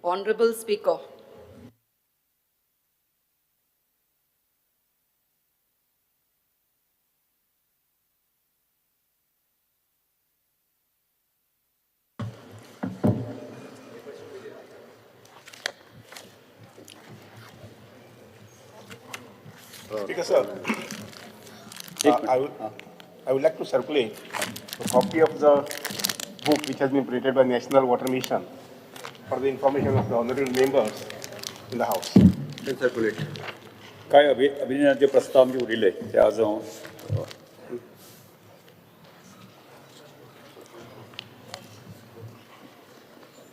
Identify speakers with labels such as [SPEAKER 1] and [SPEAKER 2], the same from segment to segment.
[SPEAKER 1] Honorable Speaker.
[SPEAKER 2] Speaker sir, I would like to circulate a copy of the book which has been printed by National Water Mission for the information of the honorable members in the house.
[SPEAKER 3] Circulate.
[SPEAKER 4] काय अभिनंदनाचे प्रस्ताव आमचे उरिल्ले ते आज हांव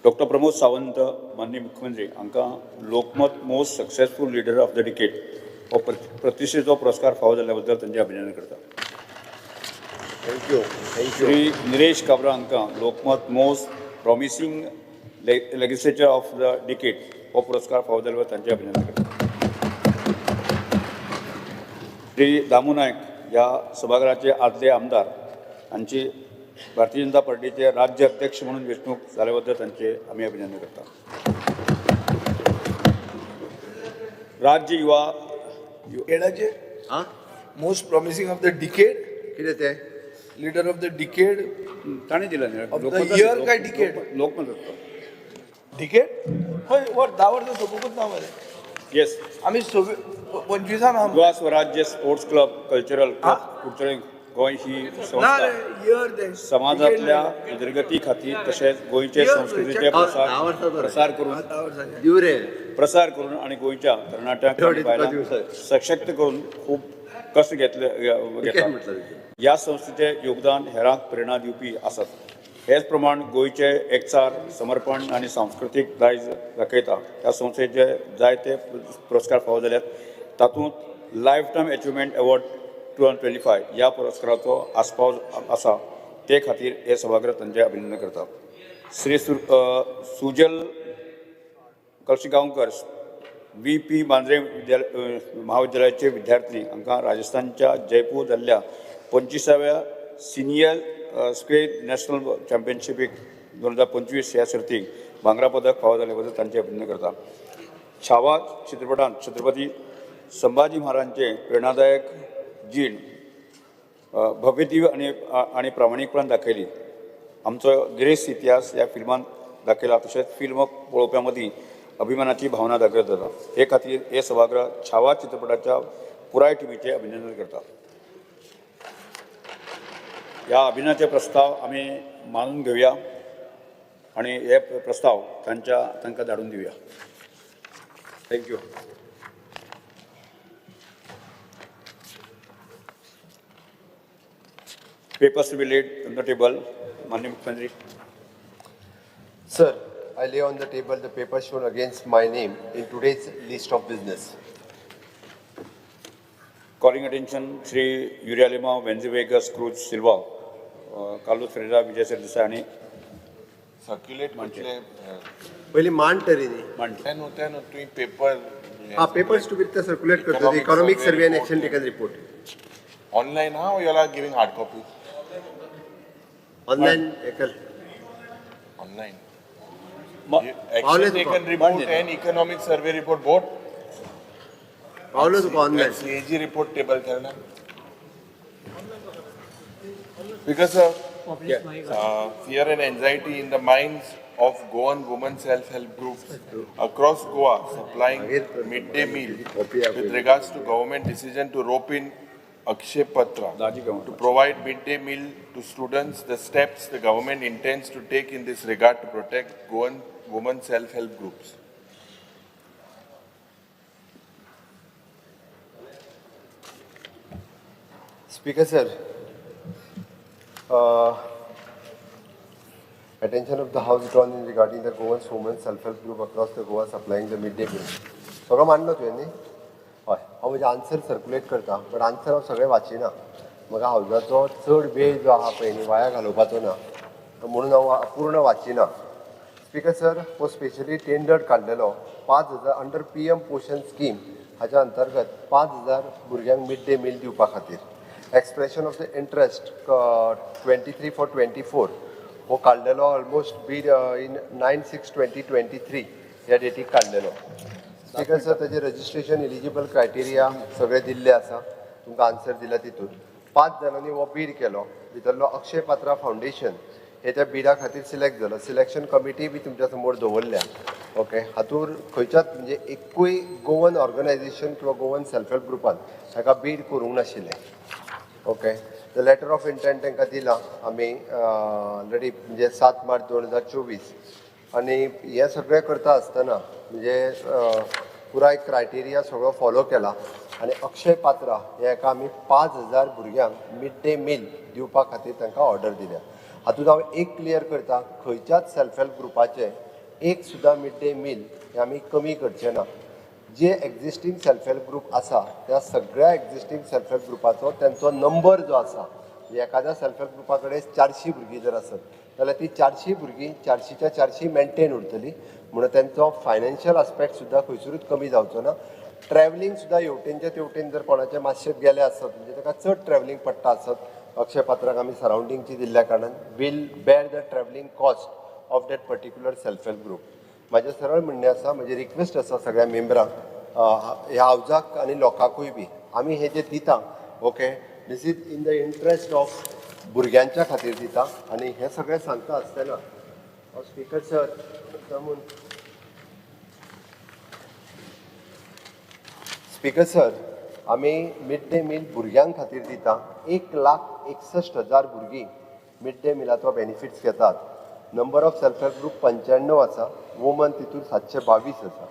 [SPEAKER 4] doctor Pramod Sawant माननीय मुख्यमंत्री हांकां Lokmat most successful leader of the decade हो प्रतिश्ठेचो पुरस्कार फावो जाल्ल्या बद्दल तांचें अभिनंदन करता.
[SPEAKER 3] Thank you. Thank you.
[SPEAKER 4] Shri Nilesh Kabra हांकां Lokmat most promising legislature of the decade हो पुरस्कार फावो जाल्ल्या बद्दल तांचें अभिनंदन करता. श्री दामू नायक ह्या सभाघराचे आदले आमदार हांची भारतीय जनता पार्टीचे राज्य अध्यक्ष म्हणून वेंचणूक जाल्या बद्दल तांचे आमी अभिनंदन करता. राज्य युवा
[SPEAKER 5] येणाचे
[SPEAKER 3] आं
[SPEAKER 5] most promising of the decade,
[SPEAKER 3] कितें तें?
[SPEAKER 5] लिडर ऑफ the decade,
[SPEAKER 4] ताणें दिला न्ही
[SPEAKER 5] Of the year काय decade?
[SPEAKER 4] Lokmat
[SPEAKER 5] decade हय वर 10 वर्सां सोंपूंकच ना मरे.
[SPEAKER 4] येस.
[SPEAKER 5] आमी 25 आहा.
[SPEAKER 4] Goa Swarajya sports club cultural club Curchorem Goa ही
[SPEAKER 5] ना
[SPEAKER 4] संस्था
[SPEAKER 5] रे, इयर तें
[SPEAKER 4] समाजांतल्या उदरगती खातीर तशेंच गोंयचे संस्कृतीचे प्रसार करून
[SPEAKER 3] दिव रे.
[SPEAKER 4] प्रसार करून आनी गोंयच्या तरणाट्यांक आनी बायलांक सशक्त करून खूब कश्ट घेतले घेतात. ह्या संस्थेचें योगदान हेरांक प्रेरणा दिवपी आसात. हेच प्रमाण गोंयचे एकचार, समर्पण आनी सांस्कृतीक दायज दाखयता. ह्या संस्थेचे जायते पुरस्कार फावो जाल्यात. तातूंत life time achievement award 2025 ह्या पुरस्काराचो आस्पाव आसा. ते खातीर हे सभागृह तांचें अभिनंदन करता. श्री सुजल कळशीगांवकर VP Mandrem विद्यालय महाविद्यालयाचे विद्यार्थी हांकां राजस्थानच्या जयपूर जाल्ल्या 25व्या सिनियर स्क्वेर नॅशनल चॅम्पियनशिपीक 2025 ह्या सर्तीक भांगरा पदक फावो जाल्ले बद्दल तांचें अभिनंदन करता. छावा चित्रपटांत छत्रपती संभाजी महाराजांचे प्रेरणादायक जीण भव्यदिव्य आनी प्रामाणीकपणान दाखयली. आमचो गिरेस्त इतिहास ह्या फिल्मान दाखयला. तशेंच फिल्म पळोवप्यां मदीं अभिमानाची भावना जागृत जाता. हे खातीर हे सभागृह छावा चित्रपटाच्या पुराय टिमीचें अभिनंदन करता. ह्या अभिनयाचे प्रस्ताव आमी मानून घेवया आनी हे प्रस्ताव तांकां धाडून दिवया.
[SPEAKER 3] Thank you.
[SPEAKER 4] Papers to be laid on the table. माननीय मुख्यमंत्री.
[SPEAKER 3] Sir, I lay on the table the paper shown against my name in today's list of business.
[SPEAKER 4] Calling attention Shri Yuri Alemao, Venzy Vegas, Cruz Silva, Carlos Ferreira, Vijay Sardesai आनी
[SPEAKER 6] circulate म्हटले
[SPEAKER 3] पयलीं मांड तरी न्ही.
[SPEAKER 4] मांड.
[SPEAKER 6] ते न्हू ते न्हू तुवें पेपर
[SPEAKER 3] हा पेपर्स टू बी ते सर्क्युलेट करता. Economic survey and action taken report
[SPEAKER 6] online हा you are giving hard copy
[SPEAKER 3] online एकल
[SPEAKER 6] online.
[SPEAKER 3] पावले
[SPEAKER 6] Action
[SPEAKER 3] तुका.
[SPEAKER 6] Taken report and economic survey report both.
[SPEAKER 3] पावलो तुका online.
[SPEAKER 6] CAG report table केला. Because fear and anxiety in the minds of Goan women self-help groups across Goa supplying midday meal with regards to government decision to rope in Akshay Patra to provide midday meal to students, the steps the government intends to take in this regard to protect Goan women self-help groups.
[SPEAKER 3] Speaker sir, attention of the house drawn in regarding the Goan women self-help group across the Goa supplying the midday meal. सगळो मांडलो तुवें न्ही? हय, हांव म्हजें answer circulate करता, but answer हांव सगळें वाचिना. म्हाका हावजाचो चड वेळ जो आहा पळय न्ही वाया घालोवपाचो ना, म्हणून हांव पूर्ण वाचिना. स्पीकर सर, हो स्पेशली टेंडर काडलेलो 5,000 अंडर PM पोशण स्कीम हाच्या अंतर्गत 5,000 भुरग्यांक मिड डे मील दिवपा खातीर. Expression of the interest 23 for 24 हो काडलेलो almost bid in 9/6/2023. ह्या डेटीक काडलेलो. स्पीकर सर, ताजें रजिस्ट्रेशन एलिजिबल क्रायटेरिया सगळें दिल्लें आसा, तुमकां आन्सर दिला. तितून 5 जाणांनी हो बीड केलो. भितरलो अक्षय पात्रा फावंडेशन हे त्या बिडा खातीर सिलेक्ट जालो. सिलेक्शन कमिटी बी तुमच्या समोर दवरल्या. ओके, हातूर खंयच्याच म्हणजे एकूय गोवन ऑर्गनायझेशन किंवा गोवन सेल्फ हेल्प ग्रुपान ताका बीड करूंक नाशिल्लें. Okay, the letter of intent तांकां दिला आमी ऑलरेडी, म्हणजे 7 मार्च 2024. आनी हें सगळें करता आसतना म्हणजे पुराय क्रायटेरिया सगळो फॉलो केला आनी अक्षय पात्रा हे एका आमी 5000 भुरग्यांक मिड डे मील दिवपा खातीर तांकां ऑर्डर दिल्या. हातूंत हांव एक क्लियर करता, खंयच्याच सेल्फ हेल्प ग्रुपाचें एक सुद्दां मिड डे मील हें आमी कमी करचे ना. जे एक्झिस्टींग सेल्फ हेल्प ग्रुप आसा त्या सगळ्या एक्झिस्टींग सेल्फ हेल्प ग्रुपाचो तेंचो नंबर जो आसा, म्हणजे एखाद्या सेल्फ हेल्प ग्रुपा कडेन 400 भुरगीं जर आसत जाल्यार ती 400 भुरगीं 400च्या 400 मेनटेन उरतली, म्हणून तेंचो फायनान्शियल आस्पेक्ट सुद्दां खंयसरूच कमी जावचो ना. ट्रॅवलिंग सुद्दां हेवटेनचे तेवटेन जर कोणाचें मातशें गेलें आसत, म्हणजे ताका चड ट्रॅवलिंग पडटा आसत, अक्षय पात्राक आमी सरावंडिंगची दिल्ल्या कारणान will bear the travelling cost of that particular self help group. म्हाजें सरळ म्हणणें आसा, म्हजी रिक्वेस्ट आसा सगळ्या मेंबरांक, ह्या हावजाक आनी लोकांकूय बी, आमी हें जें दिता, okay, this is in the interest of भुरग्यांच्या खातीर दिता. आनी हें सगळें सांगता आसतना हांव स्पीकर सर मुद्दामून, स्पीकर सर, आमी मिड डे मील भुरग्यां खातीर दिता. 1,61,000 भुरगीं मिड डे मिलाचो बेनिफिट्स घेतात. Number of self help group 95 आसा, वुमन तितून 722 आसा.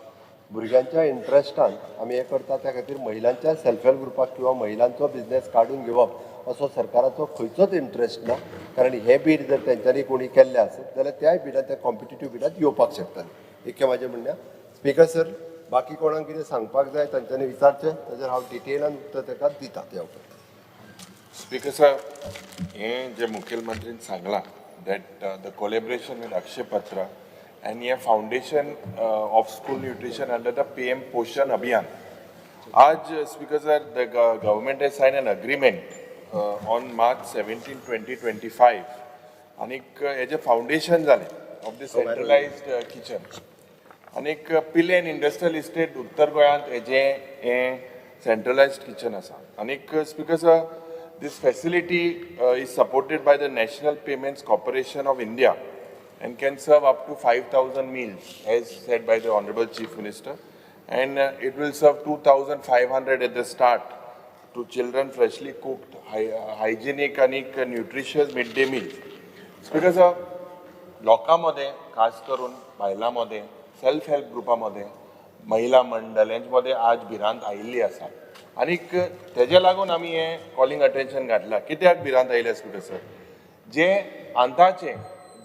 [SPEAKER 3] भुरग्यांच्या इंट्रस्टान आमी हें करता, त्या खातीर महिलांच्या सेल्फ हेल्प ग्रुपाक किंवा महिलांचो बिजनेस काडून घेवप असो सरकाराचो खंयचोच इंट्रस्ट ना, कारण हे बीड जर तेंच्यांनी कोणी केल्लें आसत जाल्यार त्याय बिडांत त्या कॉम्पिटिटीव बिडांत येवपाक शकताले. इतकें म्हाजें म्हणणें. स्पीकर सर, बाकी कोणाक कितें सांगपाक जाय तांच्यांनी विचारचें, ताजेर हांव डिटेलान उत्तर ताका दिता त्या उपरांत.
[SPEAKER 6] स्पीकर सर, हें जें मुखेलमंत्रीन सांगलां that the collaboration with Akshaya Patra आनी हें foundation of school nutrition under the PM Poshan Abhiyaan. आज speaker sir, the government has sign an agreement on March 17, 2025 आनीक हेजें फावंडेशन जालें ऑफ the centralised kitchen आनीक पिलेन इंडस्ट्रियल इस्टेट उत्तर गोंयांत हेजें हें सेंट्रलायज्ड किचन आसा. आनीक speaker sir, this facility is supported by the National Payments Corporation of India and can serve up to 5,000 meals, as said by the Honorable Chief Minister. And it will serve 2,500 at the start to children, freshly cooked, hygienic and nutritious midday meals. Speaker sir, लोकां मदें, खास करून बायलां मदें, self help ग्रुपा मदें, महिला मंडळ हेंचे मदें आज भिरांत आयिल्ली आसा आनीक तेजे लागून आमी हें कॉलिंग अटेन्शन घातलां. कित्याक भिरांत आयल्या स्पीकर सर? जे आतांचें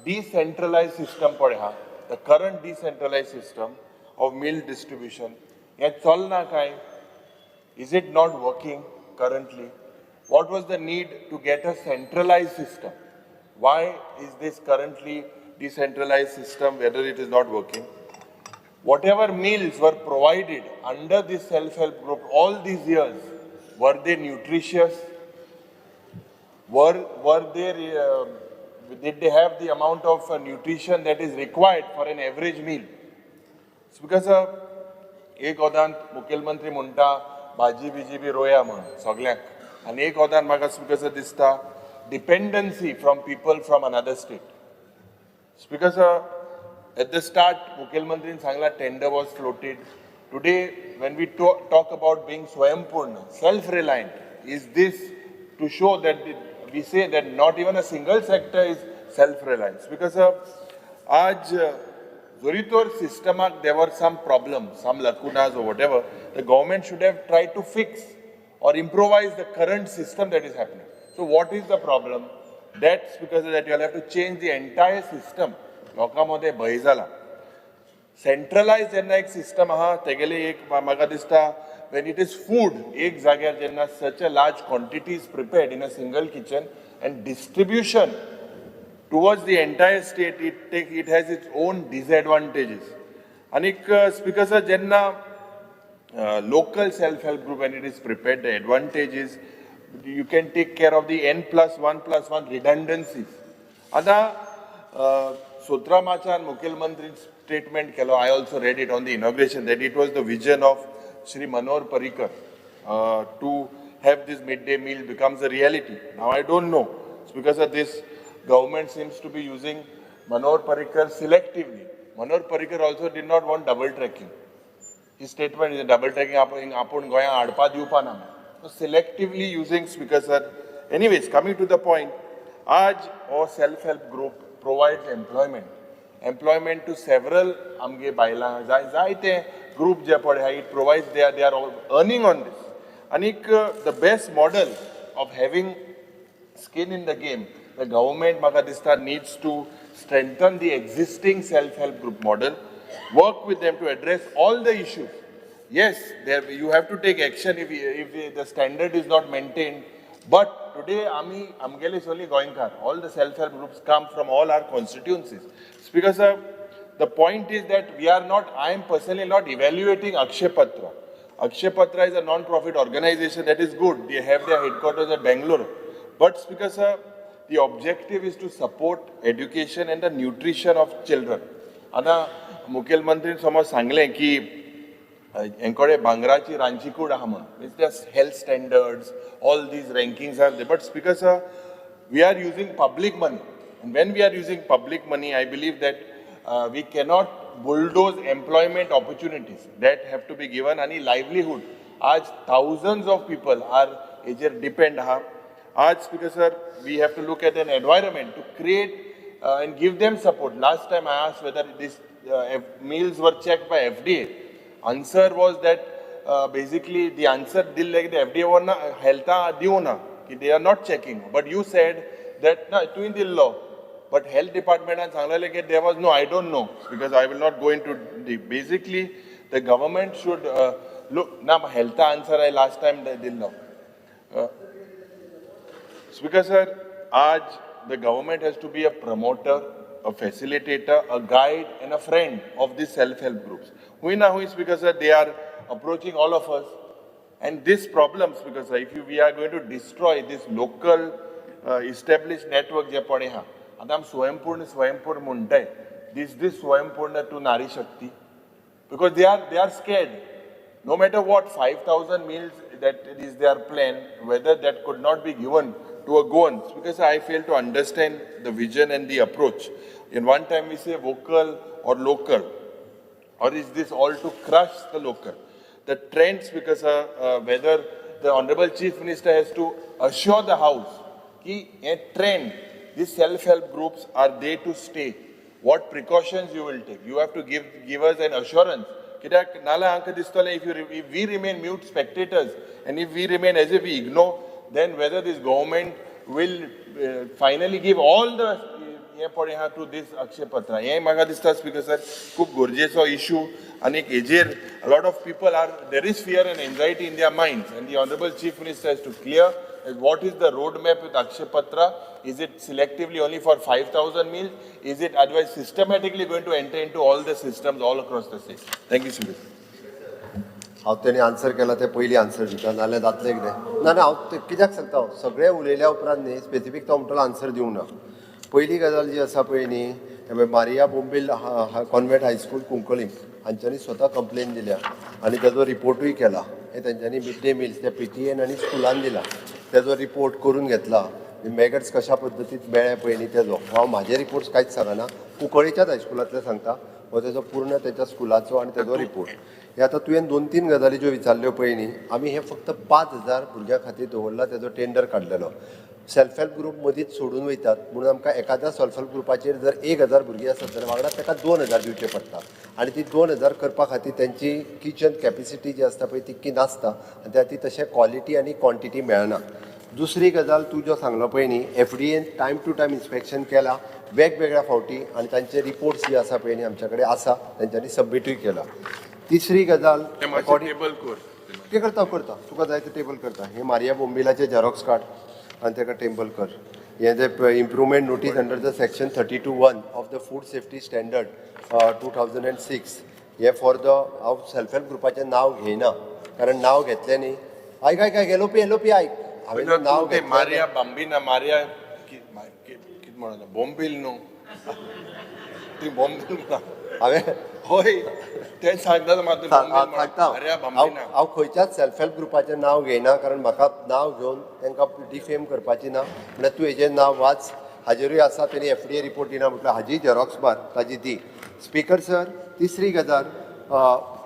[SPEAKER 6] डिसेंट्रलायज सिस्टम पळय आहा, the current decentralize system of meal distribution, हें चलना काय? Is it not working currently? What was the need to get a centralized system? Why is this currently decentralized system, whether it is not working? Whatever meals were provided under this self-help group all these years, were they nutritious? Were they, did they have the amount of nutrition that is required for an average meal? It's because एक ओदान मुखेलमंत्री म्हणटा भाजी busy बी रोया म्हणून सगळ्यांक, आनी एक ओदान म्हाका स्पीकर दिसता dependency from people from another state. Speaker sir, at the start मुखेलमंत्रीन सांगला tender was floated. Today when we talk about being स्वयंपूर्ण, self reliant, is this to show that we say that not even a single sector is self reliant? Because आज जरी तर सिस्टमाक there were some problem, some lacunas or whatever, the government should have tried to fix or improvise the current system that is happening. So what is the problem? That's because of that you will have to change the entire system. लोकां मदें भंय जाला. सेंट्रलायज जेन्ना एक system आहा तेगेली एक म्हाका दिसता when it is food एक जाग्यार जेन्ना such a large quantity is prepared in a single kitchen and distribution towards the entire state, it has its own disadvantages. आनीक स्पीकर सर, जेन्ना local self help group, when it is prepared, the advantage is you can take care of the N plus 1 plus 1 redundancies. आता 17 मार्चान मुखेलमंत्री statement केलो. I also read it on the inauguration that it was the vision of Shri Manohar Parrikar to have this mid day meal becomes a reality. Now I don't know, because of this government seems to be using Manohar Parrikar selectively. Manohar Parrikar also did not want double tracking. His statement is double tracking आपण आपूण गोंयांत हाडपा दिवपा ना. So selectively using, Speaker sir. Anyways, coming to the point, आज हो self help group provides employment to several आमगे बायलां, जाय जायते ग्रूप जे पळय आहा, it provides, they are earning on this. आनीक the best model of having skin in the game, the government, म्हाका दिसता, needs to strengthen the existing self-help group model, work with them to address all the issues. Yes, there, you have to take action if the standard is not maintained. But today, आमी आमगेले सगळी गोंयकार, all the self-help groups come from all our constituencies. Speaker sir, the point is that we are not, I am personally not evaluating Akshay Patra. Akshay Patra is a non-profit organization that is good. They have their headquarters at Bangalore. But Speaker sir, the objective is to support education and the nutrition of children. आतां मुखेलमंत्रीन समज सांगलें की हेंकडे भांगराची रांदची कूड आहा म्हणून, means the health standards, all these rankings are there. But Speaker sir, we are using public money. And when we are using public money, I believe that we cannot bulldoze employment opportunities that have to be given आणि livelihood. आज thousands of people are हेजेर depend आहा. आज, Speaker sir, we have to look at an environment to create and give them support. Last time I asked whether these meals were checked by FDA. Answer was that basically the answer दिल्लें की FDA वर ना हेल्था दिवना की they are not checking. But you said that ना तुवें दिल्लो. But health department सांगलेलें की there was no, I don't know, because I will not go into deep. Basically, the government should look, ना health answer I last time दिल्लो. Speaker sir, आज the government has to be a promoter, a facilitator, a guide and a friend of these self-help groups. हुई ना हुई, Speaker sir, they are approaching all of us. And this problem, Speaker sir, if you, we are going to destroy this local established network जे पळय आहा. आतां आमी स्वयंपूर्ण स्वयंपूर्ण म्हणटाय. This Swayampurna to Nari Shakti, because they are scared. No matter what, 5,000 meals that is their plan, whether that could not be given to a Goan, because I fail to understand the vision and the approach. In one time we say vocal or local, or is this all to crush the local? The trends, because whether the Honorable Chief Minister has to assure the House ki a trend, these self-help groups are there to stay. What precautions you will take? You have to give us an assurance. कित्याक नाल्यार आमकां दिसतलें, if we remain mute spectators and if we remain as if we ignore, then whether this government will finally give all the हें पळय आहा to this Akshay Patra. हें म्हाका दिसता, स्पीकर सर, खूब गरजेचो इशू आनी हेजेर lot of people are, there is fear and anxiety in their minds, and the Honorable Chief Minister has to clear what is the road map with Akshay Patra. Is it selectively only for 5,000 meals? Is it otherwise systematically going to enter into all the systems all across the state? Thank you, Speaker.
[SPEAKER 3] हांव तेणी answer केला ते पयलीं answer दिता, नाल्यार जातलें कितें. ना ना, हांव ते कित्याक सांगता, हांव सगळें उलयल्या उपरांत न्ही स्पेसिफीक तो म्हणटलो आन्सर दिवंक ना. पयली गजाल जी आसा पळय न्ही, हे पळय, मारिया बोंबील कॉन्व्हेंट हायस्कूल कुंकळी हांच्यांनी स्वता कंप्लेन दिल्या आनी तेजो रिपोर्टूय केला. हे तेंच्यांनी मिड डे मिल्स त्या पीटीएन आनी स्कुलान दिला, तेजो रिपोर्ट करून घेतला. मॅगट्स कशा पद्दतीन मेळ्ळे पळय न्ही तेजो हांव म्हाजे रिपोर्ट्स कांयच सांगना, कुंकळीच्याच हायस्कुलांतले सांगता. हो तेजो पूर्ण तेच्या स्कुलाचो आनी तेजो रिपोर्ट. हे आतां तुवें दोन तीन गजाली ज्यो विचारल्यो पळय न्ही, आमी हे फक्त 5,000 भुरग्यां खातीर दवरला. तेजो टेंडर काडलेलो. सेल्फ हेल्प ग्रूप मदींच सोडून वयतात म्हणून आमकां एखाद्या सेल्फ हेल्प ग्रुपाचेर जर 1000 भुरगीं आसत जाल्यार वांगडा ताका 2000 दिवचे पडटा आनी ती 2000 करपा खातीर तेंची किचन कॅपेसिटी जी आसता पळय तितकी नासता आनी त्या खातीर तशें क्वॉलिटी आनी क्वॉन्टिटी मेळना. दुसरी गजाल तूं जो सांगलो पळय न्ही, एफडीएन टायम टू टायम इन्स्पेक्शन केला वेगवेगळ्या फावटी आनी तांचे रिपोर्ट्स जे आसा पळय न्ही आमच्या कडेन आसा, तेंच्यांनी सबमिटूय केला. तिसरी गजाल
[SPEAKER 6] ते मातशें टेबल कर.
[SPEAKER 3] ते करता करता, तुका जाय ते टेबल करता. हे मारिया बोंबिलाचे झेरॉक्स काड आनी ताका टेबल कर. हें जे improvement notice under the section 32(1) of the Food Safety Standard 2006, हे फॉर the, हांव सेल्फ हेल्प ग्रुपाचें नांव घेयना कारण नांव घेतलें न्ही, आयक आयक आयक, एलोपी एलोपी आयक, हांवें नांव
[SPEAKER 6] ते
[SPEAKER 3] घेतलें.
[SPEAKER 6] मारिया बांबिना, मारिया कित म्हणून बोंबील न्हू, ती बोंबील म्हणा.
[SPEAKER 3] हांवें
[SPEAKER 6] हय तें सांगता म्हाका
[SPEAKER 3] सांगता
[SPEAKER 6] अरे
[SPEAKER 3] हांव
[SPEAKER 6] बांबीना
[SPEAKER 3] हांव खंयच्याच सेल्फ हेल्प ग्रुपाचें नांव घेयना, कारण म्हाका नांव घेवन तांकां डिफेम करपाची ना. म्हणल्यार तूं हेजें नांव वाच, हाजेरूय आसा, तेणी एफडीए रिपोर्ट दिना म्हटल्यार हाजी झेरॉक्स मार, ताजी दी. स्पीकर सर, तिसरी गजाल,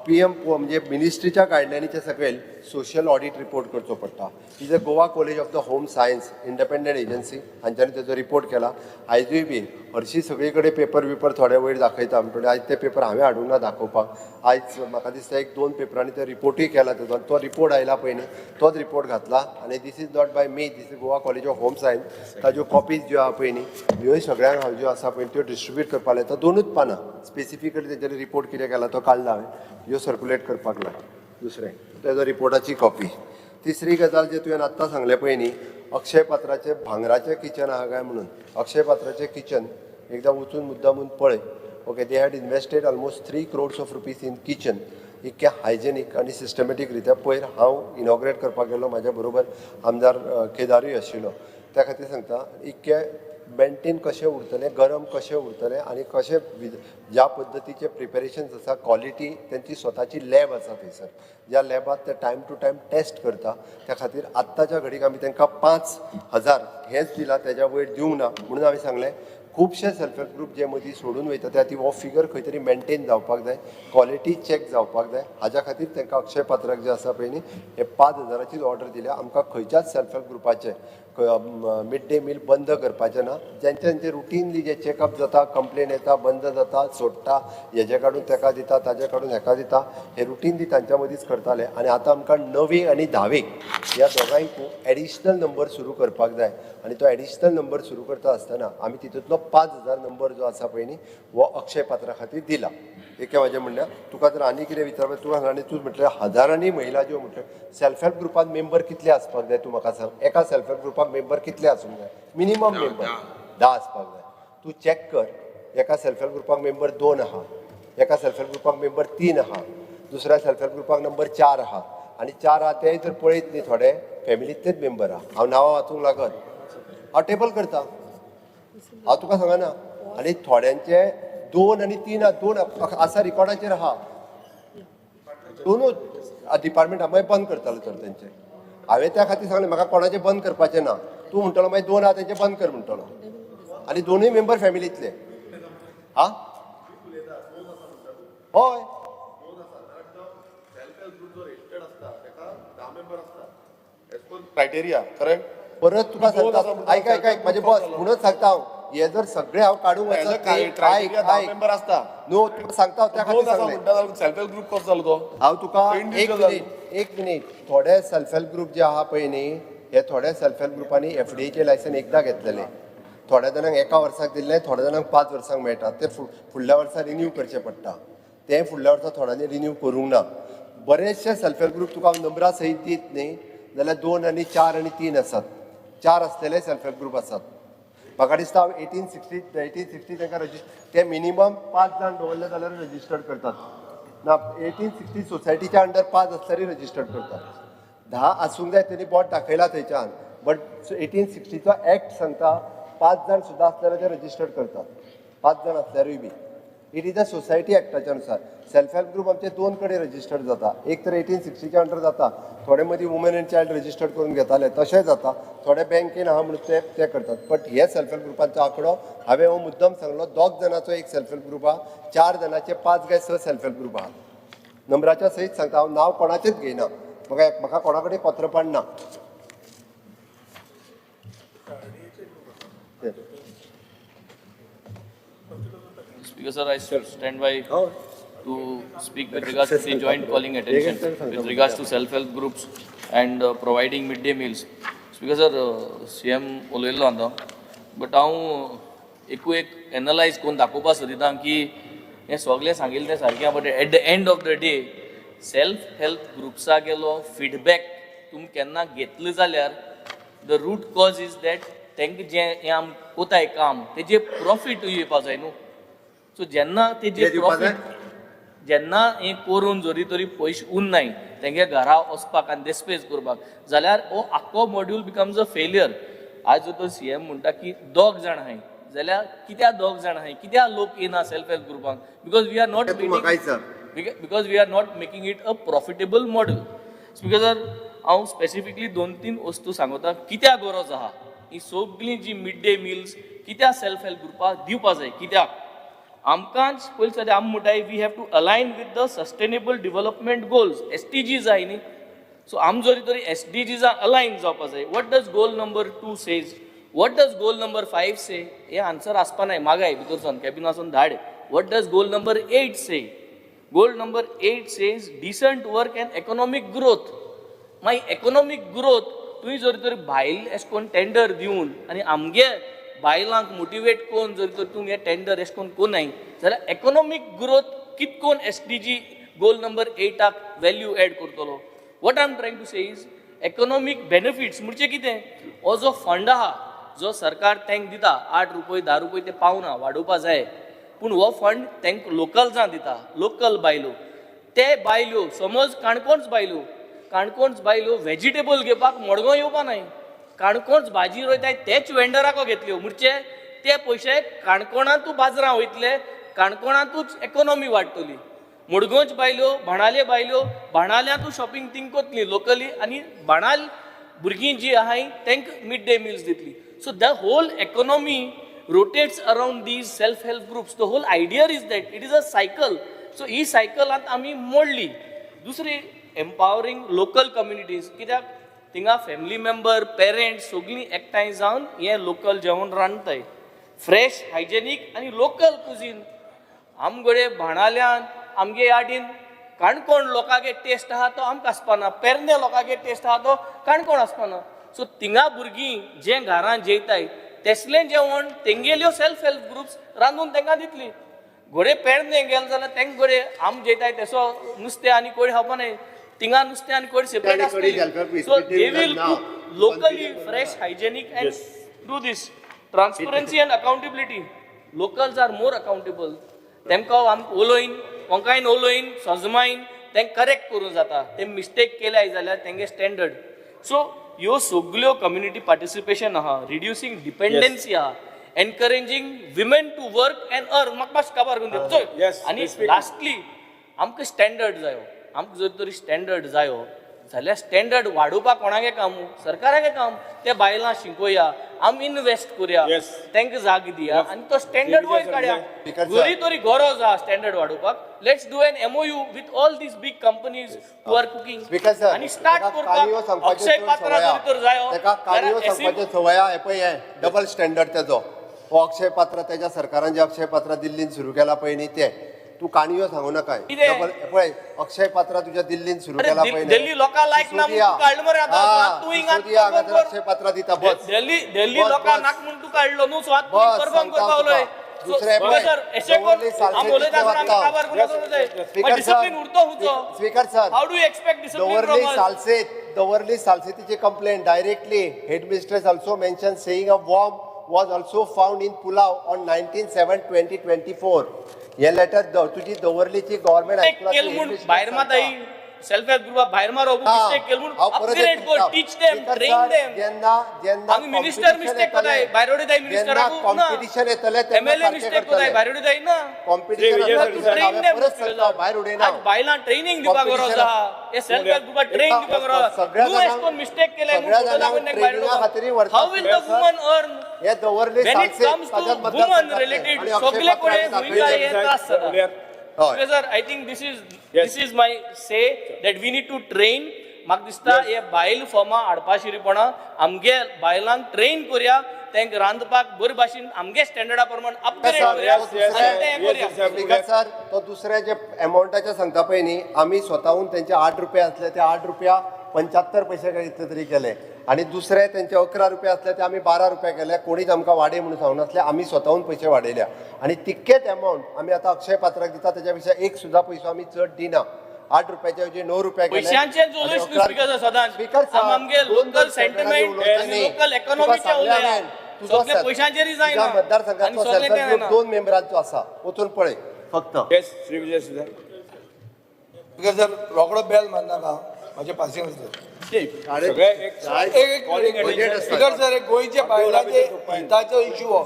[SPEAKER 3] पीएम म्हणजे मिनिस्ट्रीच्या गायडलायनीच्या सकयल सोशल ऑडीट रिपोर्ट करचो पडटा. Is a Goa College of the Home Science independent agency, हांच्यांनी तेजो रिपोर्ट केला. आयजूय बी हरशीं सगळे कडेन पेपर बिपर थोडे वयर दाखयता म्हणटकीर आयज ते पेपर हांवें हाडूंक ना दाखोवपाक. आयज म्हाका दिसता एक दोन पेपरांनी ते रिपोर्टूय केला तेजो. तो रिपोर्ट आयला पळय न्ही, तोच रिपोर्ट घातला. आनी this is not by me, this is Goa College of Home Science. ताज्यो कॉपीज ज्यो आहा पळय न्ही, ह्योय सगळ्यांक हांव ज्यो आसा पळय त्यो डिस्ट्रिब्यूट करपाक लायता. दोनूच पानां स्पेसिफिकली तेंच्यांनी रिपोर्ट कितें केला तो काडला हांवें, ह्यो सर्कुलेट करपाक लाय. दुसरें तेजो रिपोर्टाची कॉपी. तिसरी गजाल जे तुवें आत्तां सांगलें पळय न्ही, अक्षय पात्राचें भांगराचें किचन आहा काय म्हणून, अक्षय पात्राचें किचन एकदां वचून मुद्दामून पळय. Okay, they had invested almost 3 crores of rupees in kitchen. इतकें हायजेनीक आनी सिस्टमॅटीक रित्या. पयर हांव इनॉग्रेट करपाक गेल्लो, म्हाज्या बरोबर आमदार केदारूय आशिल्लो. त्या खातीर सांगता, इतकें मेंटेन कशें उरतलें, गरम कशें उरतलें आनी कशें ज्या पद्दतीचें प्रिपेरेशन्स आसा, क्वॉलिटी, तेंची स्वताची लॅब आसा थंयसर, ज्या लॅबात ते टायम टू टायम टेस्ट करता. त्या खातीर आत्ताच्या घडीक आमी तांकां 5000 हेंच दिलां, तेज्या वयर दिवंक ना. म्हणून हांवें सांगलें, खुबशे सेल्फ हेल्प ग्रूप जे मदीं सोडून वयता, त्या खातीर हो फिगर खंय तरी मेंटेन जावपाक जाय, क्वॉलिटी चॅक जावपाक जाय. हाज्या खातीर तांकां अक्षय पात्राक जे आसा पळय न्ही, हे 5000चीच ऑर्डर दिल्या. आमकां खंयच्याच सेल्फ हेल्प ग्रुपाचे मिड डे मील बंद करपाचें ना. जेंचे जेंचे रुटीनली जे चॅकअप जाता, कंप्लेन येता, बंद जाता, सोडटा, हेजे काडून तेका दिता, ताजे काडून हेका दिता, हे रुटीनली तांच्या मदींच करताले. आनी आतां आमकां णवी आनी धावेक ह्या दोगांयकूय एडिशनल नंबर सुरू करपाक जाय. आनी तो एडिशनल नंबर सुरू करता आसतना आमी तितूंतलो 5000 नंबर जो आसा पळय न्ही, हो अक्षय पात्रा खातीर दिला. एके म्हाजें म्हणल्यार तुका जर आनी कितें विचारपाक तुका, आनी तूं म्हटल्यार हजारांनी महिला ज्यो म्हटल्यो, सेल्फ हेल्प ग्रुपान मेंबर कितले आसपाक जाय, तूं म्हाका सांग. एका सेल्फ हेल्प ग्रुपाक मेंबर कितले आसूंक जाय? मिनिमम मेंबर 10 आसपाक जाय. तूं चॅक कर, एका सेल्फ हेल्प ग्रुपाक मेंबर दोन आहा, एका सेल्फ हेल्प ग्रुपाक मेंबर तीन आहा, दुसऱ्या सेल्फ हेल्प ग्रुपाक नंबर चार आहा. आनी चार आहा तेय जर पळयत न्ही, थोडे फॅमिलींतलेच मेंबर आहा. हांव नांवां वाचूंक लागत, हांव टेबल करता, हांव तुका सांगना. आनी थोड्यांचे दोन आनी तीन आहा, दोन आसा रिकॉर्डाचेर आहा. दोनूच डिपार्टमेंट मागीर बंद करतालो तर तेंचे. हांवें त्या खातीर सांगलें, म्हाका कोणाचें बंद करपाचें ना. तूं म्हणटलो मागीर दोन आहा तेंचे बंद कर म्हणटलो, आनी दोनूय मेंबर फॅमिलींतले. हा, हय.
[SPEAKER 6] Criteria correct.
[SPEAKER 3] परत तुका सांगता, आयक आयक आयक म्हाजे बॉस. म्हणून सांगता हांव, हे जर सगळे हांव काडूंक वचत न्ही, आयक.
[SPEAKER 6] क्रायटेरिया 10
[SPEAKER 3] आयक
[SPEAKER 6] मेंबर आसता.
[SPEAKER 3] न्हू, तुका सांगता हांव, त्या
[SPEAKER 6] दोन
[SPEAKER 3] खातीर
[SPEAKER 6] आसा
[SPEAKER 3] सांगलें.
[SPEAKER 6] म्हणटा, सेल्फ हेल्प ग्रुप कसो जालो तो?
[SPEAKER 3] हांव तुका एक
[SPEAKER 6] Individual.
[SPEAKER 3] Minute, एक मिनीट. थोडे सेल्फ हेल्प ग्रुप जे आहा पळय न्ही, हे थोडे सेल्फ हेल्प ग्रुपांनी एफडीएचें लायसन एकदां घेतलेलें. थोड्या जाणांक एका वर्साक दिल्लें, थोड्या जाणांक 5 वर्सांक मेळटा. ते फुडल्या वर्सा रिन्यू करचें पडटा. तें फुडल्या वर्सा थोड्यांनी रिन्यू करूंक ना. बरेचशे सेल्फ हेल्प ग्रुप तुका हांव नंबरा सयत दीत न्ही जाल्यार दोन आनी चार आनी तीन आसात, चार आसलेले सेल्फ हेल्प ग्रुप आसात. म्हाका दिसता हांव 1860 तांकां रजिस्टर, ते मिनिमम पांच जाण दवरले जाल्यार रजिस्टर्ड करतात ना. 1860 सोसायटीच्या अंडर पांच आसल्यारय रजिस्टर्ड करतात. 10 आसूंक जाय, तेणी बोट दाखयला थंयच्यान, बट 1860चो एक्ट सांगता, पांच जाण सुद्दां आसल्यार ते रजिस्टर्ड करतात, पांच जाण आसल्यारूय बी. It is a society एक्टाच्या नुसार. सेल्फ हेल्प ग्रुप आमचे दोन कडेन रजिस्टर्ड जाता. एक तर 1860च्या अंडर जाता, थोडे मदीं वुमन एंड चायल्ड रजिस्टर्ड करून घेताले, तशें जाता. थोडे बँकेन आहा म्हणून ते ते करतात. बट हे सेल्फ हेल्प ग्रुपांचो आंकडो हांवें हो मुद्दम सांगलो. दोग जाणाचो एक सेल्फ हेल्प ग्रुप आहा, चार जाणाचे पांच काय स सेल्फ हेल्प ग्रुप आहा. नंबराच्या सयत सांगता, हांव नांव कोणाचेंच घेयना. म्हाका म्हाका कोणा कडेन पत्रपाण ना ते.
[SPEAKER 1] Speaker sir, I stand by to speak with regards to the joint calling attention with regards to self-help groups and providing midday meals. Speaker sir, CM उलयल्लो आतां, बट हांव एकू एक एनलायज करून दाखोवपाक सोदिता की हें सगळें सांगिल्लें तें सारकें, but at the end of the day self help ग्रुप्सा गेलो फिडबॅक तुमी केन्ना घेतले जाल्यार the root cause is that तांकां जें हें आम कोताय काम तेजें प्रॉफीट येवपा जाय न्हू. सो जेन्ना तेजे
[SPEAKER 3] कितें दिवपा जाय?
[SPEAKER 1] प्रॉफीट, जेन्ना हें करून जरी तरी पयशे उरनाय तेंगे घरा वचपाक आनी देस्पेज करपाक जाल्यार हो आख्खो मॉड्यूल बिकम्स अ फेलियर. आयज जर तो सीएम म्हणटा की दोग जाण आहाय. जाल्यार कित्याक दोग जाण आहाय, कित्याक लोक येना सेल्फ हेल्प ग्रुपांक? Because we are not
[SPEAKER 3] तूं म्हाका विचार.
[SPEAKER 1] Because we are not making it a profitable model. Speaker sir, हांव स्पेसिफिकली दोन तीन वस्तू सांगता कित्याक गरज आहा ही सगळीं जी मिड डे मिल्स कित्याक सेल्फ हेल्प ग्रुपाक दिवपा जाय. कित्याक आमकांच पयलीं सद्या आमी म्हणटाय we have to align with the sustainable development goals, SDGs आहाय न्ही. सो आम जरी तरी एसडीजीजा अलायन जावपा जाय. What does goal number 2 says, what does goal number 5 say, hey answer आसपा नाय मागाय भितरसान कॅबिनासून धाड. What does goal number 8 say? Goal number 8 says decent work and economic growth. मागीर इकॉनॉमीक ग्रोथ तुवें जर तर बायल एशें कोन्न टेंडर दिवन आनी आमगे बायलांक मोटिवेट करून जर तर तूं हें टेंडर एशें कोन्न कोनाय जाल्यार इकॉनॉमीक ग्रोथ कित कोन्न SDG goal number 8 value add करतलो. What I am trying to say is economic benefits म्हणजे कितें, हो जो फंड आहा जो सरकार तांकां दिता 8 रुपये 10 रुपये ते पावना वाडोवपा जाय, पूण हो फंड तांकां लोकल्सां दिता, लोकल बायलो, ते बायलो समज काणकोणच बायलो, काणकोणच बायलो वेजिटेबल घेवपाक मडगांव येवपा नाय, काणकोणच भाजी रोयताय तेच वेंडराको घेतल्यो, म्हणजे ते पयशे काणकोणांतू बाजारां वयतले, काणकोणांतूच इकॉनॉमी वाडटली. मडगांवच बायलो, बाणाले बायलो, बाणाल्यांतू शॉपिंग थिंग कोतली लोकली आनी बाणाल भुरगीं जी आहाय तांकां मिड डे मिल्स दितली. So the whole economy rotates around these self help groups. The whole idea is that it is a cycle. So he cycle आतां आमी मोडली. दुसरी एम्पावरींग लोकल कम्युनिटीज, कित्याक थिंगा फॅमिली मेंबर पेरंट्स सगळीं एकठांय जावन हें लोकल जेवण रांदताय, फ्रेश हायजेनीक आनी लोकल कुजीन. आमगडे बाणाल्यान आमगे यार्डीन काणकोण लोकांगे टेस्ट आहा तो आमकां आसपाना, पेरणे लोकांगे टेस्ट आहा तो काणकोण आसपाना. सो थिंगा भुरगीं जें घरान जेयताय तेसलें जेवण तेंगेल्यो सेल्फ हेल्प ग्रुप्स रांदून तांकां दितली. घोडे पेरणे गेले जाल्यार तांकां घोडे आम जेयताय तेसो नुस्तें आनी कोळी खावपा न्हय, थिंगा नुस्तें आनी कोळी सेपरेट आसतली. So they will cook locally fresh hygienic and do this. Transparency and accountability, locals are more accountable. तेमकां आम उलोयन कोंकायन उलोयन सजमायन तेंकां करेक्ट करूं जाता, ते मिस्टेक केल्याय जाल्यार तेंगे स्टँडर्ड. सो ह्यो सगल्यो कम्युनिटी पार्टिसिपेशन आहा, रिड्युसींग डिपेंडन्सी आहा, encouraging women to work and earn. म्हाका मातशें काबार करून दी. आनी लास्टली आमकां स्टँडर्ड जायो, आमकां जर तरी स्टँडर्ड जायो जाल्यार स्टँडर्ड वाडोवपाक कोणागे काम, सरकारागे काम. ते बायलां शिकोया, आमी इनवेस्ट करुया, तांकां जाग दिया आनी तो स्टँडर्ड वयर काडया. जरी तरी गरज आहा स्टँडर्ड वाडोवपाक, let's do an MOU with all these big companies who are cooking आनी स्टार्ट करपाक. अक्षय पात्रा जरी तर जायो
[SPEAKER 3] काणयो सांगपाच्यो संवय आहा. पळय हें डबल स्टँडर्ड तेजो हो अक्षय पात्रा तेज्या सरकारान जे अक्षय पात्रा दिल्लीन सुरू केला पळय न्ही, ते तूं काणयो सांगू नाका. डबल पळय अक्षय पात्रा तुज्या दिल्लीन सुरू केला पळय,
[SPEAKER 1] दिल्ली लोकां लायक ना म्हणून काडलो मरे. आतां तूं हिंगा
[SPEAKER 3] अक्षय पात्रा दिता बस,
[SPEAKER 1] दिल्ली दिल्ली लोकां नाक म्हूण तूं काडलो न्हू. सो आतां तूं परफॉर्म करपाक उलय.
[SPEAKER 3] Davorlim सालसेतीची complaint directly headmistress also mention saying a worm was also found in pulao on 19/7/2024. हे लेटर तुजी दवर्लीची गव्हर्नमेंट
[SPEAKER 1] हायस्कुलाची भायर मात सेल्फ हेल्प ग्रुपा भायर मारो, मिस्टेक केल म्हूण अपग्रेड कर, टीच देम, ट्रेन देम.
[SPEAKER 3] जेन्ना जेन्ना
[SPEAKER 1] मिनिस्टर मिस्टेक कोताय भायर उडयताय, मिनिस्टराक
[SPEAKER 3] कॉम्पिटिशन येतले,
[SPEAKER 1] एमएलए मिस्टेक कोताय भायर उडयताय ना,
[SPEAKER 3] कॉम्पिटिशन
[SPEAKER 1] ट्रेन देम
[SPEAKER 3] परत सरता भायर उडयना.
[SPEAKER 1] बायलां ट्रेनिंग दिवपाक गरज आहा, हे सेल्फ हेल्प ग्रुपा ट्रेन दिवपाक गरज आहा. तूं एश कोन मिस्टेक केले म्हूण how will the woman earn?
[SPEAKER 3] हे दवर्ली
[SPEAKER 1] When it comes to woman related, सगळे कडेन भुमिका हे त्रास जाता. Sir, I think this is my say that we need to train. म्हाका दिसता हे बायल फॉर्मां हाडपा शिरीपणा आमगे बायलांक ट्रेन करया, तांकां रांदपाक बरे भाशेन आमगे स्टँडर्डा प्रमाण अपग्रेड करया.
[SPEAKER 3] स्पीकर सर, तो दुसऱ्या जे अमावंटाचे सांगता पळय न्ही, आमी स्वताहून तेंचे 8 रुपया आसले ते 8 रुपया 75 पैसे काय इतले तरी केले, आनी दुसरे तेंचे 11 रुपया आसले ते आमी 12 रुपया केले. कोणीच आमकां वाडय म्हणून सांगनासले, आमी स्वताहून पयशे वाडयल्या आनी तितकेच अमावंट आमी आतां अक्षय पात्राक दिता, तेच्या पेक्षा एक सुद्दां पयसो आमी चड दिना. 8 रुपयाच्या ऐवजी 9 रुपया केले.
[SPEAKER 1] पयशांचें उलयस न्हू स्पीकर सदांच. आमगे लोकल सेंटिमेंट, लोकल इकॉनॉमीचें उलया. सगळे पयशांचेरय जायना.
[SPEAKER 3] मतदारसंघाचो सेल्फ हेल्प ग्रुप 2 मेंबरांचो आसा, वचून पळय फक्त.
[SPEAKER 4] Shri Vijay sir.
[SPEAKER 5] Speaker sir, रोकडो बेल मारनाका. म्हाजें पासिंग आसता.
[SPEAKER 4] सगळे एक
[SPEAKER 5] एक एक स्पीकर सर, एक गोंयच्या बायलांचे हिताचो इश्यू हो.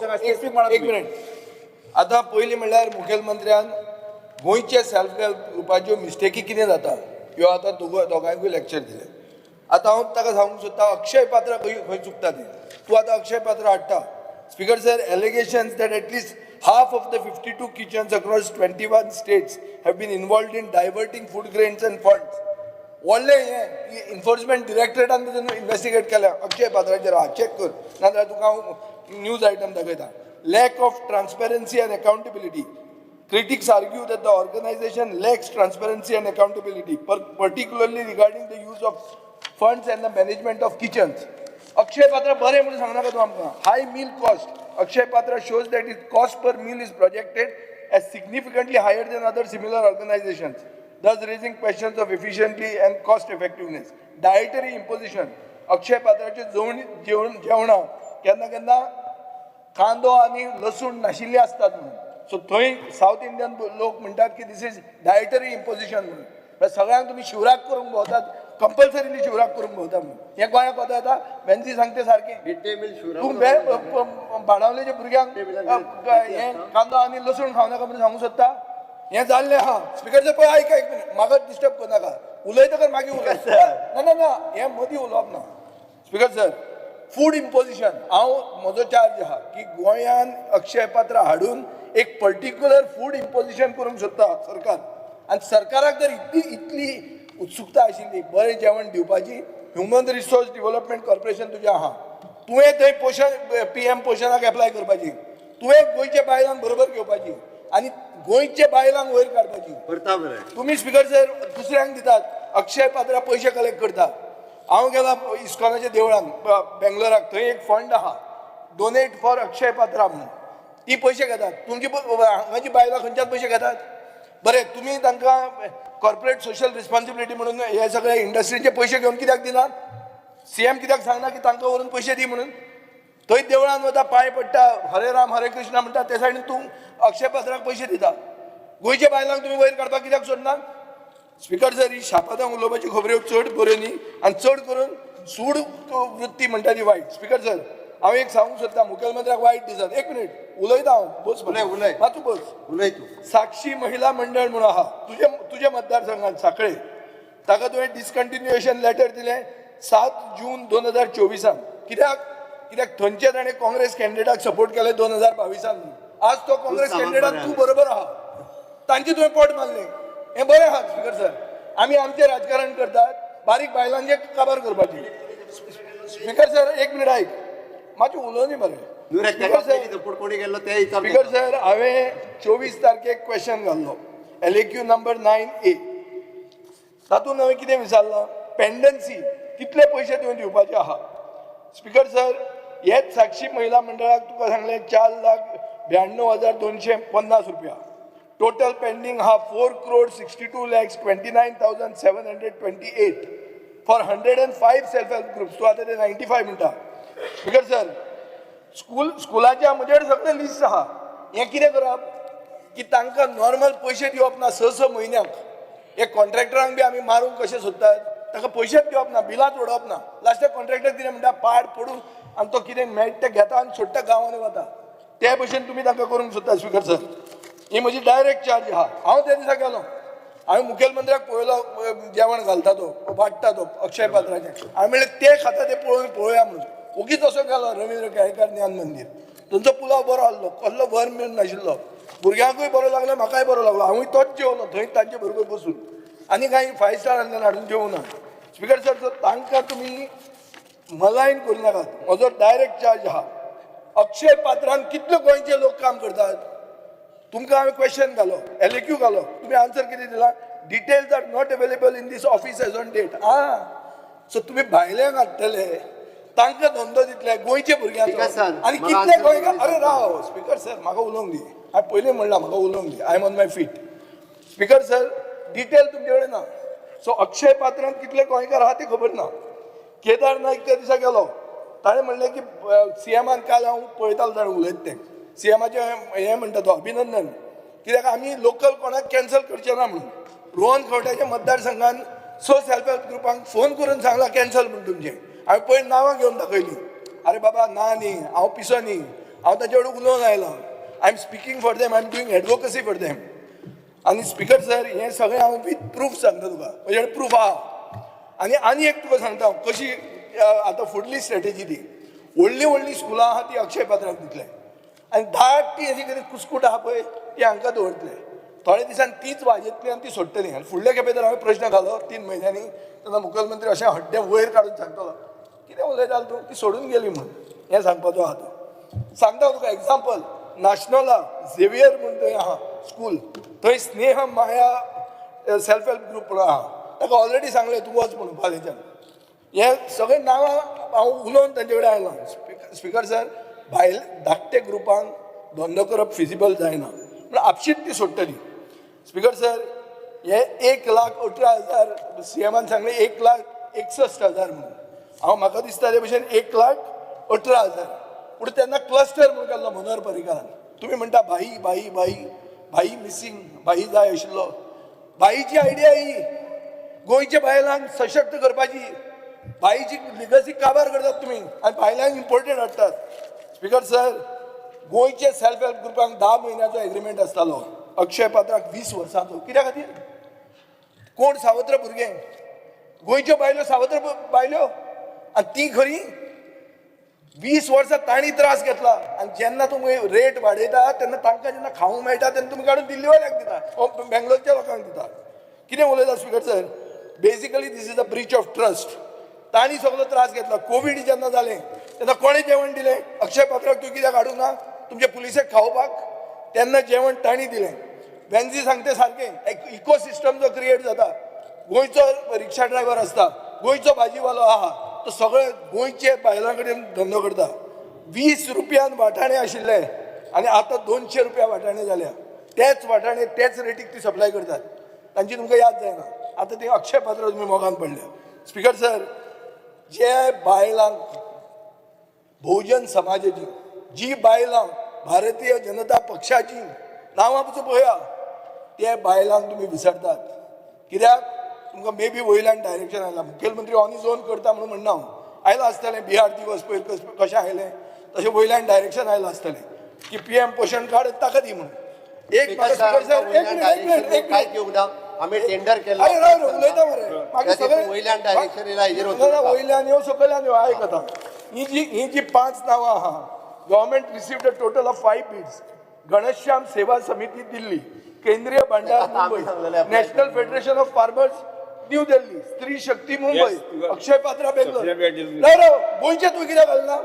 [SPEAKER 5] एक मिनिट. आतां पयलीं म्हणल्यार मुखेलमंत्र्यान गोंयच्या सेल्फ हेल्प ग्रुपाच्यो मिस्टेकी कितें जाता ह्यो आतां दोगांयकूय लेक्चर दिलें. आतां हांव ताका सांगूंक सोदता, अक्षय पात्रा खंय खंय चुकता तें. तूं आतां अक्षय पात्रा हाडटा. Speaker sir, allegations that at least half of the 52 kitchens across 21 states have been involved in diverting food grains and funds. व्हडलें हें इन्फोर्समेंट डिरेक्टरेटान पसून इन्वेस्टिगेट केल्या अक्षय पात्राचेर. आहा, चॅक कर, नाजाल्यार तुका हांव न्यूज आयटम दाखयता. Lack of transparency and accountability. Critics argue that the organization lacks transparency and accountability, particularly regarding the use of funds and the management of kitchens. Akshaya Patra बरें म्हणून सांगनाका तूं आमकां. High meal cost. Akshaya Patra shows that its cost per meal is projected as significantly higher than other similar organizations, thus raising questions of efficiency and cost effectiveness. Dietary imposition. Akshay पात्राचे जेवण जेवण जेवणां केन्ना केन्ना कांदो आनी लसूण नाशिल्ले आसतात म्हणून. सो थंय सावथ इंडियन लोक म्हणटात की this is dietary imposition म्हणून. म्हळ्यार सगळ्यांक तुमी शिवराक करूंक भोंवतात, कंपल्सरीली शिवराक करूंक भोंवता म्हणून. हें गोंयाक वता येता वेन्सी सांगते सारकें.
[SPEAKER 3] Mid day meal.
[SPEAKER 5] तूं बाणावलेच्या भुरग्यांक हें कांदो आनी लसूण खावं नाका म्हणून सांगूंक सोदता. हें जाल्लें आहा. स्पिकर सर, पळय, आयक, एक मिनट, म्हाका डिस्टर्ब करनाका. उलयतकर मागीर उलय. ना ना ना, हें मदीं उलोवप ना. स्पिकर सर, फूड इम्पोजिशन, हांव म्हजो चार्ज आहा की गोंयान अक्षय पात्र हाडून एक पर्टिक्युलर फूड इम्पोजिशन करूंक सोदता सरकार. आनी सरकाराक जर इतली इतली उत्सुकता आशिल्ली बरें जेवण दिवपाची, ह्युमन रिसोर्स डिवलपमेंट कॉर्पोरेशन तुजें आहा, तुवें थंय पोशण, पीएम पोशणाक एप्लाय करपाची, तुवें गोंयच्या बायलांक बरोबर घेवपाची आनी गोंयच्या बायलांक वयर काडपाची.
[SPEAKER 3] करता बरें.
[SPEAKER 5] तुम्ही स्पिकर सर दुसऱ्यांक दितात, अक्षय पात्रा पयशे कलेक्ट करता. हांव गेला इस्कॉनाच्या देवळान बेंगलोराक, थंय एक फंड आहा, डोनेट फॉर अक्षय पात्रा म्हणून. ती पयशे घेतात. तुमची हांगाची बायलां खंयच्यान पयशे घेतात? बरें, तुमी तांकां कॉर्पोरेट सोशल रिस्पॉन्सिबिलिटी म्हणून हे सगळे इंडस्ट्रीचे पयशे घेवन कित्याक दिनात? सीएम कित्याक सांगना की तांकां व्हरून पयशे दी म्हणून? थंय देवळान वता, पांय पडटा, हरे राम हरे कृष्ण म्हणटा, ते सायडीन तूं अक्षय पात्राक पयशे दिता. गोंयच्या बायलांक तुमी वयर काडपाक कित्याक सोदनात? स्पिकर सर, ही शापादां उलोवपाची खबऱ्यो चड बऱ्यो न्ही आनी चड करून सूड वृत्ती म्हणटा ती वायट. स्पिकर सर, हांव एक सांगूंक सोदता मुखेलमंत्र्याक, वायट दिसत, एक मिनीट उलयता हांव, बस.
[SPEAKER 3] उलय, उलय.
[SPEAKER 5] मातसो बस.
[SPEAKER 3] उलय तूं.
[SPEAKER 5] साक्षी महिला मंडळ म्हणून आहा तुजे तुज्या मतदारसंघात साखळे, ताका तुवें डिसकंटिन्युएशन लेटर दिलें 7 जून 2024. कित्याक? कित्याक थंयचे ताणें काँग्रेस कॅन्डिडेटाक सपोर्ट केले 2022. आज तो काँग्रेस
[SPEAKER 3] सामान
[SPEAKER 5] कॅन्डिडेटाक
[SPEAKER 3] बरें.
[SPEAKER 5] तूं बरोबर आहा, तांचे तुवें पोट मारलें. हें बरें आहा? स्पिकर सर, आमी आमचें राजकारण करतात, बारीक बायलांचें काबार करपाची. स्पिकर सर, एक मिनिट आयक, मातशें उलोवनी मरे.
[SPEAKER 3] न्हू रे.
[SPEAKER 5] स्पिकर सर,
[SPEAKER 3] सपोर्ट कोणी केल्लो ते विचार.
[SPEAKER 5] स्पीकर सर, हांवें 24 तारखेक क्वेश्चन घाल्लो, LAQ number 9A. तातूंत हांवें कितें विचारलां? पेंडन्सी कितले पयशे तुवें दिवपाचे आहा. स्पीकर सर, हेच साक्षी महिला मंडळाक तुका सांगलें, 4,92,250 रुपया टोटल पेंडींग आहा, 4 crore 62 lakhs 29,728 for 105 self help groups. तूं आतां ते 95 म्हणटा. स्पीकर सर, स्कुलाच्या म्हजे कडेन सगळें लिस्ट आहा. हें कितें करप की तांकां नॉर्मल पयशे दिवप ना स स म्हयन्याक. हे कॉन्ट्रॅक्टरांक बी आमी मारूंक कशें सोदतात? ताका पयशेच दिवप ना, बिलांच उडोवप ना. लास्टाक कॉन्ट्रॅक्टर कितें म्हणटा, पाड पडूं, आनी तो कितें मेळटा तें घेता आनी सोडटा, गांवांनी वता. ते भशेन तुमी तांकां करूंक सोदता. स्पिकर सर, ही म्हजी डायरेक्ट चार्ज आहा. हांव त्या दिसा गेलो, हांवें मुखेलमंत्र्याक पळयलो, जेवण घालता तो, वाडटा तो अक्षय पात्राचें. हांवें म्हणलें, ते खाता ते पळोवन पळोवया म्हणून. ओगीच असो गेलो रवींद्र केळेकार ज्ञान मंदीर. थंयचो पुलाव बरो आहलो, कसलो वर मेळ नाशिल्लो. भुरग्यांकूय बरो लागलो, म्हाकाय बरो लागलो. हांवूय तोच जेवलो थंय तांचे बरोबर बसून आनी कांय फायव स्टार हाडून जेवूं ना. स्पिकर सर, सो तांकां तुमी मलायन करूं नाकात. म्हजो डायरेक्ट चार्ज आहा, अक्षय पात्रान कितले गोंयचे लोक काम करतात. तुमकां हांवें क्वेश्चन घालो, एलएक्यू घालो, तुमी आन्सर कितें दिला? Details are not available in this office as on date. आं, सो तुमी भायल्यांक हाडटले, तांकां धंदो दितले गोंयचे भुरग्यांचो.
[SPEAKER 3] स्पीकर सर,
[SPEAKER 5] आनी
[SPEAKER 3] म्हाका
[SPEAKER 5] कितले
[SPEAKER 3] answer
[SPEAKER 5] गोंयकार
[SPEAKER 3] करून
[SPEAKER 5] अरे
[SPEAKER 3] सांगता.
[SPEAKER 5] राव स्पीकर सर, म्हाका उलोवंक दी. हांवें पयलीं म्हणलां, म्हाका उलोवंक दी. I am on my feet. Speaker sir, detail तुमचे कडेन ना, सो अक्षय पात्रांत कितले गोंयकार आहा ते खबर ना. केदार नाईक त्या दिसा गेलो, ताणें म्हणलें की सीएमान काल हांव पळयतालो ताणें उलयता तें, सीएमाचें हें म्हणटा तो अभिनंदन, कित्याक आमी लोकल कोणाक कॅन्सल करचे ना म्हणून. रोहन खंवट्याच्या मतदारसंघान स सेल्फ हेल्प ग्रुपांक फोन करून सांगला कॅन्सल म्हूण तुमचें. हांवें पयर नांवां घेवन दाखयलीं. अरे बाबा ना न्ही, हांव पिसो न्ही, हांव ताचे कडेन उलोवन आयलां. I am speaking for them, I am doing advocacy for them. आनी स्पिकर सर, हें सगळें हांव वीथ प्रूफ सांगता तुका, म्हजे कडेन प्रूफ आहा. आनी आनी एक तुका सांगता हांव कशी आतां फुडली स्ट्रेटेजी ती व्हडलीं व्हडलीं स्कुलां आहा ती अक्षय पात्राक दितले आनी धाकटी अशी कितें कुस्कूट आहा पळय ती हांकां दवरतले. थोड्या दिसान तीच वाजयतली आनी ती सोडटली. आनी फुडले खेपे जर हांवें प्रश्न घालो 3 म्हयन्यांनी तेन्ना मुखेलमंत्री अशें हड्डें वयर काडून सांगतलो कितें उलयतालो तूं, ती सोडून गेली म्हूण. हें सांगपाचो आहा तूं. सांगता तुका एग्जाम्पल, नाशनोला झेवियर म्हूण थंय आहा स्कूल, थंय Sneha Maya self help group म्हणून आहा. ताका ऑलरेडी सांगलें तूं वच म्हणून फाल्यांच्यान. हे सगळे नांवां हांव उलोवन तांचे कडेन आयलां. स्पिकर सर, भायल धाकटे ग्रुपांक धंदो करप फिजिबल जायना पूण आपशीच ती सोडटली. स्पिकर सर, हे 1,18,000 सीएमान सांगलें 1,61,000 म्हणून. हांव म्हाका दिसता ते भशेन 1,18,000. पूण तेन्ना क्लस्टर म्हणून केल्लो मनोहर पर्रीकारान. तुमी म्हणटा भाई भाई भाई भाई मिसींग, भाई जाय आशिल्लो. भाईची आयडिया ही गोंयच्या बायलांक सशक्त करपाची. भाईची लिगसी काबार करतात तुमी आनी बायलांक इम्पोर्टेड हाडटात. स्पिकर सर, गोंयचे सेल्फ हेल्प ग्रुपांक 10 म्हयन्याचो एग्रीमेंट आसतालो, अक्षय पात्राक 20 वर्सांचो. कित्या खातीर? कोण सावत्र भुरगें, गोंयच्यो बायलो सावत्र बायलो, आनी ती खरी 20 वर्सां तांणी त्रास घेतला. आनी जेन्ना तुमी रेट वाडयता तेन्ना तांकां जेन्ना खावंक मेळटा तेन्ना तुमी काडून दिल्लीवाल्याक दिता, बेंगलोरच्या लोकांक दिता. कितें उलयता speaker sir? Basically this is a breach of trust. तांणी सगळो त्रास घेतला. कोवीड जेन्ना जालें तेन्ना कोणें जेवण दिलें? अक्षय पात्राक तूं कित्याक हाडूंक ना तुमच्या पुलिसेक खावपाक? तेन्ना जेवण तांणी दिलें. वेन्झी सांगते सारकें, एक इकोसिस्टम जो क्रिएट जाता, गोंयचो रिक्षा ड्रायव्हर आसता, गोंयचो भाजीवालो आहा, तो सगळे गोंयचे बायलां कडेन धंदो करता. 20 रुपयान वाटाणे आशिल्ले आनी आतां 200 रुपया वाटाणे जाल्या. तेच वाटाणे तेच रेटीक ती सप्लाय करतात. तांची तुमकां याद जायना. आतां ती अक्षय पात्र तुमी मोगान पडल्या. स्पिकर सर, जे बायलांक बहुजन समाजाची जी बायलां भारतीय जनता पक्षाची नांवां पसून पळया, ते बायलांक तुमी विसरतात. कित्याक? तुमकां मे बी वयल्यान डायरेक्शन आयलां. मुखेलमंत्री ऑन his own करता म्हणून म्हणना हांव. आयलां आसतलें बिहार दिवस पयर कशें आयलें तशें वयल्यान डायरेक्शन आयलां आसतलें की पीएम पोशण कार्ड ताका दी म्हणून. एक म्हाका स्पिकर सर, एक मिनिट एक मिनिट एक
[SPEAKER 3] काय
[SPEAKER 5] मिनिट
[SPEAKER 3] घेवंक ना, आमी टेंडर केल्लो.
[SPEAKER 5] अरे राव रे, उलयता मरे. मागीर सगळे
[SPEAKER 3] वयल्यान डायरेक्शन येयला हेजेर वचूं
[SPEAKER 5] ना,
[SPEAKER 3] नाका.
[SPEAKER 5] वयल्यान येवं सकयल्यान येवं, आयक आतां. ही जी 5 नांवां आहा, government received a total of 5 bids. Ghanshyam Seva Samiti Delhi, Kendriya Bhandar
[SPEAKER 3] आतां आमी
[SPEAKER 5] मुंबई,
[SPEAKER 3] सांगलेलें apply
[SPEAKER 5] national federation of farmers new Delhi, Stree Shakti Mumbai, Akshaya Patra Bangalore. राव राव, गोंयचें तूं कित्याक घालना?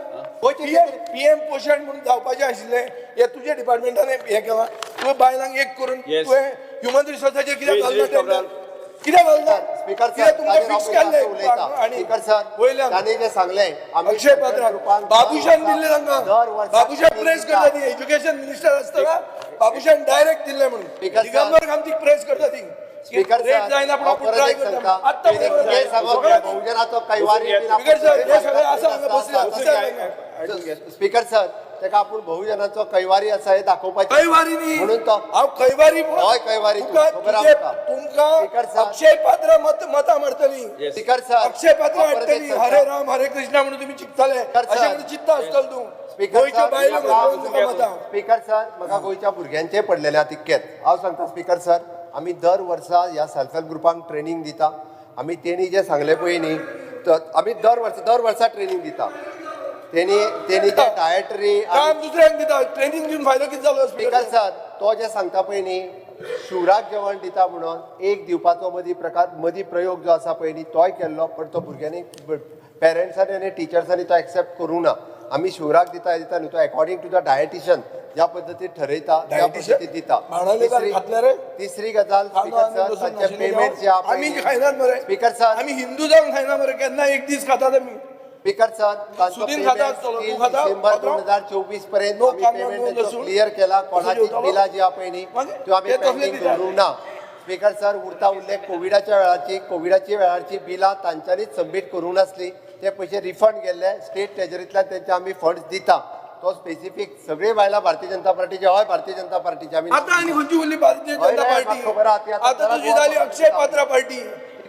[SPEAKER 5] पीएम पोशण म्हणून जावपाचें आशिल्लें हें तुज्या डिपार्टमेंटान हें केलां. तुवें बायलांक एक करून तुवें ह्युमन रिसोर्साचेर कित्याक घालना टेंडर? कित्याक घालना?
[SPEAKER 3] स्पिकर सर,
[SPEAKER 5] कित्याक तुमकां फिक्स केल्लें आनी
[SPEAKER 3] स्पिकर सर,
[SPEAKER 5] वयल्यान
[SPEAKER 3] तांणी जें सांगलें
[SPEAKER 5] अक्षय पात्राक बाबूशान दिल्लें तांकां.
[SPEAKER 3] दर वर्सा
[SPEAKER 5] बाबूशान प्रेस करता ती, एज्युकेशन मिनिस्टर आसतना बाबूशान डायरेक्ट दिल्लें म्हणून.
[SPEAKER 3] स्पिकर सर,
[SPEAKER 5] दिगंबर कामतीक प्रेस करता ती
[SPEAKER 3] स्पिकर
[SPEAKER 5] रेट
[SPEAKER 3] सर,
[SPEAKER 5] जायना पूण
[SPEAKER 3] हांव
[SPEAKER 5] आपूण
[SPEAKER 3] परत
[SPEAKER 5] ट्राय
[SPEAKER 3] एक
[SPEAKER 5] करता.
[SPEAKER 3] सांगता,
[SPEAKER 5] आत्तां
[SPEAKER 3] कितें सांगप
[SPEAKER 5] सगळें
[SPEAKER 3] बहुजनाचो कैवारी बीन
[SPEAKER 5] स्पिकर सर, हे सगळे आसा हांगा बसले आसा.
[SPEAKER 3] स्पिकर सर, ताका आपूण बहुजनाचो कैवारी आसा हें दाखोवपाचें
[SPEAKER 5] कैवारी न्ही
[SPEAKER 3] म्हणून तो
[SPEAKER 5] हांव कैवारी
[SPEAKER 3] हय, कैवारी तूं, खबर आहा तुका.
[SPEAKER 5] तुमकां
[SPEAKER 3] स्पिकर सर.
[SPEAKER 5] अक्षय पात्रा मतां मारतली.
[SPEAKER 3] स्पिकर सर,
[SPEAKER 5] अक्षय पात्रा
[SPEAKER 3] हांव परत एक
[SPEAKER 5] हाडटली.
[SPEAKER 3] सांगता.
[SPEAKER 5] हरे राम हरे कृष्णा म्हणून तुमी चिंतताले
[SPEAKER 3] स्पिकर सर.
[SPEAKER 5] अशें म्हणून चिंतता आसतलो तूं.
[SPEAKER 3] स्पिकर
[SPEAKER 5] गोंयच्यो
[SPEAKER 3] सर,
[SPEAKER 5] बायलो
[SPEAKER 3] म्हाका-
[SPEAKER 5] तुका मतां.
[SPEAKER 3] स्पिकर सर, म्हाका गोंयच्या भुरग्यांचें पडलेलें आहा तितकेंच. हांव सांगता स्पिकर सर, आमी दर वर्सा ह्या सेल्फ हेल्प ग्रुपांक ट्रेनींग दिता. आमी तेणी जें सांगलें पळय न्ही, तर आमी दर वर्सा ट्रेनींग दिता. तेणी तेणी जे डायटरी
[SPEAKER 5] काम दुसऱ्यांक दिता, ट्रेनींग दिवन फायदो कितें जालो?
[SPEAKER 3] स्पिकर सर, तो जें सांगता पळय न्ही, शिवराक जेवण दिता म्हणून एक दिवपाचो मदीं प्रकार मदीं प्रयोग जो आसा पळय न्ही, तोय केल्लो, पण तो भुरग्यांनी पेरंट्सांनी आनी टिचर्सांनी तो एक्सेप्ट करूंक ना. आमी शिवराक दिता दिता न्ही, तो अकॉर्डिंग टू the dietitian ज्या पद्दतीन ठरयता त्या
[SPEAKER 5] डायटिशियन?
[SPEAKER 3] पद्दतीन दिता.
[SPEAKER 5] बाणावलेकार खातले रे?
[SPEAKER 3] तिसरी गजाल स्पिकर सर, तांचे पेमेंट जे आहा
[SPEAKER 5] आमी खायनात मरे.
[SPEAKER 3] स्पिकर सर,
[SPEAKER 5] आमी हिंदू जावन खायना मरे, केन्ना एक दीस खातात आमी.
[SPEAKER 3] स्पिकर सर, तांचो
[SPEAKER 5] सुदीन खाता
[SPEAKER 3] पेमेंट
[SPEAKER 5] आसतलो, तूं
[SPEAKER 3] 3
[SPEAKER 5] खाता?
[SPEAKER 3] डिसेंबर
[SPEAKER 5] पात्रांव?
[SPEAKER 3] 2024 पर्यंत
[SPEAKER 5] नो
[SPEAKER 3] आमी
[SPEAKER 5] कांदो,
[SPEAKER 3] पेमेंट
[SPEAKER 5] नो
[SPEAKER 3] तांचो
[SPEAKER 5] लसूण.
[SPEAKER 3] क्लियर केला. कोणाची
[SPEAKER 5] जेवतालो?
[SPEAKER 3] बिलां जी आहा पळय न्ही,
[SPEAKER 5] मागीर
[SPEAKER 3] त्यो आमी
[SPEAKER 5] ते तसले
[SPEAKER 3] पेंडींग
[SPEAKER 5] दितात.
[SPEAKER 3] दवरूंक ना. स्पिकर सर, उरता उरले कोविडाच्या वेळाची कोविडाच्या वेळाची बिलां तांच्यांनीच सबमीट करूंक नासली, ते पयशे रिफंड केल्ले. स्टेट ट्रेजरींतल्यान तांचे आमी फंड्स दिता. तो स्पेसिफीक सगळी बायलां भारतीय जनता पार्टीची, हय भारतीय जनता पार्टीची आमी.
[SPEAKER 5] आतां आनी खंयची उरली भारतीय
[SPEAKER 3] हय
[SPEAKER 5] जनता
[SPEAKER 3] रे,
[SPEAKER 5] पार्टी?
[SPEAKER 3] म्हाका खबर आहा, ती आतां
[SPEAKER 5] आतां तुजी
[SPEAKER 3] जरा
[SPEAKER 5] जाली
[SPEAKER 3] गोवा
[SPEAKER 5] अक्षय पात्रा पार्टी.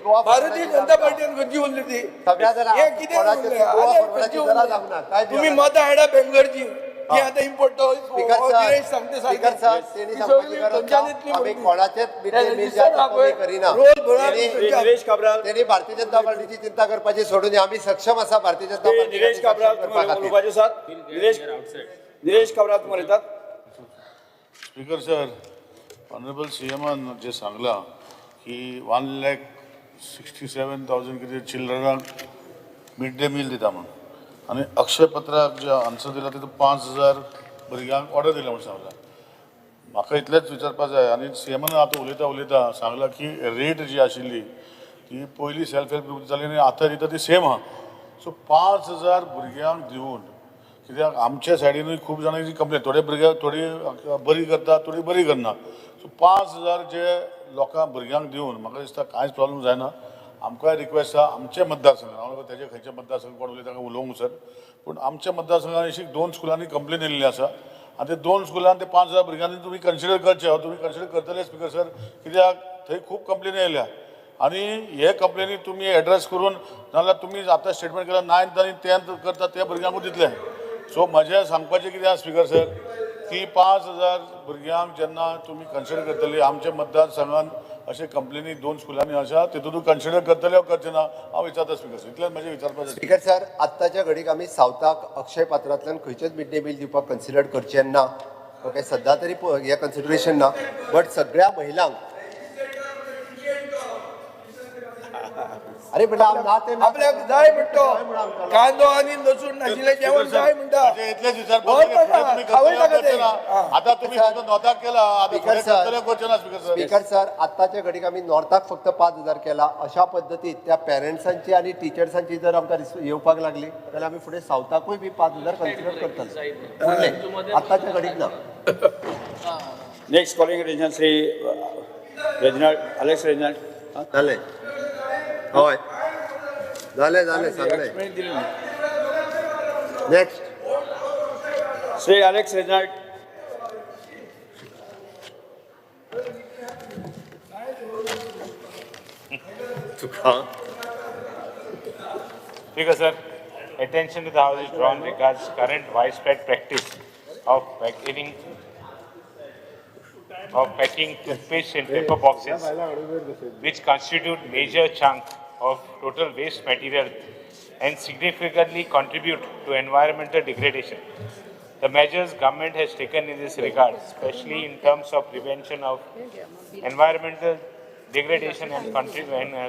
[SPEAKER 3] गोवा
[SPEAKER 5] भारतीय जनता पार्टीन खंयची उरली ती?
[SPEAKER 3] सगळ्या जाणां
[SPEAKER 5] हे कितें
[SPEAKER 3] कोणाचें
[SPEAKER 5] उरलें?
[SPEAKER 3] गोवा
[SPEAKER 5] आनी
[SPEAKER 3] फॉरवर्डाची
[SPEAKER 5] खंयची
[SPEAKER 3] जरा
[SPEAKER 5] उरली?
[SPEAKER 3] जावंक ना. काय
[SPEAKER 5] तुमी मतां हाडा बेंगलोरची, ती आतां इम्पोर्ट
[SPEAKER 3] स्पीकर सर,
[SPEAKER 5] सांगते.
[SPEAKER 3] स्पीकर सर, तेणी सांगपाची गरज ना. आमी कोणाचेच मिड डे मील जे आतां कमी करिना.
[SPEAKER 5] रोल भरा.
[SPEAKER 4] निलेश काब्राल.
[SPEAKER 3] तेणी भारतीय जनता पार्टीची चिंता करपाची सोडून आमी सक्षम आसा भारतीय जनता पार्टी
[SPEAKER 4] निलेश काब्राल,
[SPEAKER 3] करपा
[SPEAKER 4] तुम्हाला
[SPEAKER 3] खातीर.
[SPEAKER 4] उलोवपाचें आसात? निलेश निलेश काब्राल, तुम्हाला येतात?
[SPEAKER 7] स्पीकर सर, ऑनरेबल सी एमान जे सांगलां की 1,67,000 कितें चिल्ड्रनाक मिड डे मील दिता म्हणून आनी अक्षय पत्राक जे आन्सर दिला तितून 5,000 भुरग्यांक ऑर्डर दिल्या म्हणून सांगलां. म्हाका इतलेंच विचारपा जाय आनी सी एमान आतां उलयता उलयता सांगलां की रेट जी आशिल्ली ती पयलीं सेल्फ हेल्प ग्रूप जाली आनी आतां दिता ती सेम आहा. सो 5,000 भुरग्यांक दिवन कित्याक आमच्या सायडीनूय खूब जाणांची कंप्लेन, थोडे भुरगे थोडी बरी करता, थोडी बरी करना. सो 5,000 जे लोकांक भुरग्यांक दिवन म्हाका दिसता कांयच प्रॉब्लम जायना. आमकांय रिक्वेस्ट आहा आमच्या मतदारसंघात, हांव तेजे खंयच्या मतदारसंघ कोण उलयता ताका उलोवंक सर, पूण आमच्या मतदारसंघात अशी 2 स्कुलांनी कंप्लेन येयल्ली आसा आनी ते 2 स्कुलान ते 5,000 भुरग्यांनी तुमी कन्सिडर करचे. तुमी कन्सिडर करतले स्पीकर सर, कित्याक थंय खूब कंप्लेनी येयल्या आनी हे कंप्लेनी तुमी एड्रेस करून नाजाल्यार तुमी आतां स्टेटमेंट केला 9th आनी 10th करता त्या भुरग्यांकूच दितले. सो म्हजें सांगपाचें कितें आसा स्पीकर सर की 5,000 भुरग्यांक जेन्ना तुमी कन्सिडर करतली आमच्या मतदारसंघात अशे कंप्लेनी 2 स्कुलांनी आसा तितून कन्सिडर करतले करचे ना हांव विचारता स्पीकर सर. इतलेंच म्हजें विचारपाचें.
[SPEAKER 3] स्पीकर सर, आत्ताच्या घडीक आमी सावथाक अक्षय पात्रांतल्यान खंयचेच मिड डे मील दिवपाक कन्सिडर करचे ना. ओके, सद्या तरी हें कन्सिडरेशन ना, बट सगळ्या महिलांक अरे बेटा ना ते
[SPEAKER 5] आपल्याक जाय म्हणटा, कांदो आनी लसूण नाशिल्लें जेवण जाय म्हणटा.
[SPEAKER 7] इतलेंच विचारपाचें. आतां तुमी फक्त नॉर्थाक केला, आतां करचे ना स्पीकर सर.
[SPEAKER 3] स्पीकर सर, आत्ताच्या घडीक आमी नॉर्थाक फक्त 5,000 केला. अशा पद्दतीन त्या पॅरंट्सांची आनी टिचर्सांची जर आमकां येवपाक लागली जाल्यार आमी फुडें सावथाकूय बी 5,000 कन्सिडर करतले. उरलें आत्ताच्या घडीक ना.
[SPEAKER 4] Next calling attention Shri Reginald Alex Reginald.
[SPEAKER 3] जालें, हय जालें जालें सांगलें. Next
[SPEAKER 4] Shri Alex Reginald.
[SPEAKER 8] Speaker sir, attention to the House is drawn regards current widespread practice of packing toothpaste in paper boxes, which constitute major chunk of total waste material and significantly contribute to environmental degradation. The measures government has taken in this regard, especially in terms of prevention of environmental degradation and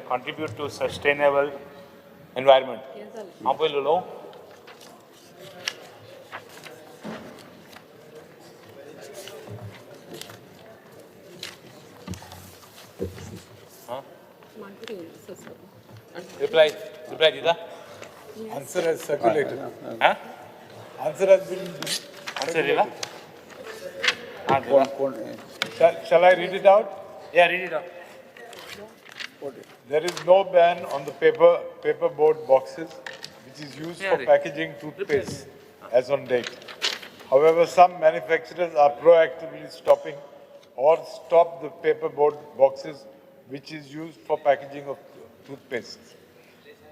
[SPEAKER 8] contribute to sustainable environment. हांव पयलीं उलोवं? Reply, reply दिता?
[SPEAKER 6] Answer has circulated.
[SPEAKER 8] Huh?
[SPEAKER 6] Answer has been.
[SPEAKER 8] Answer दिला? हां दिला.
[SPEAKER 6] Shall I read it out?
[SPEAKER 8] Yeah, read it out.
[SPEAKER 6] There is no ban on the paperboard boxes, which is used for packaging toothpaste as on date. However, some manufacturers are proactively stopping or stop the paperboard boxes, which is used for packaging of toothpaste.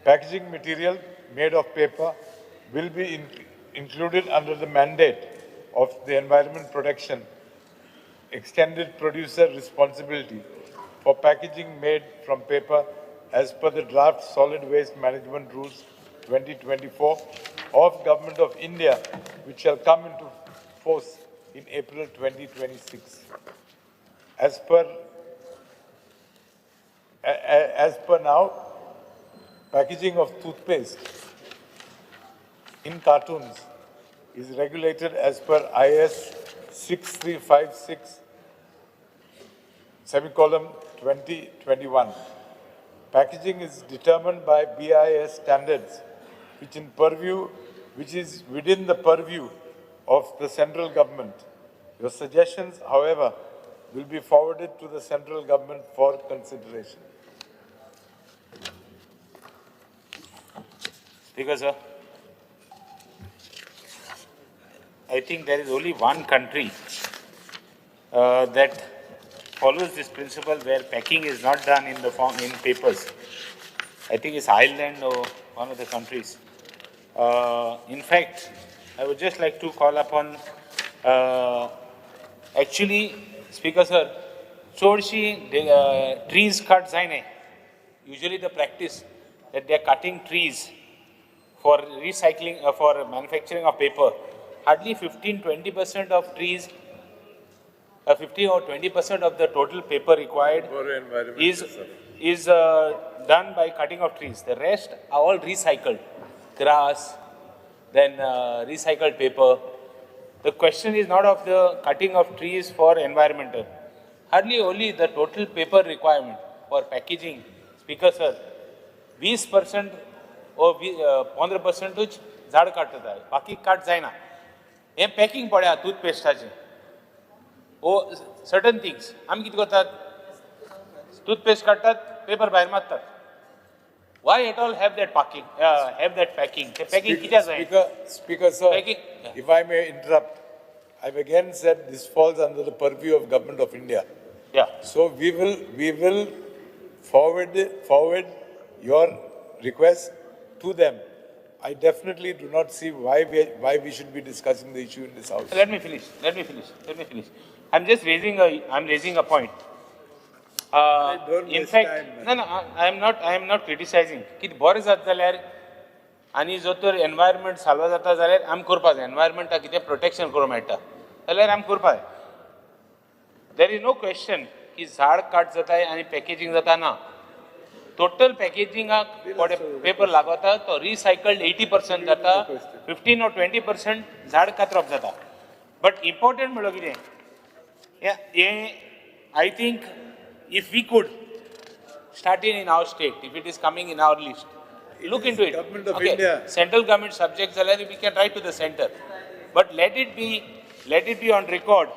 [SPEAKER 6] Packaging material made of paper will be included under the mandate of the Environment Protection Extended Producer Responsibility for packaging made from paper as per the draft Solid Waste Management Rules 2024 of Government of India, which shall come into force in April 2026. As per now, packaging of toothpaste in cartoons is regulated as per IS 6356 /2021. Packaging is determined by BIS standards, which is within the purview of the central government. Your suggestions, however, will be forwarded to the central government for consideration.
[SPEAKER 8] Speaker sir, I think there is only one country that follows this principle where packing is not done in the form in papers. I think it's Ireland or one of the countries. In fact, I would just like to call upon, actually, Speaker sir, चडशी trees cut जायनाय. Usually the practice that they are cutting trees for recycling, for manufacturing of paper. Hardly 15-20% of trees, 50 or 20% of the total paper required is done by cutting of trees. The rest are all recycled. Grass, then recycled paper. The question is not of the cutting of trees for environmental. Hardly only the total paper requirement for packaging, Speaker sir, 20% or 15% झाड काडटा, बाकी काट जायना. हें packing पळया टूथपेस्टाचें ओ certain things आमी कितें करतात, टूथपेस्ट काडटात, पेपर भायर मारतात. Why at all have that packing? Have that packing? The packing कित्याक जाय?
[SPEAKER 9] Speaker sir,
[SPEAKER 8] Packing.
[SPEAKER 9] If I may interrupt, I've again said this falls under the purview of Government of India.
[SPEAKER 8] Yeah.
[SPEAKER 9] So we will forward your request to them. I definitely do not see why we should be discussing the issue in this house.
[SPEAKER 8] Let me finish. I'm just raising a point. In fact, time, no, I am not criticizing. कितें बरें जाता जाल्यार आनी जो तर environment साल्व जाता जाल्यार आमी करपा जाय. एनवायरमेंटाक कितें प्रोटेक्शन करूंक मेळटा जाल्यार आमी करपा जाय. There is no question की झाड काट जाता आनी पॅकेजींग जाता ना. टोटल पॅकेजिंगाक पेपर लागता तो रिसायकल्ड 80% जाता, 15 or 20% झाड कातरप जाता. बट इम्पॉर्टंट म्हणलो कितें हें, I think if we could start it in our state, if it is coming in our list, look into it.
[SPEAKER 9] Government of India.
[SPEAKER 8] Central government subject जाल्यार we can write to the center. But let it be on record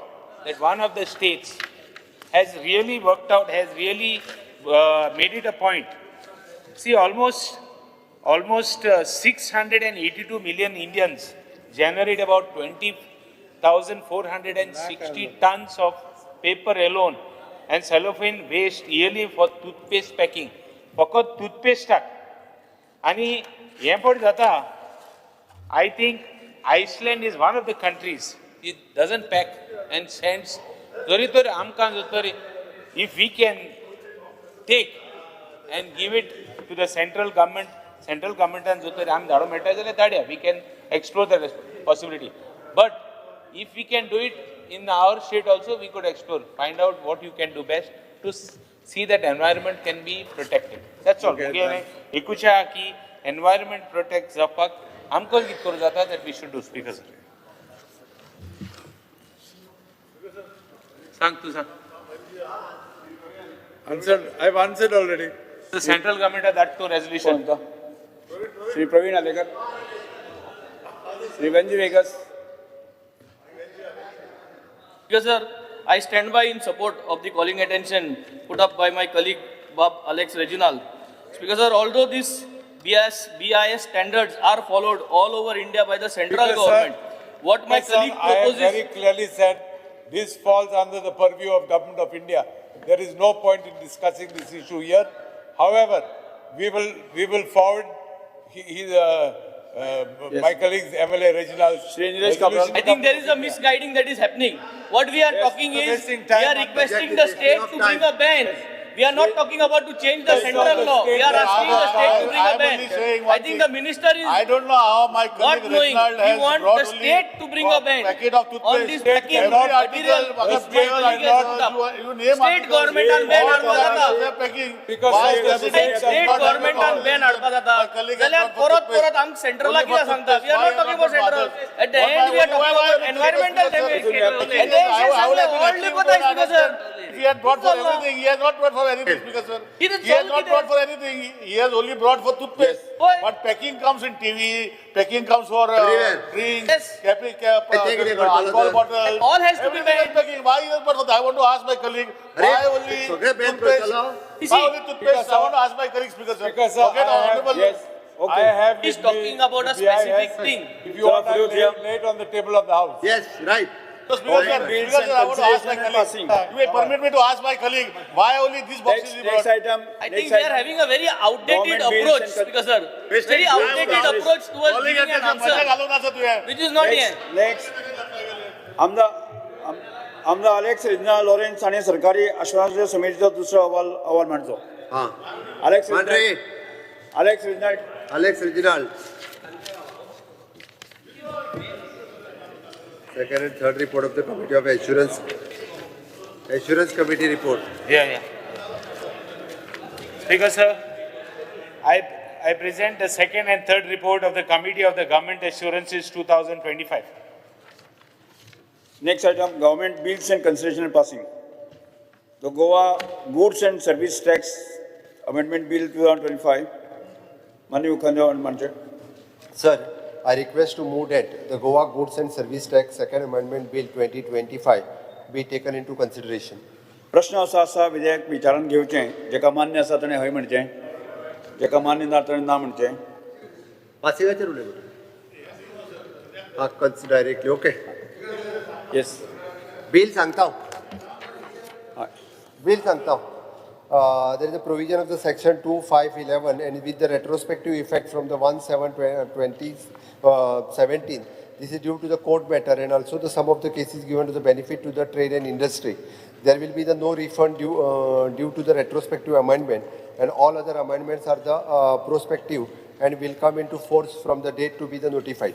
[SPEAKER 8] that one of the states has really worked out, has really made it a point. See, almost 682 million Indians generate about 20,460 tons of paper alone and cellophane waste yearly for toothpaste packing. फकत toothpaste आनी हें पळय जाता. I think Iceland is one of the countries it doesn't pack and sends. जरी तर आमकां जर if we can take and give it to the central government, central गव्हर्मेंटान जर तर आमी धाडूंक मेळटा जाल्यार धाडया. We can explore the possibility. But if we can do it in our state also, we could explore, find out what you can do best to see that environment can be protected. That's all. एकूच आहा की environment protect जावपाक आमकां कितें करूं जाता that we should do. Speaker sir, सांग तूं सांग.
[SPEAKER 9] Answered. I've answered already.
[SPEAKER 8] The central government has that to resolution.
[SPEAKER 4] Shri Praveen Alekar, Shri Venzy Viegas.
[SPEAKER 1] Yes, sir, I stand by in support of the calling attention put up by my colleague Bob Alex Reginald. Speaker sir, although these BIS standards are followed all over India by the central government, what my colleague proposes... I
[SPEAKER 9] have very clearly said this falls under the purview of Government of India. There is no point in discussing this issue here. However, we will forward yes. My colleagues MLA Reginald.
[SPEAKER 1] I think there is a misguiding that is happening. What we are talking is, we are requesting the state to bring a ban. We are not talking about to change the central law. We are asking the state to bring a ban. I think the minister is
[SPEAKER 7] I don't know how my colleague
[SPEAKER 1] not knowing.
[SPEAKER 7] Reginald
[SPEAKER 1] We
[SPEAKER 7] has
[SPEAKER 1] want
[SPEAKER 7] brought
[SPEAKER 1] the state to bring a ban
[SPEAKER 7] packet of toothpaste.
[SPEAKER 1] On this packing material. State government on ban हाडपा जाता. State government on ban हाडपा जाता. जाल्यार परत परत आम सेंट्रला कितें सांगता? We are not talking about central. At the end we are talking about environmental damage. And then सांगले व्हडली कोता Speaker sir.
[SPEAKER 7] He had brought for everything. He has not brought for anything, Speaker sir. He has not brought for anything. He has only brought for toothpaste.
[SPEAKER 1] Yes.
[SPEAKER 7] But packing comes in TV, packing comes for drinks,
[SPEAKER 1] yes.
[SPEAKER 7] Alcohol bottle.
[SPEAKER 1] All has to be banned.
[SPEAKER 7] Packing. Why he has brought for that? I want to ask my colleague. Why only toothpaste? Why only toothpaste? I want to ask my colleague, Speaker sir.
[SPEAKER 9] Speaker sir,
[SPEAKER 7] honorable.
[SPEAKER 9] Yes. Okay. I have.
[SPEAKER 1] He's talking about a specific thing.
[SPEAKER 9] If you want, I lay it on the table of the house.
[SPEAKER 3] Yes, right.
[SPEAKER 7] Speaker sir,
[SPEAKER 4] Bills
[SPEAKER 7] Speaker sir, I
[SPEAKER 4] and
[SPEAKER 7] want to ask my
[SPEAKER 4] consideration and
[SPEAKER 7] colleague.
[SPEAKER 4] passing.
[SPEAKER 7] You may permit me to ask my colleague, why only these boxes
[SPEAKER 4] Next,
[SPEAKER 7] you
[SPEAKER 4] next
[SPEAKER 7] brought?
[SPEAKER 4] item.
[SPEAKER 1] I
[SPEAKER 4] next
[SPEAKER 1] think we are
[SPEAKER 4] item.
[SPEAKER 1] having a very outdated
[SPEAKER 4] Government bills
[SPEAKER 1] approach,
[SPEAKER 4] and con-
[SPEAKER 1] Speaker sir. Very outdated approach towards
[SPEAKER 7] Colleague
[SPEAKER 1] giving an
[SPEAKER 7] अध्यक्ष, मजा
[SPEAKER 1] answer,
[SPEAKER 7] घालून आसा तुवें.
[SPEAKER 1] which is not here.
[SPEAKER 4] Next, next. आमदार आमदार Alex Reginald Lawrence हाणें सरकारी आश्वासनाच्या समितीचो दुसरो अहवाल अहवाल मांडचो.
[SPEAKER 3] हां
[SPEAKER 4] Alex
[SPEAKER 3] Mandre.
[SPEAKER 4] Alex Reginald.
[SPEAKER 3] Alex Reginald. Second and third report of the Committee of Assurance, Assurance Committee report.
[SPEAKER 8] Yeah. Speaker, sir, I present the second and third report of the Committee of the Government Assurances 2025.
[SPEAKER 4] Next item, government bills and consideration and passing. The Goa Goods and Service Tax Amendment Bill 2025. माननीय मुख्यमंत्री मांडचे.
[SPEAKER 3] Sir, I request to move that the Goa Goods and Service Tax Second Amendment Bill 2025 be taken into consideration.
[SPEAKER 4] प्रश्न असो आसा विधेयक विचारान घेवचें, जेका मान्य आसा ताणें हय म्हणचें, जेका मान्य ना ताणें ना म्हणचें.
[SPEAKER 3] पासिंगाचेर उलय. हां, कन्स डायरेक्टली, ओके.
[SPEAKER 4] येस.
[SPEAKER 3] बील सांगता हांव.
[SPEAKER 4] हय.
[SPEAKER 3] Bill सांगता. There is a provision of the section 2, 5, 11 and with the retrospective effect from the 1 7 2017. This is due to the court matter and also the sum of the cases given to the benefit to the trade and industry. There will be the no refund due to the retrospective amendment, and all other amendments are the prospective and will come into force from the date to be the notified.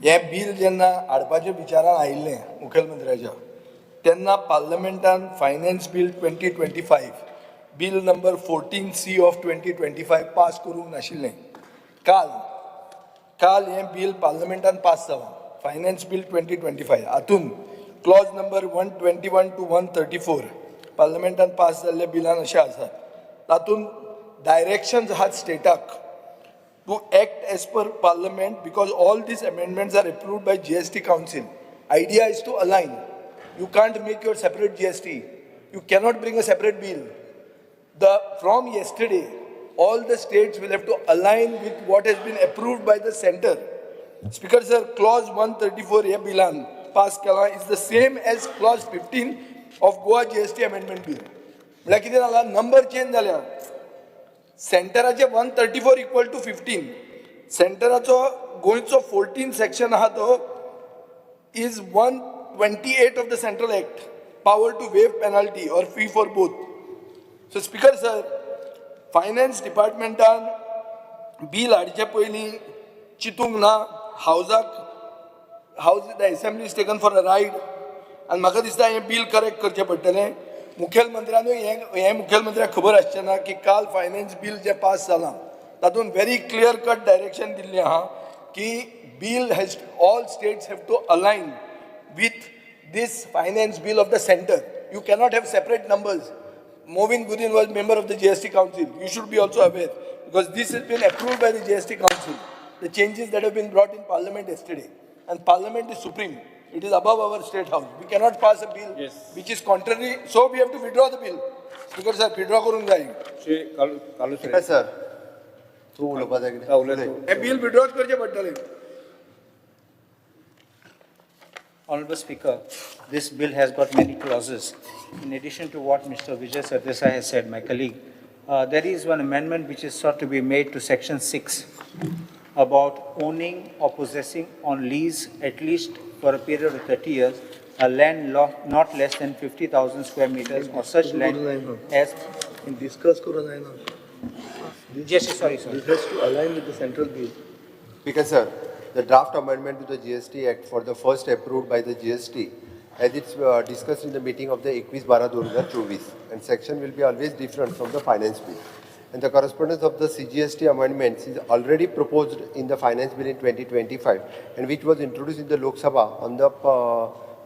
[SPEAKER 5] हें bill जेन्ना हाडपाच्या विचारान आयिल्लें मुखेलमंत्र्याच्या, तेन्ना पार्लमेंटान finance bill 2025, bill number 14C of 2025 pass करूंक नाशिल्लें. काल काल हें बील पार्लमेंटान पास जालां, फायनान्स बील 2025. हातून clause number 121 to 134 पार्लमेंटान पास जाल्ल्या बिलान अशें आसा, तातूंत डायरेक्शन्स आहात स्टेटाक to act as per parliament because all these amendments are approved by GST Council. Idea is to align. You can't make your separate GST. You cannot bring a separate bill. From yesterday, all the states will have to align with what has been approved by the center. Speaker sir, clause 134 ह्या बिलान pass केला is the same as clause 15 of Goa GST Amendment Bill. म्हळ्यार कितें जाला, number change जाल्या. सेंटराचे 134 equal to 15, सेंटराचो गोंयचो 14 section आहा तो is 128 of the Central Act, power to waive penalty or fee for both. So Speaker sir, finance डिपार्टमेंटान bill हाडचे पयलीं चिंतूंक ना. हावजाक house, the assembly is taken for a ride आनी म्हाका दिसता हें बील करेक्ट करचें पडटलें. मुखेलमंत्र्यानूय हें हें मुखेलमंत्र्याक खबर आसचें ना की काल फायनान्स बील जें पास जालां तातूंत व्हेरी क्लियर कट डायरेक्शन दिल्लें आहा की bill has all states have to align with this finance bill of the center. You cannot have separate numbers. Mauvin Godinho was member of the GST Council. You should be also aware because this has been approved by the GST Council. The changes that have been brought in Parliament yesterday. And Parliament is supreme. It is above our state house. We cannot pass a bill which is contrary. So we have to withdraw the bill. Speaker sir, withdraw करूंक जाय.
[SPEAKER 4] Shri Carlos.
[SPEAKER 3] Speaker sir, तूं उलोवपा जाय कितें?
[SPEAKER 4] उलय तूं.
[SPEAKER 5] हे bill withdraw करचें पडटलें.
[SPEAKER 10] Honorable Speaker, this bill has got many clauses. In addition to what Mr. Vijay Sardesai has said, my colleague, there is one amendment which is sought to be made to Section 6 about owning or possessing on lease at least for a period of 30 years a land not less than 50,000 square meters or such land as...
[SPEAKER 5] Discuss करूंक जायना.
[SPEAKER 10] Yes, sorry, sorry.
[SPEAKER 5] This has to align with the central bill.
[SPEAKER 3] Speaker sir, the draft amendment to the GST Act for the first approved by the GST as it's discussed in the meeting of the 21/12/2024, and section will be always different from the finance bill. And the correspondence of the CGST amendments is already proposed in the finance bill in 2025, and which was introduced in the Lok Sabha on the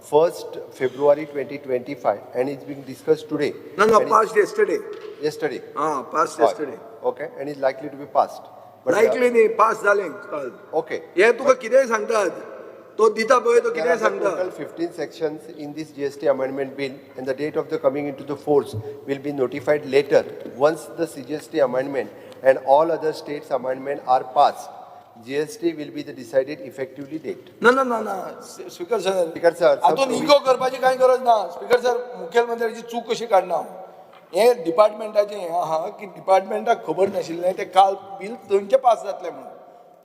[SPEAKER 3] 1st February 2025, and it's being discussed today.
[SPEAKER 5] No,
[SPEAKER 3] And
[SPEAKER 5] passed yesterday.
[SPEAKER 3] Yesterday.
[SPEAKER 5] Ah, passed yesterday.
[SPEAKER 3] Okay, and it's likely to be passed. But,
[SPEAKER 5] Likely न्ही, pass जालें काल.
[SPEAKER 3] Okay.
[SPEAKER 5] हे तुका कितेंय सांगतात, तो दिता पळय तो
[SPEAKER 3] There
[SPEAKER 5] कितेंय
[SPEAKER 3] are the
[SPEAKER 5] सांगता.
[SPEAKER 3] total 15 sections in this GST amendment bill, and the date of the coming into the force will be notified later once the CGST amendment and all other states amendment are passed, GST will be the decided effectively date.
[SPEAKER 5] ना ना ना ना, speaker sir.
[SPEAKER 3] Speaker sir,
[SPEAKER 5] हातून ego करपाची कांय गरज ना. Speaker sir, मुखेलमंत्र्याची चूक कशी काडना हांव. हें डिपार्टमेंटाचें हें आहा की डिपार्टमेंटाक खबर नाशिल्लें तें काल बील थंयचें पास जातलें म्हणून.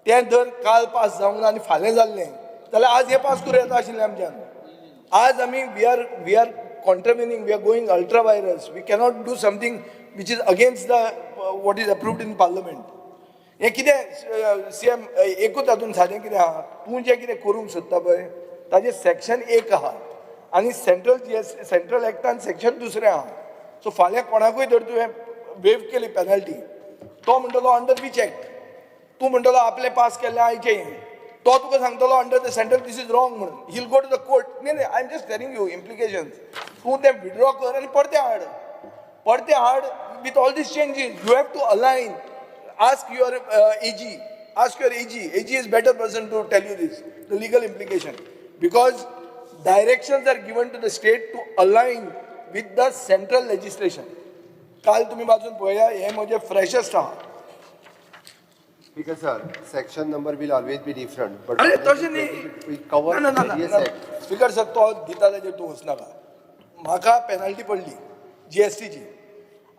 [SPEAKER 5] तें जर काल पास जावंक ना आनी फाल्यां जाल्लें जाल्यार आज हें पास करूं येता आशिल्लें आमच्यान. आज आमी we are contravening, we are going ultra vires. We cannot do something which is against the what is approved in parliament. हें कितें सी एम, एकूच हातून सादें कितें आहा, तूं जें कितें करूंक सोदता पळय ताजें सेक्शन एक आहा आनी सेंट्रल जीएस सेंट्रल एक्टान सेक्शन दुसरें आहा. सो फाल्यां कोणाकूय जर तुवें वेव केली पेनल्टी, तो म्हणटलो अंडर which act. तूं म्हणटलो आपलें पास केल्लें आयचें हें. तो तुका सांगतलो under the central this is wrong म्हणून. He'll go to the court. न्ही न्ही, I am just telling you implications. तूं तें विड्रॉ कर आनी परतें हाड, परतें हाड with all these changes. You have to align. Ask your AG, ask your AG. AG is better person to tell you this, the legal implication, because directions are given to the state to align with the central legislation. काल तुम्ही वाचून पळया, हे म्हजें freshest आहा.
[SPEAKER 3] Speaker sir, section number will always be different, but
[SPEAKER 5] अरे तशें न्ही.
[SPEAKER 3] we cover
[SPEAKER 5] ना ना ना.
[SPEAKER 3] various act.
[SPEAKER 5] Speaker sir, तो दिता ताजेर तूं वचनाका. म्हाका पेनल्टी पडली जीएसटीची.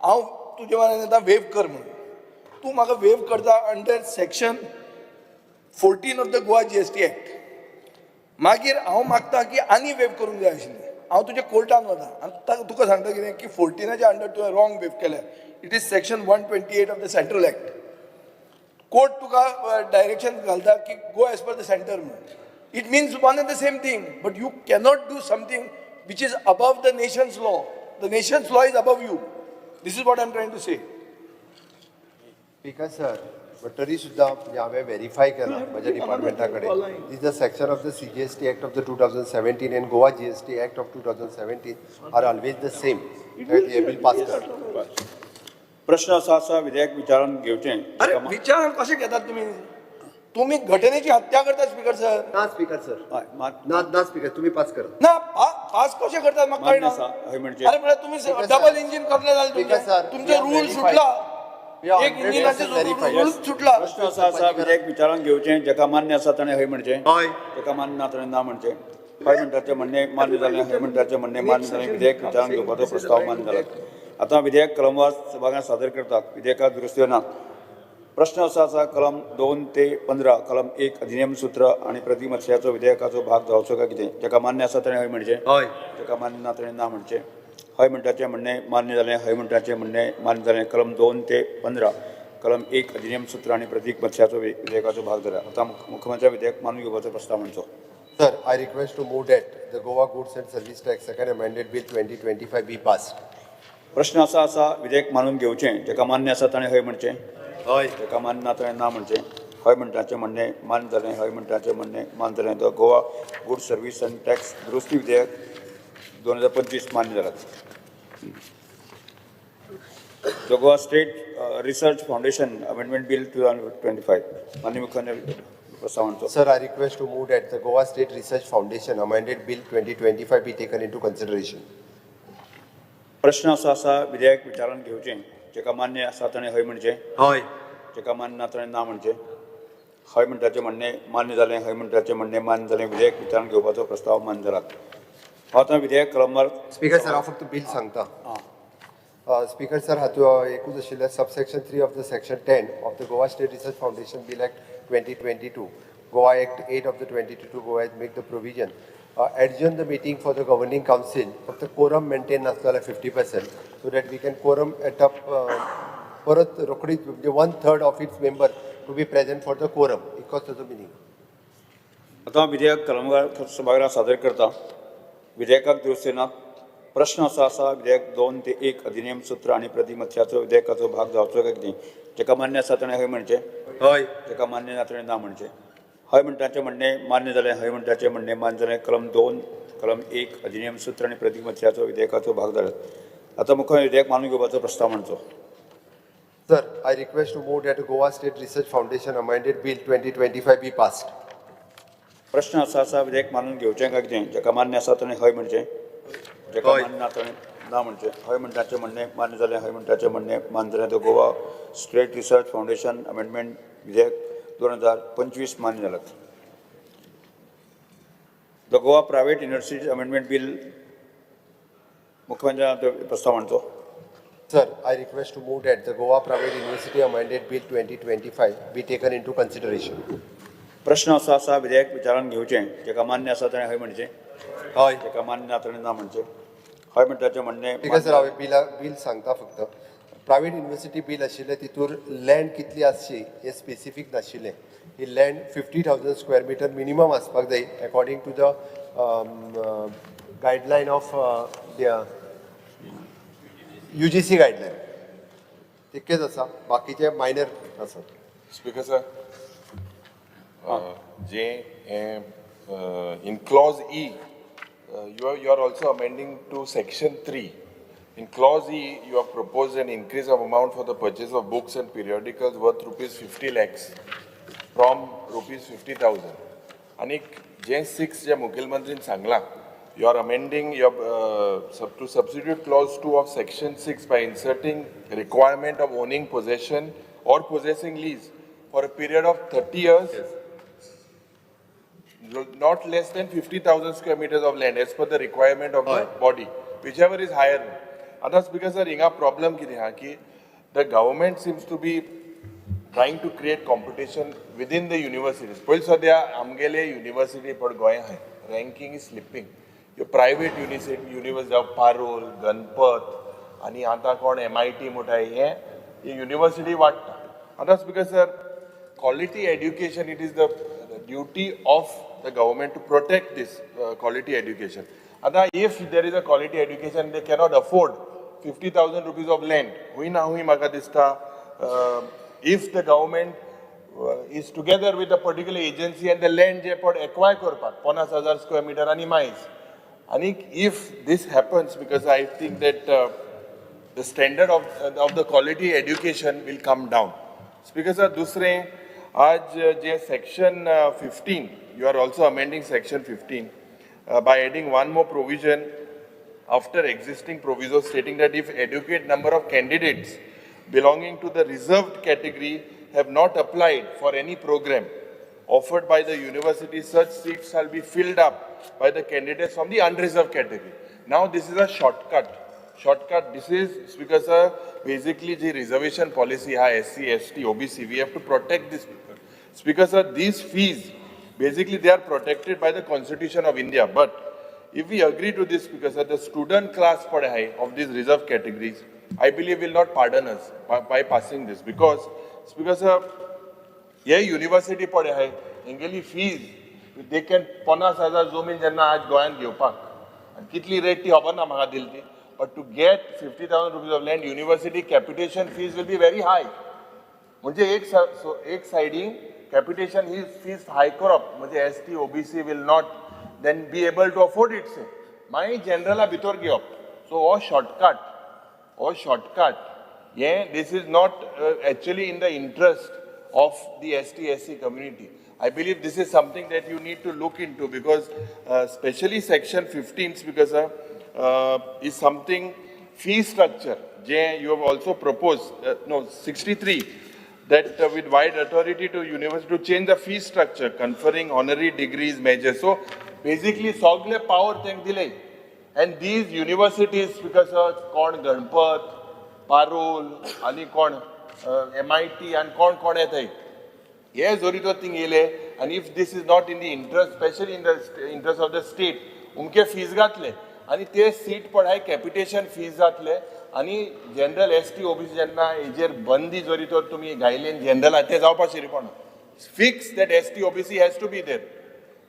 [SPEAKER 5] हांव तुजे वांगडा येता वेव कर म्हणून. तूं म्हाका वेव करता under section 14 of the Goa GST Act. मागीर हांव मागता की आनी वेव करूंक जाय आशिल्लें. हांव तुज्या कोर्टान वता आनी तुका सांगता कितें की 14आच्या अंडर तुवें रॉंग वेव केल्या. It is section 128 of the Central Act. Court तुका डायरेक्शन घालता की go as per the centre म्हणून. It means one and the same thing, but you cannot do something which is above the nation's law. The nation's law is above you. This is what I am trying to say.
[SPEAKER 3] Speaker sir, but तरी सुद्दां म्हणजे हांवें verify केलां म्हज्या डिपार्टमेंटा कडेन. Is the section of the CGST Act of the 2017 and Goa GST Act of 2017 are always the same. हे bill pass कर.
[SPEAKER 4] प्रश्न असो आसा, विधेयक विचारान घेवचें.
[SPEAKER 5] अरे विचार कशें घेतात तुमी? तुमी घटनेची हत्या करतात स्पीकर सर.
[SPEAKER 3] ना स्पीकर सर.
[SPEAKER 4] हय, मात
[SPEAKER 3] ना ना स्पीकर, तुम्ही पास करा.
[SPEAKER 5] ना, पास कशें करतात म्हाका
[SPEAKER 4] मान्य
[SPEAKER 5] कळना.
[SPEAKER 4] आसा हय म्हणजे.
[SPEAKER 5] अरे म्हळ्यार तुमी डबल इंजीन कसलें जालें तुमचें? तुमचें रूल सुटला, एक इंजिनाचें रूल सुटला.
[SPEAKER 4] प्रश्न असो आसा, विधेयक विचारान घेवचें. जाका मान्य आसा ताणें हय म्हणचें.
[SPEAKER 3] हय.
[SPEAKER 4] जाका मान्य ना ताणें ना म्हणचें. हय म्हणटाचें म्हणणें मान्य जालें. हय म्हणटाचें म्हणणें मान्य जालें. विधेयक विचारान घेवपाचो प्रस्ताव मान्य जाला. आतां विधेयक कलमवार सभाघरांत सादर करतात. विधेयकाक दुरुस्त्यो नात. प्रश्न असो आसा, कलम 2 ते 15 कलम 1 अधिनियम सूत्र आनी प्रतिमत्स्याचो विधेयकाचो भाग जावचो काय कितें? जाका मान्य आसा ताणें हय म्हणचें.
[SPEAKER 3] हय.
[SPEAKER 4] जाका मान्य ना ताणें ना म्हणचें. हय म्हणटाचें म्हणणें मान्य जालें. हय म्हणटाचें म्हणणें मान्य जालें. कलम 2 ते 15 कलम 1 अधिनियम सूत्र आनी प्रतीक मत्स्याचो विधेयकाचो भाग जाला. आतां मुख्यमंत्री विधेयक मानून घेवपाचो प्रस्ताव म्हणचो.
[SPEAKER 3] Sir, I request to move that the Goa Goods and Service Tax Second Amended Bill 2025 be passed.
[SPEAKER 4] प्रश्न असो आसा, विधेयक मानून घेवचें. जाका मान्य आसा ताणें हय म्हणचें.
[SPEAKER 3] हय.
[SPEAKER 4] जाका मान्य ना ताणें ना म्हणचें. हय म्हणटाचें म्हणणें मान्य जालें. हय म्हणटाचें म्हणणें मान्य जालें. The Goa Good Service and Tax दुरुस्ती विधेयक 2025 मान्य जाला. The Goa State Research Foundation Amendment Bill 2025, मान्य मुख्यमंत्री प्रस्ताव मांडचो.
[SPEAKER 3] Sir, I request to move that the Goa State Research Foundation Amended Bill 2025 be taken into consideration.
[SPEAKER 4] प्रश्न असो आसा, विधेयक विचारान घेवचें. जाका मान्य आसा ताणें हय म्हणचें.
[SPEAKER 3] हय.
[SPEAKER 4] जाका मान्य ना ताणें ना म्हणचें. हय म्हणटाचें म्हणणें मान्य जालें. हय म्हणटाचें म्हणणें मान्य जालें. विधेयक विचारान घेवपाचो प्रस्ताव मान्य जाला. हांव आतां विधेयक कलमवार
[SPEAKER 3] स्पीकर सर, हांव फक्त बील सांगता. स्पीकर सर, हातूंत एकूच आशिल्लें, subsection 3 of the section 10 of the Goa State Research Foundation Bill Act 2022, Goa Act 8 of the 2022 Goa make the provision adjourn the meeting for the governing council. फक्त quorum maintain नासलो जाल्यार 50%, so that we can quorum at up परत रोखडीच, म्हणजे 1/3 of its member to be present for the quorum. इतकोच ताजो meaning.
[SPEAKER 4] आतां विधेयक कलमवार सभाघरांत सादर करता. विधेयकाक दुरुस्ती नात. प्रश्न असो आसा, विधेयक 2 ते 1 अधिनियम सूत्र आनी प्रतिमत्स्याचो विधेयकाचो भाग जावचो काय कितें? जाका मान्य आसा ताणें हय म्हणचें.
[SPEAKER 3] हय.
[SPEAKER 4] जाका मान्य ना ताणें ना म्हणचें. हय म्हणटाचें म्हणणें मान्य जालें. हय म्हणटाचें म्हणणें मान्य जालें. कलम 2 कलम 1 अधिनियम सूत्र आनी प्रतिमत्स्याचो विधेयकाचो भाग जाला. आतां मुख्य विधेयक मानून घेवपाचो प्रस्ताव मांडचो.
[SPEAKER 3] Sir, I request to move that Goa State Research Foundation Amended Bill 2025 be passed.
[SPEAKER 4] प्रश्न असो आसा, विधेयक मानून घेवचें काय कितें? जाका मान्य आसा ताणें हय म्हणचें. जाका
[SPEAKER 3] हय.
[SPEAKER 4] मान्य ना ताणें ना म्हणचें. हय म्हणटाचें म्हणणें मान्य जालें. हय म्हणटाचें म्हणणें मान्य जालें. The Goa State Research Foundation Amendment विधेयक 2025 मान्य जालात. The Goa Private Universities Amendment Bill, मुख्यमंत्र्यान प्रस्ताव मांडचो.
[SPEAKER 3] Sir, I request to move that the Goa Private University Amended Bill 2025 be taken into consideration.
[SPEAKER 4] प्रश्न असो आसा, विधेयक विचारान घेवचें. जेका मान्य आसा ताणें हय म्हणचें.
[SPEAKER 3] हय.
[SPEAKER 4] जेका मान्य ना ताणें ना म्हणचें. हय म्हणटाचें म्हणणें
[SPEAKER 3] स्पीकर सर, हांवें बील सांगता फक्त. प्रायवेट युनिवर्सिटी बील आशिल्लें, तितूर लँड कितली आसची हें स्पेसिफीक नाशिल्लें. ही land 50,000 square meter minimum आसपाक जाय according to the guideline of the UGC guideline. तितकेच आसा, बाकीचे मायनर आसा.
[SPEAKER 6] Speaker sir, J in clause E, you are also amending to section 3. In clause E, you have proposed an increase of amount for the purchase of books and periodicals worth rupees 50 lakhs from rupees 50,000. आणि जे six जे मुखेलमंत्रीन सांगला, you are amending your to substitute clause 2 of section 6 by inserting requirement of owning possession or possessing lease for a period of 30 years, not less than 50,000 square meters of land as per the requirement of the body, whichever is higher. आतां speaker sir, हिंगा problem कितें आहा की the government seems to be trying to create competition within the universities. पयलीं सद्या आमगेले university पण गोंया आहाय, रँकींग is slipping. ह्यो प्रायवेट युनिवर्सिटी जावं पारोल, गणपत आनी आतां कोण एमआयटी म्हणटा, हे ही युनिवर्सिटी वाडटा. आतां speaker sir, quality education, it is the duty of the government to protect this quality education. आता if there is a quality education, they cannot afford 50,000 rupees of land. हुंय ना हुंय म्हाका दिसता, if the government is together with a particular agency and the land जे पड acquire करपाक 50,000 square meter आनी मायज आनी if this happens, because I think that the standard of the quality education will come down. Speaker sir, दुसरें आज जे section 15, you are also amending section 15 by adding one more provision after existing proviso stating that if adequate number of candidates belonging to the reserved category have not applied for any program offered by the university, such seats shall be filled up by the candidates from the unreserved category. Now this is a shortcut. Shortcut, this is because basically the reservation policy, ha, SC, ST, OBC, we have to protect these people. Speaker sir, these fees, basically they are protected by the Constitution of India, but if we agree to this, because the student class for high of these reserved categories, I believe will not pardon us by passing this, because because हे university पळय आहाय, हेंगेली fees they can 50,000 जमीन जेन्ना आज गोंयांत घेवपाक आनी कितली रेट ती खबर ना म्हाका दिली ती, but to get ₹50,000 of land, university capitation fees will be very high. म्हणजे एक सायडीन कॅपिटेशन ही फीज हाय करप म्हणजे ST OBC will not then be able to afford it. से मागीर जनरला भितर घेवप. सो हो शॉर्टकट हे, this is not actually in the interest of the ST SC community. I believe this is something that you need to look into because especially section 15, because is something fee structure. J you have also proposed, no, 63, that with wide authority to university to change the fee structure, conferring honorary degrees measures. So basically सगळे power तांकां दिले and these universities, because कोण गणपत, पारोल आनी कोण MIT आनी कोण कोण येताय, हे जरी तर थिंग येयले आनी if this is not in the interest, specially in the interest of the state, उमके फीज घातले आनी ते सीट पळय कॅपिटेशन फीज जातले आनी जनरल एसटी ओबीसी जेन्ना हेजेर बंदी जरी तर तुमी घायले जनरल, ते जावपा शिरपणा. Fix that ST OBC has to be there,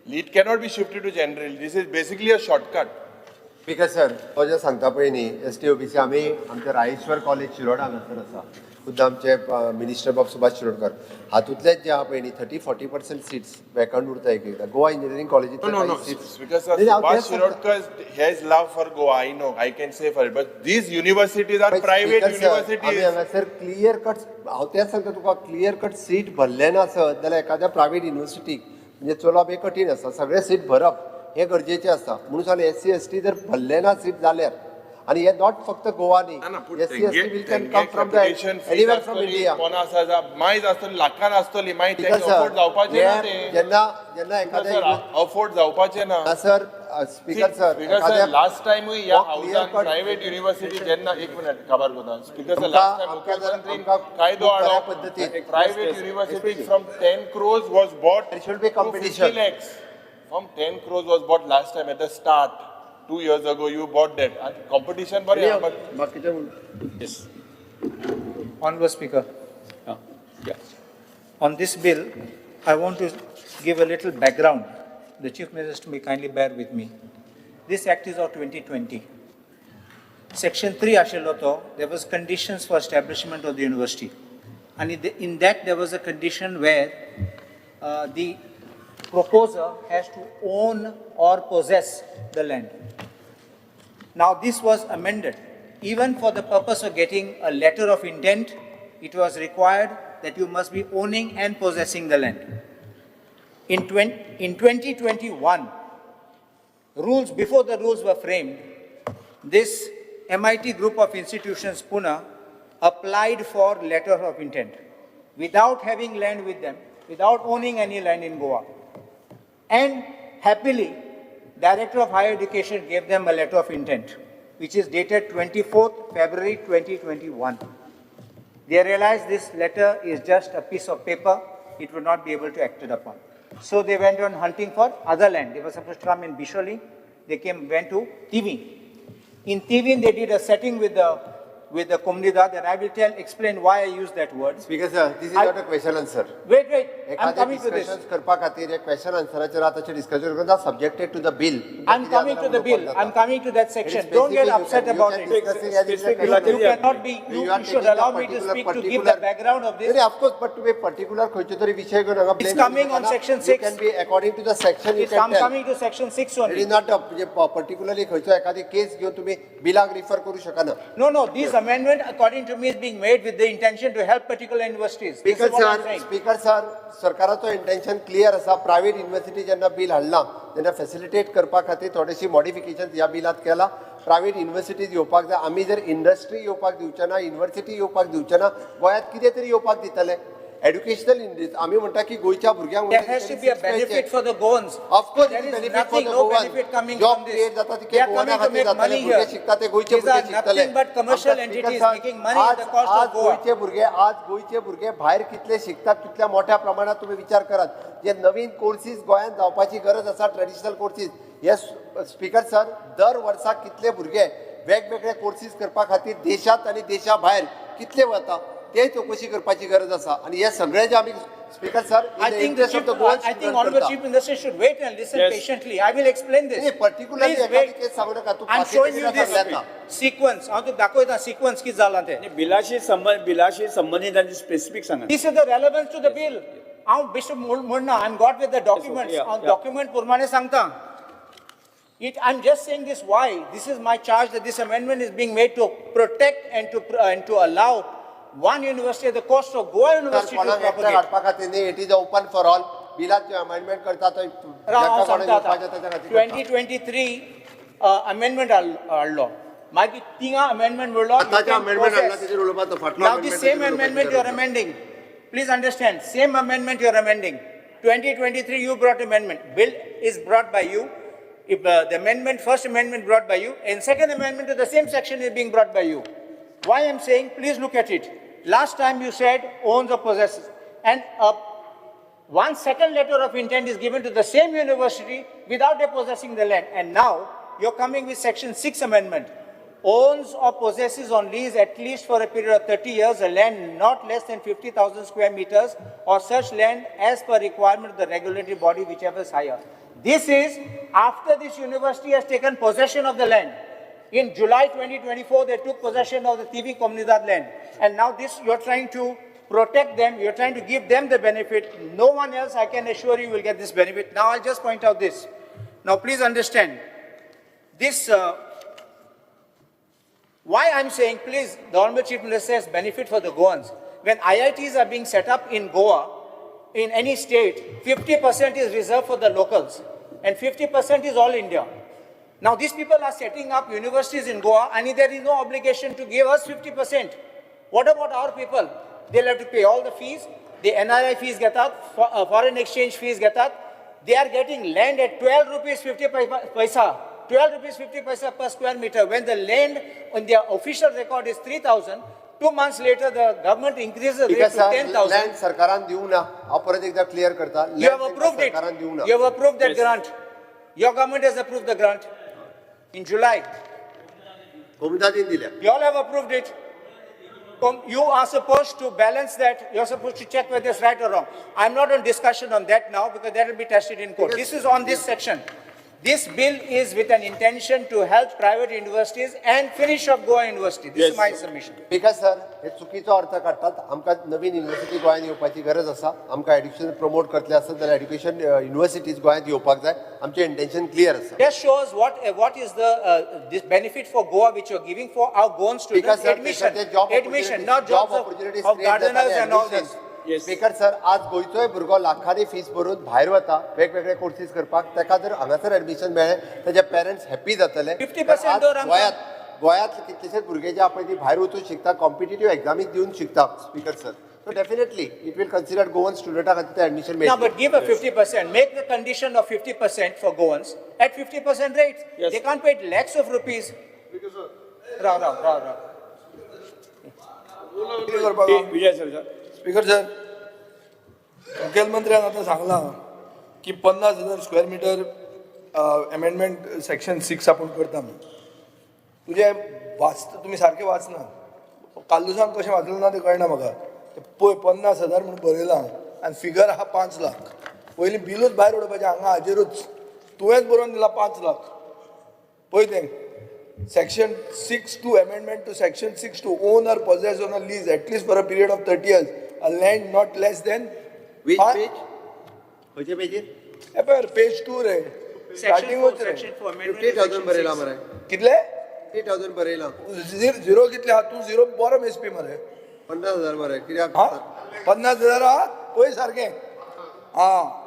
[SPEAKER 6] it cannot be shifted to general. This is basically a shortcut.
[SPEAKER 3] Speaker sir, तो जे सांगता पळय न्ही एसटी ओबीसी, आमी आमच्या रायेश्वर कॉलेज शिरोडा हांगासर आसा, खुद्द आमचे मिनिस्टर बाब सुभाष शिरोडकर, हातूंतलेच जे आहा पळय न्ही, 30-40% seats vacant उरता. एक एकदां गोवा इंजिनियरींग कॉलेजींतले
[SPEAKER 6] No, no, no.
[SPEAKER 3] Seats
[SPEAKER 6] Because Subhash Shirodkar has love for Goa. I know. I can say for it. But these universities are private
[SPEAKER 3] आमी
[SPEAKER 6] universities.
[SPEAKER 3] हांगासर क्लियर कट, हांव तेंच सांगता तुका, क्लियर कट सीट भरले ना आसत जाल्यार एखाद्या प्रायवेट युनिवर्सिटीक म्हणजे चलोवप हें कठीण आसा. सगळे सीट भरप हें गरजेचें आसता. म्हणून सांगलें, एससी एसटी जर भरले ना सीट जाल्यार आनी हे not फक्त गोवा न्ही,
[SPEAKER 6] ना, पूण
[SPEAKER 3] S C S T bill can come from the anywhere from India.
[SPEAKER 6] कोणा आसा मायज आसतली, लाखान आसतली, मागीर तेंकां अफोर्ड जावपाचें ना तें.
[SPEAKER 3] जेन्ना जेन्ना एखाद्या
[SPEAKER 6] अफोर्ड जावपाचें ना.
[SPEAKER 3] सर, स्पीकर सर,
[SPEAKER 6] लास्ट टायमूय ह्या हावसान प्रायव्हेट युनिव्हर्सिटी जेन्ना, एक मिनिट काबार करता स्पीकर सर, लास्ट टायम मुख्यमंत्री कायदो हाडलो, private university from 10 crores was bought
[SPEAKER 3] There should be competition.
[SPEAKER 6] 50 lakhs. From 10 crores was bought last time at the start. 2 years ago you bought that. And competition बरें, but
[SPEAKER 4] Yes.
[SPEAKER 10] Honorable Speaker.
[SPEAKER 4] Yeah.
[SPEAKER 10] On this bill, I want to give a little background. The Chief Minister may kindly bear with me. This act is of 2020. Section 3 आशिल्लो तो, there was conditions for establishment of the university. And in that there was a condition where the proposer has to own or possess the land. Now this was amended. Even for the purpose of getting a letter of intent, it was required that you must be owning and possessing the land. In 2021, rules, before the rules were framed, this MIT group of institutions, Pune, applied for letter of intent without having land with them, without owning any land in Goa. And happily, Director of Higher Education gave them a letter of intent, which is dated 24th February 2021. They realized this letter is just a piece of paper, it would not be able to act it upon. So they went on hunting for other land. They were supposed to come in Bisholi. They went to Tivim. In Tivim, they did a setting with the Comunidad, and I will explain why I use that word.
[SPEAKER 3] Speaker sir, this is not a question answer.
[SPEAKER 10] Wait, wait, I'm coming to this.
[SPEAKER 3] करपा खातीर एक question आन्सराचेर आतांचे discussion करता, subjected to the bill.
[SPEAKER 10] I'm coming to the bill. I'm coming to that section. Don't get upset about it. You cannot be, you should allow me to speak to give the background of this.
[SPEAKER 3] Of course, but to be particular, खंयचे तरी विशय घेवन हांगा
[SPEAKER 10] It's coming on section 6.
[SPEAKER 3] You can be according to the section.
[SPEAKER 10] It's coming to section 6 only.
[SPEAKER 3] It is not particularly खंयचो एखादी केस घेवन तुम्ही बिलाक रिफर करू शकना.
[SPEAKER 10] No, no, this amendment according to me is being made with the intention to help particular universities.
[SPEAKER 3] Speaker sir, Speaker sir, सरकाराचो intention clear आसा. Private university जेन्ना बिल हाडला तेन्ना फॅसिलिटेट करपा खातीर थोडेशी मॉडिफिकेशन ह्या बिलांत केला. प्रायव्हेट युनिव्हर्सिटीज येवपाक जाय. आमी जर इंडस्ट्री येवपाक दिवचे ना, युनिव्हर्सिटी येवपाक दिवचे ना, गोंयांत कितें तरी येवपाक दितले. एड्युकेशनल इंडस्ट्री आमी म्हणटा की गोंयच्या भुरग्यांक
[SPEAKER 10] There has to be a benefit for the Goans.
[SPEAKER 3] Of course,
[SPEAKER 10] there is
[SPEAKER 3] benefit
[SPEAKER 10] nothing,
[SPEAKER 3] for the
[SPEAKER 10] no
[SPEAKER 3] Goan.
[SPEAKER 10] benefit coming
[SPEAKER 3] Job
[SPEAKER 10] from this.
[SPEAKER 3] create जाता तितके
[SPEAKER 10] They are
[SPEAKER 3] गोवाना
[SPEAKER 10] coming to
[SPEAKER 3] खातीर
[SPEAKER 10] make
[SPEAKER 3] जातले,
[SPEAKER 10] money
[SPEAKER 3] भुरगे
[SPEAKER 10] here.
[SPEAKER 3] शिकता ते गोंयचे
[SPEAKER 10] These are
[SPEAKER 3] भुरगे शिकतले.
[SPEAKER 10] nothing but commercial entities making money at the cost of Goa.
[SPEAKER 3] गोंयचे भुरगे, आज गोंयचे भुरगे भायर कितले शिकतात तितल्या मोठ्या प्रमाणात तुम्ही विचार करात. जे नवीन कोर्सीस गोंयांत जावपाची गरज आसा, ट्रेडिशनल कोर्सीस, हे स्पीकर सर दर वर्सा कितले भुरगे वेगवेगळे कोर्सीस करपा खातीर देशांत आनी देशा भायर कितले वता ते चौकशी करपाची गरज आसा. आनी हे सगळे जे आमी speaker sir,
[SPEAKER 10] I think the chief, I think honorable chief minister should wait and listen patiently. I will explain this.
[SPEAKER 3] Particularly एखादी केस सांगू नका तूं.
[SPEAKER 10] I'm showing you this sequence. हांव तुका दाखयता सिक्वन्स कितें जालां तें.
[SPEAKER 4] बिलाशी संबंदीत आनी स्पेसिफीक सांगा.
[SPEAKER 10] This is the relevance to the bill. हांव बेश्टें म्हणना, I am got with the documents. हांव डॉक्युमेंट प्रमाणे सांगता. I'm just saying this why. This is my charge that this amendment is being made to protect and to allow one university at the cost of Goa University to propagate.
[SPEAKER 3] It is open for all. बिलात जे amendment करता तो
[SPEAKER 10] 2023 amendment हाडलो, मागीर तिंगा amendment म्हणलो. Now the same amendment you are amending. Please understand, same amendment you are amending. 2023 you brought amendment. Bill is brought by you. If the amendment, first amendment brought by you, and second amendment to the same section is being brought by you. Why I am saying, please look at it. Last time you said owns or possesses, and one second letter of intent is given to the same university without their possessing the land. And now you're coming with section 6 amendment. Owns or possesses on lease at least for a period of 30 years a land not less than 50,000 square meters or such land as per requirement of the regulatory body, whichever is higher. This is after this university has taken possession of the land. In July 2024, they took possession of the Tivim Comunidad land. And now this, you're trying to protect them, you're trying to give them the benefit. No one else, I can assure you, will get this benefit. Now, I'll just point out this. Now, please understand, this, why I'm saying, please, the Honorable Chief Minister says benefit for the Goans. When IITs are being set up in Goa, in any state, 50% is reserved for the locals and 50% is all India. Now these people are setting up universities in Goa and there is no obligation to give us 50%. What about our people? They'll have to pay all the fees, the NRI fees घेतात, foreign exchange fees घेतात. They are getting land at 12 rupees 50 paisa, 12 rupees 50 paisa per square meter. When the land on their official record is 3,000, 2 months later the government increases the rate to 10,000.
[SPEAKER 3] Land सरकारान दिवंक ना. हांव परत एकदा clear करता.
[SPEAKER 10] You have approved it.
[SPEAKER 3] सरकारान दिवंक ना.
[SPEAKER 10] You have approved that grant. Your government has approved the grant in July.
[SPEAKER 3] कोमुनिदादीन दिल्या.
[SPEAKER 10] You all have approved it. You are supposed to balance that. You're supposed to check whether it's right or wrong. I'm not on discussion on that now because that will be tested in court. This is on this section. This bill is with an intention to help private universities and finish off Goa University. This is my submission.
[SPEAKER 3] Speaker sir, हे चुकीचो अर्थ काडटात. आमकां नवीन university गोंयांत येवपाची गरज आसा. आमकां एड्युकेशन प्रमोट करतले आसत जाल्यार एड्युकेशन युनिवर्सिटीज गोंयांत येवपाक जाय. आमचें इंटेन्शन क्लियर आसा.
[SPEAKER 10] That shows what is the this benefit for Goa which you're giving for our Goan
[SPEAKER 3] speaker
[SPEAKER 10] students.
[SPEAKER 3] Sir,
[SPEAKER 10] Admission,
[SPEAKER 3] job
[SPEAKER 10] admission, not
[SPEAKER 3] job
[SPEAKER 10] jobs of,
[SPEAKER 3] opportunities
[SPEAKER 10] of gardeners and all this.
[SPEAKER 3] Speaker sir, आज गोंयचोय भुरगो लाखांनी fees भरून भायर वता वेगवेगळे courses करपाक. ताका जर हांगासर एडमिशन मेळ्ळें, ताजे पेरंट्स हॅप्पी जातले.
[SPEAKER 10] 50%
[SPEAKER 3] आज
[SPEAKER 10] दर आमकां.
[SPEAKER 3] गोंयांत कितलेशेच भुरगे जे आहा पळय ती भायर वचून शिकता, कॉम्पिटेटीव एग्जामीक दिवन शिकता, speaker sir. So definitely it will consider Goan स्टुडंटा खातीर ते एडमिशन
[SPEAKER 10] No,
[SPEAKER 3] मेळटलें.
[SPEAKER 10] but give a 50%, make the condition of 50% for Goans at 50% rates.
[SPEAKER 1] Yes.
[SPEAKER 10] They can't pay lakhs of rupees. Rao, Rao, Rao, Rao.
[SPEAKER 5] कितें करपाक आहा?
[SPEAKER 4] Vijay sir.
[SPEAKER 5] Speaker sir, मुखेलमंत्र्यान आतां सांगलां की 50,000 square meter amendment section 6 आपूण करता म्हणून. तुजें वाचता तुमी सारकें वाचना. काल्लुसान कशें वाचलें ना तें कळना म्हाका. तें पळय, 50,000 म्हणून बरयलां आनी फिगर आहा 5 लाख. पयलीं बिलूच भायर उडोवपाचें हांगा हाजेरूच. तुवेंच बरोवन दिलां 5 लाख. पळय तें section 6(2), amendment to section 6(2), own or possess on a lease at least for a period of 30 years a land not less than
[SPEAKER 3] Which page? खंयचे पेजीर?
[SPEAKER 5] हे पेज 2 रे.
[SPEAKER 10] Section 4,
[SPEAKER 5] स्टार्टिंगूच रे.
[SPEAKER 10] section 4, amendment
[SPEAKER 3] fifty
[SPEAKER 10] to
[SPEAKER 3] thousand
[SPEAKER 10] section
[SPEAKER 3] बरयलां
[SPEAKER 10] 6.
[SPEAKER 3] मरे.
[SPEAKER 5] कितले?
[SPEAKER 3] 50,000 बरयलां.
[SPEAKER 5] Zero कितले आहा? तूं झिरो बरो मेजपी मरे.
[SPEAKER 3] 50,000 मरे कित्याक?
[SPEAKER 5] हा, 50,000 आहा पळय सारकें. हा,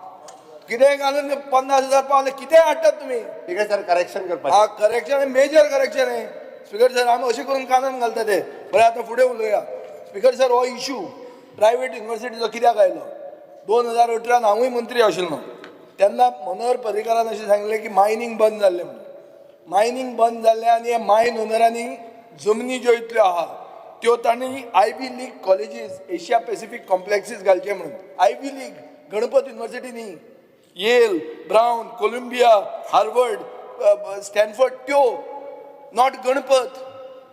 [SPEAKER 5] कितें घालून 50,000 पावले, कितें हाडटात तुमी?
[SPEAKER 3] स्पीकर सर, करेक्शन करपाचें.
[SPEAKER 5] हा, करेक्शन, मेजर करेक्शन आहे स्पीकर सर. आमी अशें करून कानान घालता ते. बरें, आतां फुडें उलोवया. स्पीकर सर, हो इशू प्रायवेट युनिवर्सिटीचो कित्याक आयलो? 2018न हांवूय मंत्री आशिल्लो तेन्ना मनोहर पर्रीकारान अशें सांगलें की मायनींग बंद जाल्लें म्हणून. मायनींग बंद जाल्लें आनी हे मायन ओनरांनी जमनी ज्यो इतल्यो आहा त्यो तांणी Ivy League colleges, Asia Pacific complexes घालचे म्हणून. आयवी लीग, गणपत युनिवर्सिटी न्ही, येल, ब्रावन, कोलंबिया, हार्वर्ड, स्टॅनफर्ड त्यो, not Ganpat,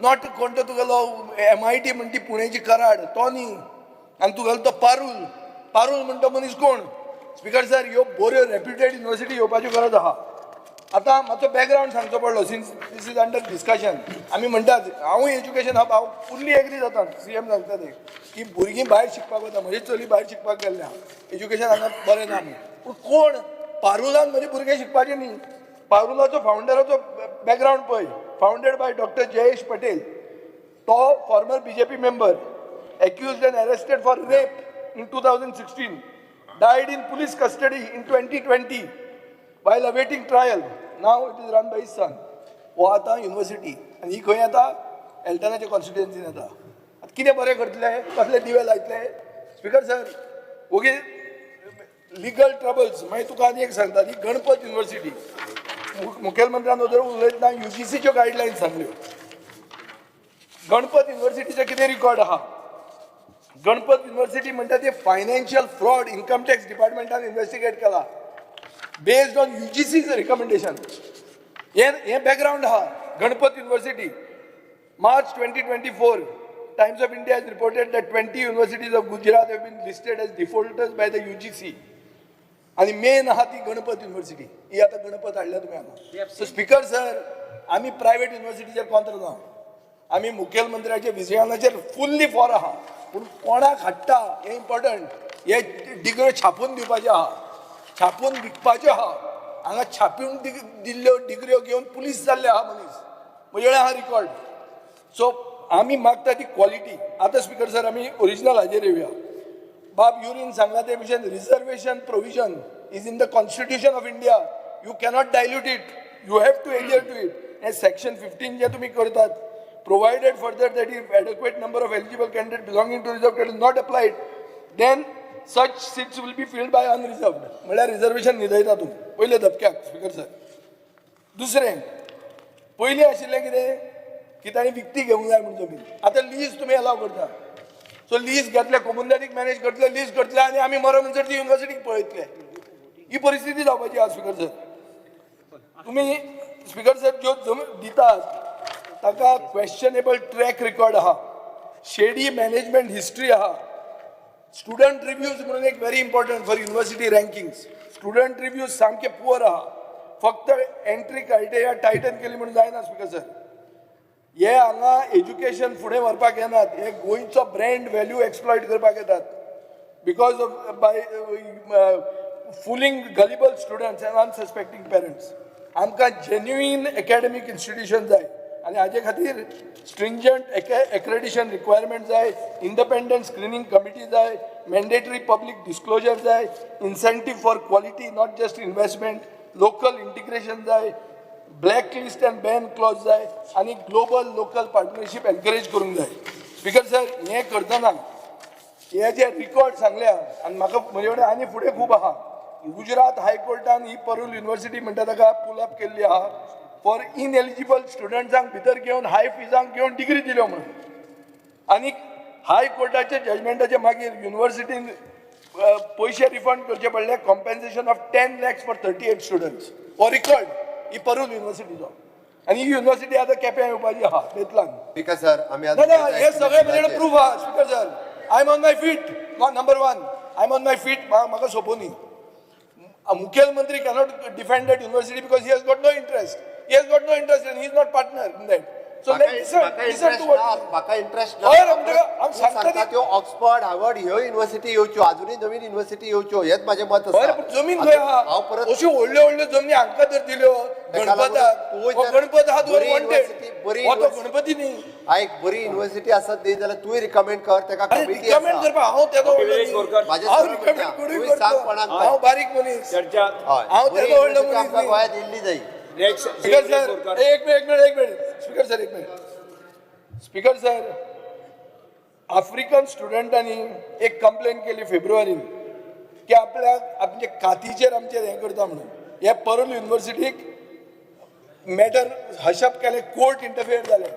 [SPEAKER 5] not कोण तो तुगेलो एमआयटी म्हणटी पुणेची कराड तो न्ही, आनी तुगेलो तो पारूल, पारूल म्हणटा मनीस कोण. स्पीकर सर, ह्यो बऱ्यो रेप्युटेड युनिवर्सिटी येवपाच्यो गरज आहा. आतां मातसो बॅकग्रावंड सांगचो पडलो since this is under discussion. आमी म्हणटात, हांवूय एज्युकेशन हब, हांव फुल्ली एग्री जाता सीएम सांगता ते की भुरगीं भायर शिकपाक वता. म्हजी चली भायर शिकपाक गेल्लें आहा, एज्युकेशन हांगा बरें ना म्हणून. पूण कोण पारुलान म्हजे भुरगे शिकपाचे न्ही. पारुलाचो फावंडराचो बॅकग्रावंड पळय. Founded by Doctor Jayesh Patel, तो former BJP member, accused and arrested for rape in 2016, died in police custody in 2020 while awaiting trial. Now it is run by his son. हो आतां युनिवर्सिटी आनी ही खंय येता? एल्टनाच्या कॉन्स्टिट्युएन्सीन येता. आतां कितें बरें करतले? कसले दिवे लायतले? स्पीकर सर, ओगी लिगल ट्रबल्स. मागीर तुका आनी एक सांगता, ही गणपत युनिवर्सिटी मुखेलमंत्र्यान वचून उलयतना युजीसीच्यो गायडलायन्स सांगल्यो. गणपत युनिवर्सिटीचें कितें रिकॉर्ड आहा? गणपत युनिवर्सिटी म्हणटा ते फायनान्शियल फ्रॉड इन्कम टॅक्स डिपार्टमेंटान इन्व्हेस्टिगेट केला बेस्ड ऑन युजीसीच रिकमेंडेशन. हे हे बॅकग्रावंड आहा. Ganpat university, March 2024, Times of India has reported that 20 universities of Gujarat have been listed as defaulters by the UGC. आणि मेन आहा ती गणपत युनिवर्सिटी. ही आतां गणपत हाडल्या तुमी हांगा. सो स्पीकर सर, आमी प्रायवेट युनिवर्सिटीचेर कॉन्त्र ना. आमी मुखेलमंत्र्याच्या विजयानाचेर फुल्ली फॉर आहा. पूण कोणाक हाडटा हें इम्पॉर्टंट. हे डिग्र्यो छापून दिवपाच्यो आहा, छापून विकपाच्यो आहा. हांगा छापून दिल्ल्यो डिग्र्यो घेवन पुलीस जाल्ले आहा मनीस. म्हजे कडेन आहा रिकॉर्ड. सो आमी मागता ती क्वॉलिटी. आतां स्पीकर सर, आमी ओरिजिनल हाजेर येवया. बाब युरीन सांगला ते भशेन reservation provision is in the constitution of India. You cannot dilute it. you have to adhere to it. हें सेक्शन 15 जे तुमी करतात, provided further that if adequate number of eligible candidate belonging to reserve candidate not applied, then such seats will be filled by unreserved. म्हणल्यार reservation न्हिदयता तूं पयले धपक्याक. Speaker sir, दुसरें, पयलीं आशिल्लें कितें की तांणी विकती घेवंक जाय म्हूण जमीन. आतां लीज तुमी अलाव करता. सो लीज घेतले, कोमुनिदादीक मॅनेज करतले, लीज करतले आनी आमी मरो म्हणसर ती युनिवर्सिटीक पळयतले. ही परिस्थिती जावपाची आसा. स्पीकर सर, तुमी, स्पीकर सर, ज्यो जमीन दितात ताका क्वेश्चनेबल ट्रॅक रिकॉर्ड आहा, शेडी मॅनेजमेंट हिस्ट्री आहा. स्टुडंट रिव्यूज म्हणून एक very important for university rankings, student reviews सामके पुअर आहा. फक्त एंट्री क्रायटेरिया टायटन केली म्हणून जायना. स्पीकर सर, हे हांगा एज्युकेशन फुडें व्हरपाक येनात, हे गोंयचो ब्रँड व्हॅल्यू एक्सप्लॉयट करपाक येतात because of by fooling gullible students and unsuspecting parents. आमकां जेन्युइन एकॅडमीक इन्स्टिट्यूशन जाय आनी हाजे खातीर स्ट्रिंजंट एक्रेडिशन रिक्वायरमेंट जाय, इंडिपेंडंट स्क्रिनींग कमिटी जाय, मॅन्डेटरी पब्लीक डिस्क्लोजर जाय, incentive for quality, not just investment, local integration जाय, black list and ban clause जाय आनी ग्लोबल लोकल पार्टनरशीप एनकरेज करूंक जाय. स्पीकर सर, हें करतना हे जे रिकॉर्ड सांगल्या आनी म्हाका म्हजे कडेन आनी फुडें खूब आहा. गुजरात हायकोर्टान ही परूल युनिवर्सिटी म्हणटा ताका पुल अप केल्ली आहा फॉर इनएलिजिबल स्टुडंट्सांक भितर घेवन, हाय फिजांक घेवन डिग्री दिल्यो म्हणून. आनी हायकोर्टाच्या जजमेंटाच्या मागीर युनिवर्सिटीन पयशे रिफंड करचे पडले, compensation of 10 lakhs for 38 students. हो रिकॉर्ड ही परूल युनिवर्सिटीचो आनी ही युनिवर्सिटी आतां केप्यां येवपाची आहा बेतलान.
[SPEAKER 3] स्पीकर सर, आमी
[SPEAKER 5] ना ना, हे सगळे म्हजे प्रूफ आहा. Speaker sir, I am on my feet. Number one, I am on my feet. म्हाका सोंपोनी. मुखेलमंत्री cannot defend that university because he has got no interest. He has got no interest and he is not partner in that. So let listen to what
[SPEAKER 3] म्हाका interest.
[SPEAKER 5] हय रे, म्हणटकच हांव सांगता
[SPEAKER 3] सांगता, त्यो ऑक्सफर्ड, हार्वर्ड ह्यो युनिव्हर्सिटी येवच्यो, अजुनूय नवीन युनिव्हर्सिटी येवच्यो, हेच म्हाजें मत
[SPEAKER 5] बरें,
[SPEAKER 3] आसा.
[SPEAKER 5] पूण जमीन खंय आहा?
[SPEAKER 3] हांव परत
[SPEAKER 5] अश्यो व्हडल्यो व्हडल्यो जमनी हांकां जर दिल्यो
[SPEAKER 3] ताका लागून
[SPEAKER 5] गणपताक,
[SPEAKER 3] तूं
[SPEAKER 5] हो
[SPEAKER 3] जर
[SPEAKER 5] गणपत आहा तुवें
[SPEAKER 3] बरी
[SPEAKER 5] वॉन्टेड
[SPEAKER 3] university- बरी
[SPEAKER 5] हो तो
[SPEAKER 3] university-
[SPEAKER 5] Ganpati न्ही.
[SPEAKER 3] आयक, बरी युनिव्हर्सिटी आसत न्ही जाल्यार तूंय रिकमेंड कर ताका.
[SPEAKER 5] अरे,
[SPEAKER 3] कमिटी
[SPEAKER 5] रिकमेंड
[SPEAKER 3] आसा.
[SPEAKER 5] करपाक हांव तेदो व्हडलो न्ही.
[SPEAKER 3] म्हाजें
[SPEAKER 5] हांव
[SPEAKER 3] सरळ
[SPEAKER 5] रिकमेंड
[SPEAKER 3] म्हणणें,
[SPEAKER 5] कोणूय
[SPEAKER 3] तूंय सांग
[SPEAKER 5] करता.
[SPEAKER 3] कोणाक.
[SPEAKER 5] हांव बारीक मनीस.
[SPEAKER 4] चर्चा.
[SPEAKER 3] हय,
[SPEAKER 5] हांव
[SPEAKER 3] बरी
[SPEAKER 5] तेदो व्हडलो
[SPEAKER 3] university
[SPEAKER 5] मनीस
[SPEAKER 3] आमकां
[SPEAKER 5] न्ही.
[SPEAKER 3] गोंयांत येयल्ली जाय.
[SPEAKER 4] नेक्स्ट.
[SPEAKER 5] स्पीकर सर, एक मिनिट, एक मिनिट, एक मिनिट. स्पीकर सर, एक मिनिट. स्पीकर सर, आफ्रिकन स्टुडंटांनी एक कंप्लेन केली फेब्रुवारीन की आपल्याक आमचे कातीचेर आमचेर हें करता म्हणून. हे परूल युनिवर्सिटीक मॅटर हशप केलें, कोर्ट इंटरफियर जालें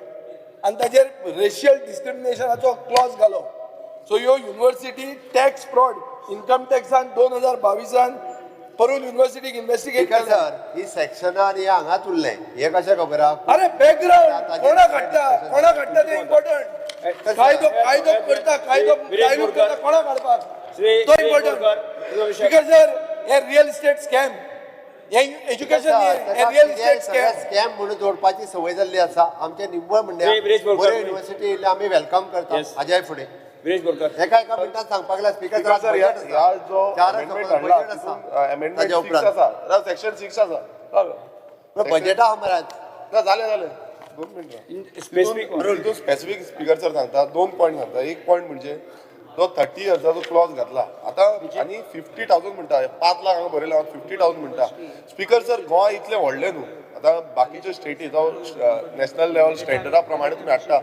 [SPEAKER 5] आनी ताजेर रेशियल डिस्क्रिमिनेशनाचो क्लॉज घालो. सो ह्यो युनिवर्सिटी टॅक्स फ्रॉड, इन्कम टॅक्सान 2022 परूल युनिवर्सिटीक इन्व्हेस्टिगेट
[SPEAKER 3] स्पीकर
[SPEAKER 5] केलें.
[SPEAKER 3] सर, ही सेक्शनां आनी हे हांगाच उरलें, हें कशें खबर आहा?
[SPEAKER 5] अरे, बॅकग्राऊंड कोणाक हाडटा, कोणाक हाडटा ते इम्पॉर्टंट. कायदो कायदो करता, कायदो कायदो करता, कोणाक हाडपाक तो इम्पॉर्टंट. स्पीकर सर, हे रियल इस्टेट स्कॅम, हे एज्युकेशन, हे रियल इस्टेट स्कॅम.
[SPEAKER 3] स्कॅम म्हणून जोडपाची संवय जाल्ली आसा. आमचें निव्वळ म्हणणें,
[SPEAKER 4] श्री विरेश बोरकर.
[SPEAKER 3] बऱ्यो युनिव्हर्सिटी येयल्यो, आमी welcome करता हाज्याय फुडें.
[SPEAKER 4] विरेश बोरकर.
[SPEAKER 3] एका एका मिनटात सांगपाक लागला स्पीकर.
[SPEAKER 6] स्पीकर सर, ह्या जो अमेंडमेंट हाडला, अमेंडमेंट
[SPEAKER 3] ताज्या
[SPEAKER 6] 6
[SPEAKER 3] उपरांत
[SPEAKER 6] आसा, सेक्शन 6 आसा.
[SPEAKER 3] बजेटा आहा मरे आज.
[SPEAKER 6] ना, जालें जालें, 2 मिनटां.
[SPEAKER 4] स्पेसिफीक.
[SPEAKER 6] तितून स्पेसिफीक, स्पीकर सर, सांगता, दोन पॉयंट सांगता. एक पॉयंट म्हणजे जो 30 इयर्साचो क्लॉज घातला आतां आनी 50,000 म्हणटा, 5 लाख हांगा बरयला, 50,000 म्हणटा. स्पीकर सर, गोंय इतलें व्हडलें न्हू. आतां बाकीच्यो स्टेटी जावं नॅशनल लेवल स्टँडर्डा प्रमाणे तुमी हाडटा,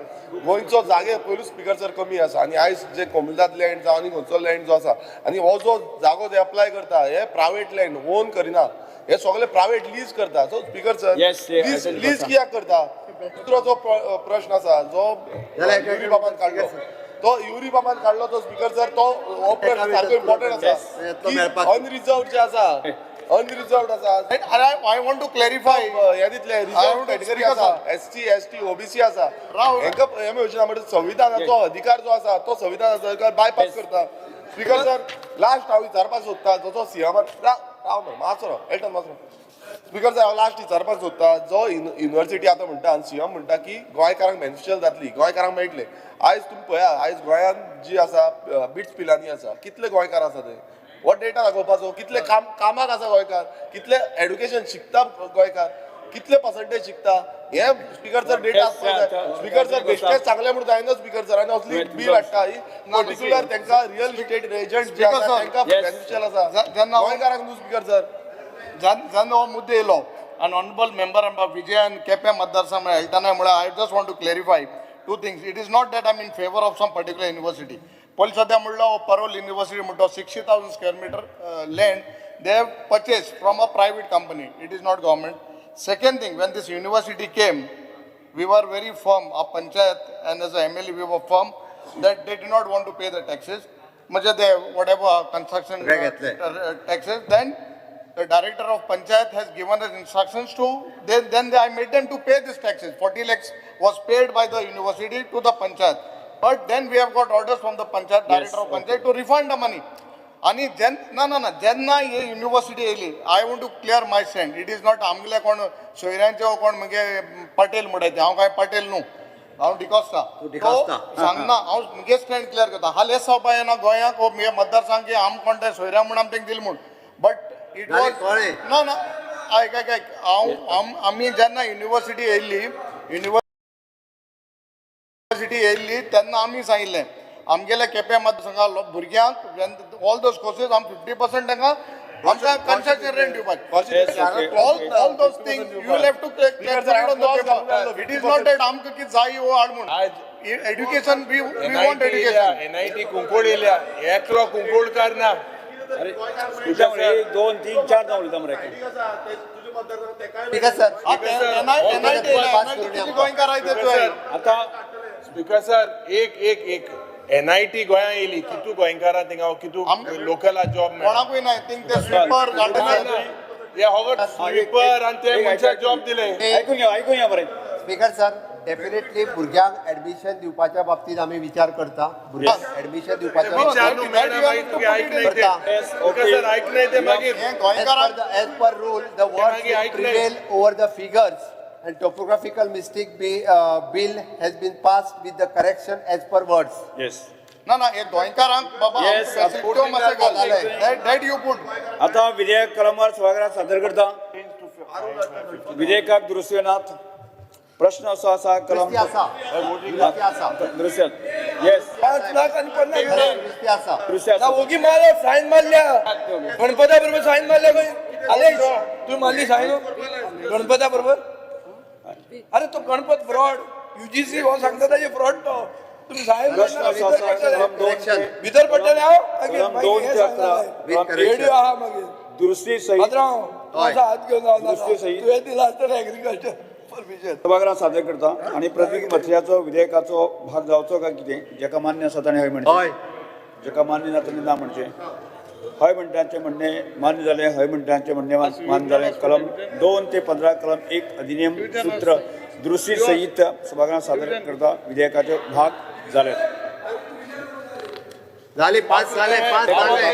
[SPEAKER 6] गोंयचो जागे पयलूच, स्पीकर सर, कमी आसा. आनी आयज जे कोमुनिदाद लँड जावं आनी खंयचो लँड जो आसा आनी हो जो जागो जे अप्लाय करता, हे प्रायवेट लँड ओन करिना, हे सगळे प्रायवेट लीज करता. So speaker sir,
[SPEAKER 4] Yes,
[SPEAKER 6] lease lease कित्याक करता? दुसरो जो प्रश्न आसा, जो
[SPEAKER 3] जाल्यार
[SPEAKER 6] युरी बाबान काडलो, तो युरी बाबान काडलो तो, स्पीकर सर, तो हो प्रश्न सारको इम्पॉर्टंट आसा
[SPEAKER 3] येतलो
[SPEAKER 6] की
[SPEAKER 3] मेळपाक.
[SPEAKER 6] अनरिजर्व जे आसा, अनरिजर्वड आसा.
[SPEAKER 7] I want to clarify.
[SPEAKER 6] हे दितले रिजर्व कॅटेगरी आसा, एससी, एसटी, ओबीसी आसा, हेंका हे मेळचें ना. म्हणजे संविधानाचो अधिकार जो आसा तो संविधानाचो अधिकार बायपास करता. स्पीकर सर, लास्ट हांव विचारपाक सोदता, जसो सीएमान, राव मरे, मातसो राव, एल्टन, मातसो राव. स्पीकर सर, हांव लास्ट विचारपाक सोदता, जो युनिवर्सिटी आतां म्हणटा आनी सीएम म्हणटा की गोंयकारांक बेनिफिशियल जातली, गोंयकारांक मेळटले. आयज तुमी पळया, आयज गोंयांत जी आसा बिट्स पिलानी आसा, कितले गोंयकार आसा ते? हो डेटा दाखोवपाचो. कितले काम कामाक आसा गोंयकार, कितले एड्युकेशन शिकता गोंयकार, कितले पर्संटेज शिकता, हे स्पीकर सर डेटा आसपाक जाय. स्पीकर सर, बेश्टेच सांगलें म्हणून जायना स्पीकर सर. आनी असली बील हाडटा ही पर्टिक्युलर तांकां रियल इस्टेट एजंट जे आसा तांकां बेनिफिशियल आसा,
[SPEAKER 7] जेन्ना
[SPEAKER 6] गोंयकारांक न्हू स्पीकर सर.
[SPEAKER 7] जेन्ना हो मुद्दो येयलो
[SPEAKER 5] आनी ऑनरेबल मेंबर विजयान केप्यां मतदारसंघ हेल्टना म्हळ्यार I just want to clarify two things. It is not that I am in favour of some particular university. पयलीं सद्या म्हणलो parole university म्हणटो 60,000 square meter land they have purchase from a private company. It is not government. Second thing, when this university came, we were very firm, our panchayat and as a MLA, we were firm that they did not want to pay the taxes. म्हणजे they, whatever construction taxes, then the director of panchayat has given us instructions to, then I made them to pay these taxes. 40 lakhs was paid by the university to the panchayat. But then we have got orders from the panchayat, director of panchayat to refund the money. आणि Jane ना ना ना जेन्ना ही university येयली, I want to clear my stand. It is not आमगेले कोण सोयऱ्यांचे वो कोण मुगे पटेल म्हणटाय ते, हांव कांय पटेल न्हू, हांव डिकॉस्ता. सांगना हांव मुगे स्टँड क्लियर करता. हालींच सभा येना गोंयाक हो मुगे मतदारसंघ की आम कोण ते सोयऱ्या म्हूण आमी तांकां दिलें म्हूण, बट it was ना ना आयक आयक आयक हांव आमी जेन्ना युनिवर्सिटी येयल्ली तेन्ना आमी सांगिल्लें आमगेल्या केप्यां मतदारसंघा भुरग्यांक ऑल those courses आमी 50% तांकां आमकां कन्सेशन रेंट दिवपाक. All those things you will have to clear on the paper. It is not that आमकां कितें जाय वो हाड म्हूण. Education we want education.
[SPEAKER 6] NIT Cuncolim येयल्या, एकलो कुंकोडकार ना.
[SPEAKER 4] 1 2 3 4 जावं उलयता मरे.
[SPEAKER 3] ठीक आहे सर.
[SPEAKER 5] एनआयटी गोंयकार आयते तुवें.
[SPEAKER 4] आतां
[SPEAKER 6] स्पीकर सर, एक एक एक एनआयटी गोंया येयली, कितू गोंयकारां थिंगा कितू लोकला जॉब मेळ्ळा?
[SPEAKER 5] कोणाकूय ना. थिंग ते स्वीपर गार्डनर
[SPEAKER 6] हे होगट स्वीपर आनी ते मनशाक जॉब दिले.
[SPEAKER 4] आयकून घ्या, आयकून घ्या बरें.
[SPEAKER 3] स्पीकर सर, डेफिनेटली भुरग्यांक एडमिशन दिवपाच्या बाबतीत आमी विचार करता. भुरग्यांक एडमिशन दिवपाच्या
[SPEAKER 6] विचार न्हू मॅडम, आयक नाही ते. स्पीकर सर, आयक नाही ते मागीर.
[SPEAKER 3] As per rule, the words prevail over the figures and topographical mistake bill has been passed with the correction as per words.
[SPEAKER 4] Yes.
[SPEAKER 5] ना ना हे गोंयकारांक बाबा that you put.
[SPEAKER 4] आता विधेयक कलमवार सभागृहात सादर करता. विधेयकाक दुरुस्ती नात. प्रश्न असो आसा कलम दुरुस्ती. येस.
[SPEAKER 5] 5 लाख आनी 50
[SPEAKER 3] दुरुस्ती आसा.
[SPEAKER 4] दुरुस्ती आसा.
[SPEAKER 5] ओगी मारलो सायन मारल्या गणपता बरोबर सायन मारल्या खंय आलेश तूं मारली सायन गणपता बरोबर. अरे तो गणपत फ्रॉड युजीसी हो सांगता ताजे फ्रॉड तो तुम्ही सायन भितर पडटले हांव रेडियो आहा मागीर
[SPEAKER 4] दुरुस्ती सहित
[SPEAKER 5] हात घेवन
[SPEAKER 4] दुरुस्ती सहित
[SPEAKER 5] तुवें दिला आसतना एग्रीकल्चर परमिशन
[SPEAKER 4] सभागृहात सादर करता. आनी प्रतीक मथळ्याचो विधेयकाचो भाग जावचो काय कितें, जेका मान्य आसा ताणें हय म्हणचें, जेका मान्य ना ताणें ना म्हणचें. हय म्हणटांचें म्हणणें मान्य जालें, हय म्हणटांचें म्हणणें मान्य जालें. कलम 2 ते 15 कलम 1 अधिनियम सूत्र दुरुस्ती सहित सभागृहात सादर करता. विधेयकाचे भाग जाले.
[SPEAKER 3] झाले 5 झाले 5 झाले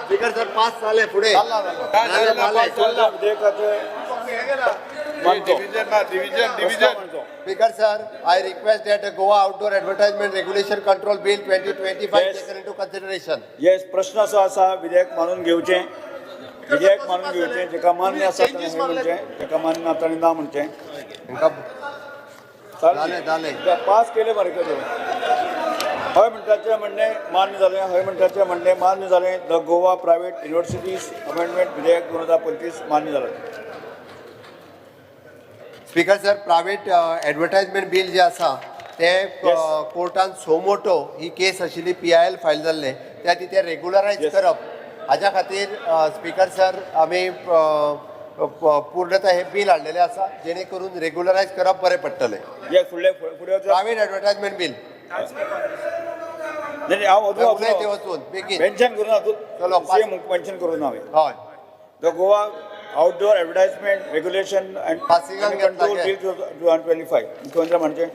[SPEAKER 3] स्पीकर सर 5 झाले पुढे
[SPEAKER 4] विधेयकाचे
[SPEAKER 6] division.
[SPEAKER 3] Speaker sir, I request that Goa outdoor advertisement regulation control bill 2025 taken into consideration.
[SPEAKER 4] Yes. प्रश्न असो आसा विधेयक मानून घेवचें, विधेयक मानून घेवचें, जेका मान्य आसा ताणें हय म्हणचें, जेका मान्य ना ताणें ना म्हणचें.
[SPEAKER 3] जालें जालें
[SPEAKER 4] पास केले मरे. हय म्हणटाचें म्हणणें मान्य जालें, हय म्हणटाचें म्हणणें मान्य जालें. The Goa private universities amendment विधेयक 2025 मान्य जालें.
[SPEAKER 3] Speaker sir, private advertisement bill जे आसा ते कोर्टान सोमोटो ही केस आशिल्ली, PIL file जाल्ले, त्या ती रेगुलरायज करप हाज्या खातीर स्पीकर सर आमी पूर्णतः हे बील हाडलेलें आसा, जेणे करून रेगुलरायज करप बरें पडटलें. प्रायव्हेट एडवर्टायजमेंट बील वचून बेगीन
[SPEAKER 4] मेन्शन करूं ना, मेन्शन करूं ना.
[SPEAKER 3] हय.
[SPEAKER 4] The Goa outdoor advertisement regulation and control bill 2025. मुख्यमंत्री म्हणचे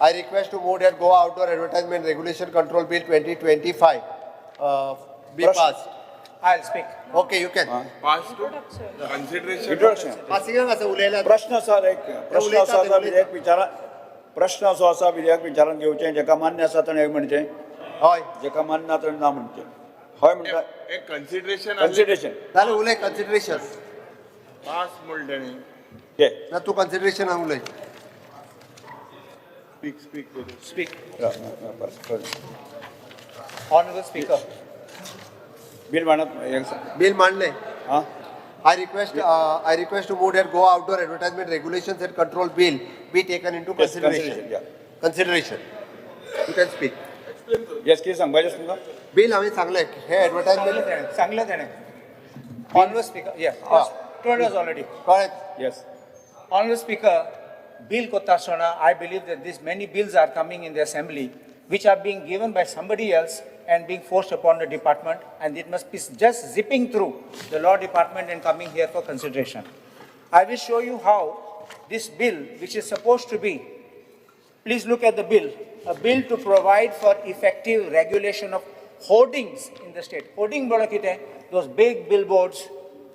[SPEAKER 3] I request to move that Goa outdoor advertisement regulation control bill 2025 be passed.
[SPEAKER 10] I'll speak.
[SPEAKER 3] Okay, you can.
[SPEAKER 6] Pass to consideration.
[SPEAKER 4] Introduction.
[SPEAKER 3] Passing आसा उलयला.
[SPEAKER 4] प्रश्न आसा एक प्रश्न आसा विधेयक विचारा, प्रश्न असो आसा विधेयक विचारान घेवचें, जेका मान्य आसा ताणें हय म्हणचें,
[SPEAKER 3] हय,
[SPEAKER 4] जेका मान्य ना ताणें ना म्हणचें. हय म्हणटा
[SPEAKER 6] एक कन्सिडरेशन.
[SPEAKER 4] कन्सिडरेशन
[SPEAKER 3] जालें उलय. कन्सिडरेशन
[SPEAKER 6] पास म्हणलें ताणें.
[SPEAKER 3] ना तूं कन्सिडरेशन उलय.
[SPEAKER 6] Speak speak
[SPEAKER 10] speak. Honourable speaker,
[SPEAKER 4] bill मांडत.
[SPEAKER 3] बील मांडलें.
[SPEAKER 4] हां,
[SPEAKER 3] I request to move that Goa Outdoor Advertisement Regulations and Control Bill be taken into
[SPEAKER 4] Yes,
[SPEAKER 3] consideration.
[SPEAKER 4] Consideration, yeah.
[SPEAKER 3] Consideration. You can speak.
[SPEAKER 4] Yes, कितें सांगपाचें आसा तुमकां?
[SPEAKER 3] Bill हांवें सांगलें हे एडवर्टायजमेंट
[SPEAKER 10] सांगलें सांगलें तेणें. Honourable Speaker, yeah, told us already.
[SPEAKER 3] कळ्ळें.
[SPEAKER 4] Yes.
[SPEAKER 10] Honourable Speaker, bill कोत्ता आसतना I believe that these many bills are coming in the assembly which are being given by somebody else and being forced upon the department, and it must be just zipping through the law department and coming here for consideration. I will show you how this bill, which is supposed to be, please look at the bill, a bill to provide for effective regulation of hoardings in the state. Hoarding म्हणल्यार कितें? Those big billboards,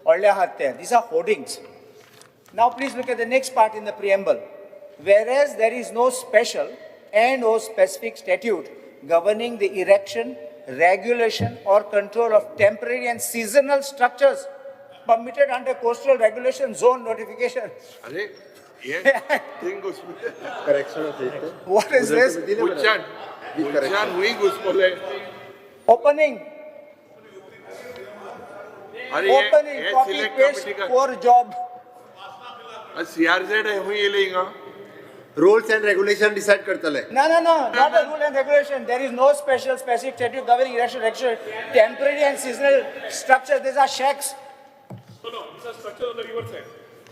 [SPEAKER 10] व्हडले आहात ते, these are hoardings. Now please look at the next part in the preamble. Whereas there is no special and or specific statute governing the erection, regulation or control of temporary and seasonal structures permitted under coastal regulation zone notification.
[SPEAKER 6] अरे हे thing घुसपले.
[SPEAKER 3] Correction आसा.
[SPEAKER 10] What is this?
[SPEAKER 6] उच्चान उच्चान हुंय घुसपले.
[SPEAKER 10] Opening,
[SPEAKER 6] अरे
[SPEAKER 10] opening,
[SPEAKER 6] हे
[SPEAKER 10] copy,
[SPEAKER 6] select
[SPEAKER 10] paste,
[SPEAKER 6] committee
[SPEAKER 10] core job.
[SPEAKER 6] CRZ हुंय येयले हिंगा.
[SPEAKER 3] Rules and regulation decide करतले.
[SPEAKER 10] No, no, no, not a rule and regulation. There is no special specific statute governing erection, regulation, temporary and seasonal structures. These are shacks.
[SPEAKER 11] No, no, it's a structure on the riverside.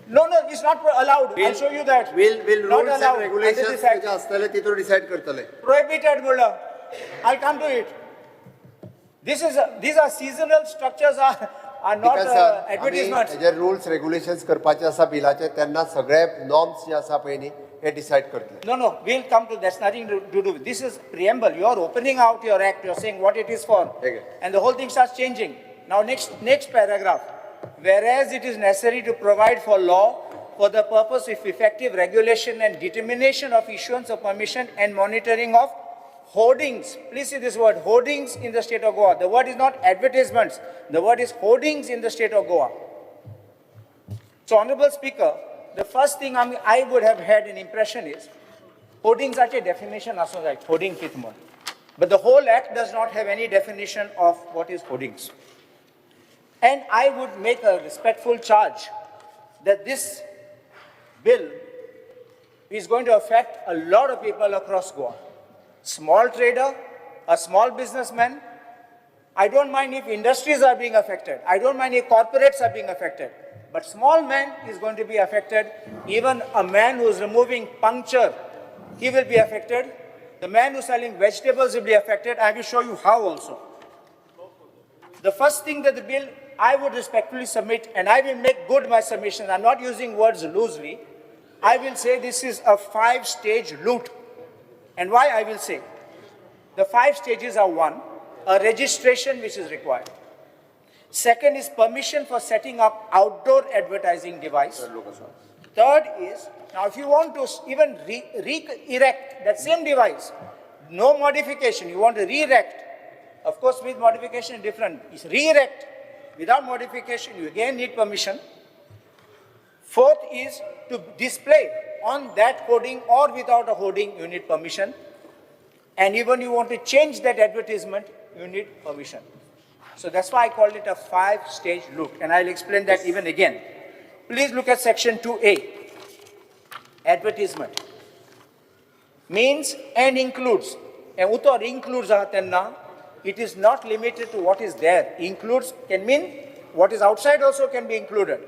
[SPEAKER 10] No, no, it's not allowed. I'll show you that.
[SPEAKER 3] Will
[SPEAKER 10] Not
[SPEAKER 3] rules and
[SPEAKER 10] allowed under
[SPEAKER 3] regulation
[SPEAKER 10] this act.
[SPEAKER 3] आसतले तितून decide करतले.
[SPEAKER 10] Prohibited, म्हणलं. I'll come to it. These are seasonal structures are not
[SPEAKER 3] because sir
[SPEAKER 10] advertisements.
[SPEAKER 3] Hey rules regulations करपाचे आसा बिलाचे तेन्ना सगळे norms जे आसा पळय न्ही हे डिसायड करतले.
[SPEAKER 10] No, no, we'll come to that's nothing to do with. This is preamble. You're opening out your act. You're saying what it is for.
[SPEAKER 3] Okay.
[SPEAKER 10] And the whole thing starts changing. Now, next paragraph. Whereas it is necessary to provide for law for the purpose of effective regulation and determination of issuance of permission and monitoring of hoardings. Please see this word, hoardings in the state of Goa. The word is not advertisements. The word is hoardings in the state of Goa. So, Honorable Speaker, the first thing I would have had an impression is, hoardings are a definition also like hoarding कित म्हण. But the whole act does not have any definition of what is hoardings. And I would make a respectful charge that this bill is going to affect a lot of people across Goa. Small trader, a small businessman. I don't mind if industries are being affected. I don't mind if corporates are being affected. But small man is going to be affected. Even a man who is removing puncture, he will be affected. The man who is selling vegetables will be affected. I will show you how also. The first thing that the bill I would respectfully submit, and I will make good my submission. I'm not using words loosely. I will say this is a 5-stage loot. And why I will say? The 5 stages are: 1, a registration which is required. Second is permission for setting up outdoor advertising device. Third is, now if you want to even re-erect that same device, no modification, you want to re-erect, of course with modification different, it's re-erect, without modification you again need permission. Fourth is to display on that hoarding or without a hoarding, you need permission. And even you want to change that advertisement, you need permission. So that's why I called it a 5-stage loot, and I'll explain that even again. Please look at section 2A, advertisement. Means and includes, and utor includes aha tenna, it is not limited to what is there. Includes can mean what is outside also can be included.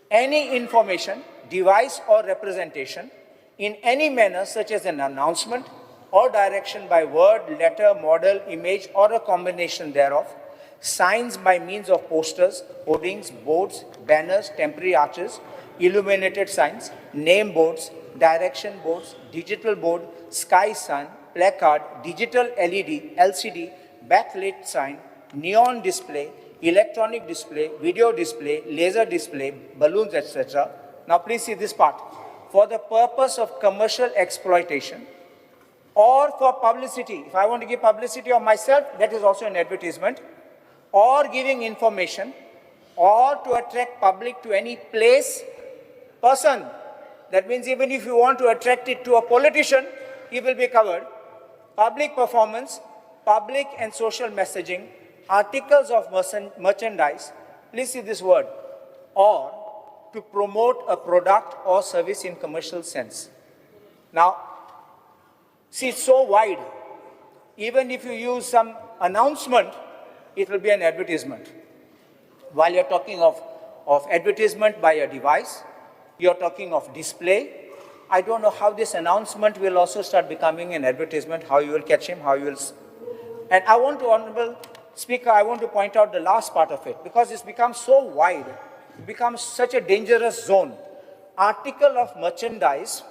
[SPEAKER 10] Any information, device or representation in any manner such as an announcement or direction by word, letter, model, image or a combination thereof, signs by means of posters, hoardings, boards, banners, temporary arches, illuminated signs, name boards, direction boards, digital board, sky sign, placard, digital LED, LCD, backlit sign, neon display, electronic display, video display, laser display, balloons, etc. Now please see this part. For the purpose of commercial exploitation or for publicity, if I want to give publicity of myself, that is also an advertisement, or giving information, or to attract public to any place, person. That means even if you want to attract it to a politician, he will be covered. Public performance, public and social messaging, articles of merchandise. Please see this word, or to promote a product or service in commercial sense. Now, see, it's so wide. Even if you use some announcement, it will be an advertisement. While you're talking of advertisement by a device, you're talking of display. I don't know how this announcement will also start becoming an advertisement, how you will catch him, how you will... And I want to, Honorable Speaker, I want to point out the last part of it, because it's become so wide, it becomes such a dangerous zone. Article of merchandise,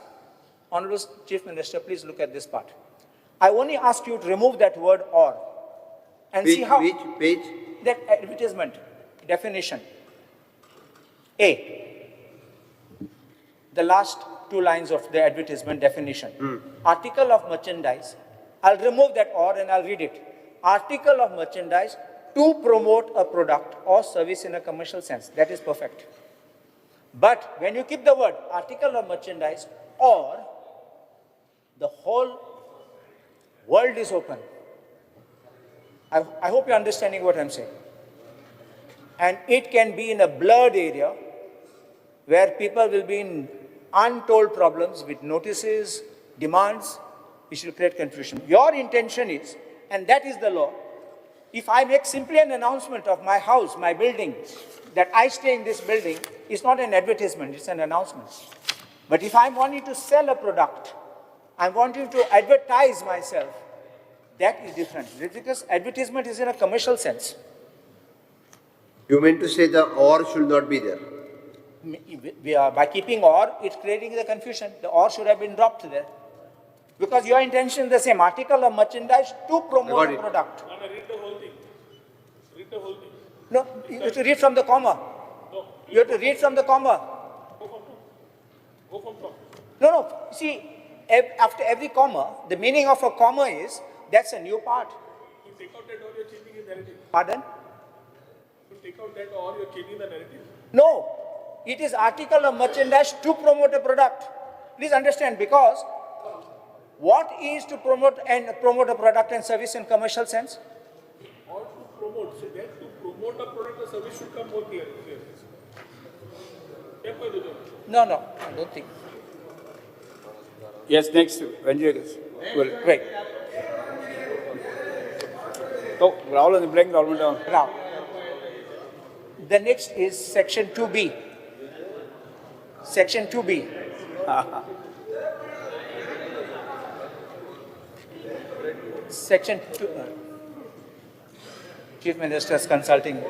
[SPEAKER 10] Honorable Chief Minister, please look at this part. I only ask you to remove that word or, and
[SPEAKER 3] page,
[SPEAKER 10] see how...
[SPEAKER 3] Which page?
[SPEAKER 10] That advertisement definition. A, the last two lines of the advertisement definition. Article of merchandise, I'll remove that or and I'll read it. Article of merchandise to promote a product or service in a commercial sense. That is perfect. But when you keep the word article of merchandise or, the whole world is open. I hope you're understanding what I'm saying. And it can be in a blurred area where people will be in untold problems with notices, demands, which will create confusion. Your intention is, and that is the law, if I make simply an announcement of my house, my building, that I stay in this building, it's not an advertisement, it's an announcement. But if I'm wanting to sell a product, I'm wanting to advertise myself, that is different. Because advertisement is in a commercial sense.
[SPEAKER 3] You mean to say the or should not be there?
[SPEAKER 10] We are, by keeping or, it's creating the confusion. The or should have been dropped there. Because your intention is the same, article of merchandise to promote a product.
[SPEAKER 11] No, no, read the whole thing. Read the whole thing.
[SPEAKER 10] No, you have to read from the comma.
[SPEAKER 11] No.
[SPEAKER 10] You have to read from the comma.
[SPEAKER 11] Go from top. Go from top.
[SPEAKER 10] No, no. See, after every comma, the meaning of a comma is, that's a new part.
[SPEAKER 11] You take out that or you're changing the narrative.
[SPEAKER 10] Pardon?
[SPEAKER 11] You take out that or you're changing the narrative.
[SPEAKER 10] No. It is article of merchandise to promote a product. Please understand, because what is to promote and promote a product and service in commercial sense?
[SPEAKER 11] Or to promote. So that to promote a product or service should come more clear.
[SPEAKER 10] No, no, I don't think.
[SPEAKER 4] Yes, next.
[SPEAKER 10] Right.
[SPEAKER 4] So, Rahul and blank Rahul.
[SPEAKER 10] Now, the next is section 2B. Section 2B. Section 2. Chief Minister's consulting.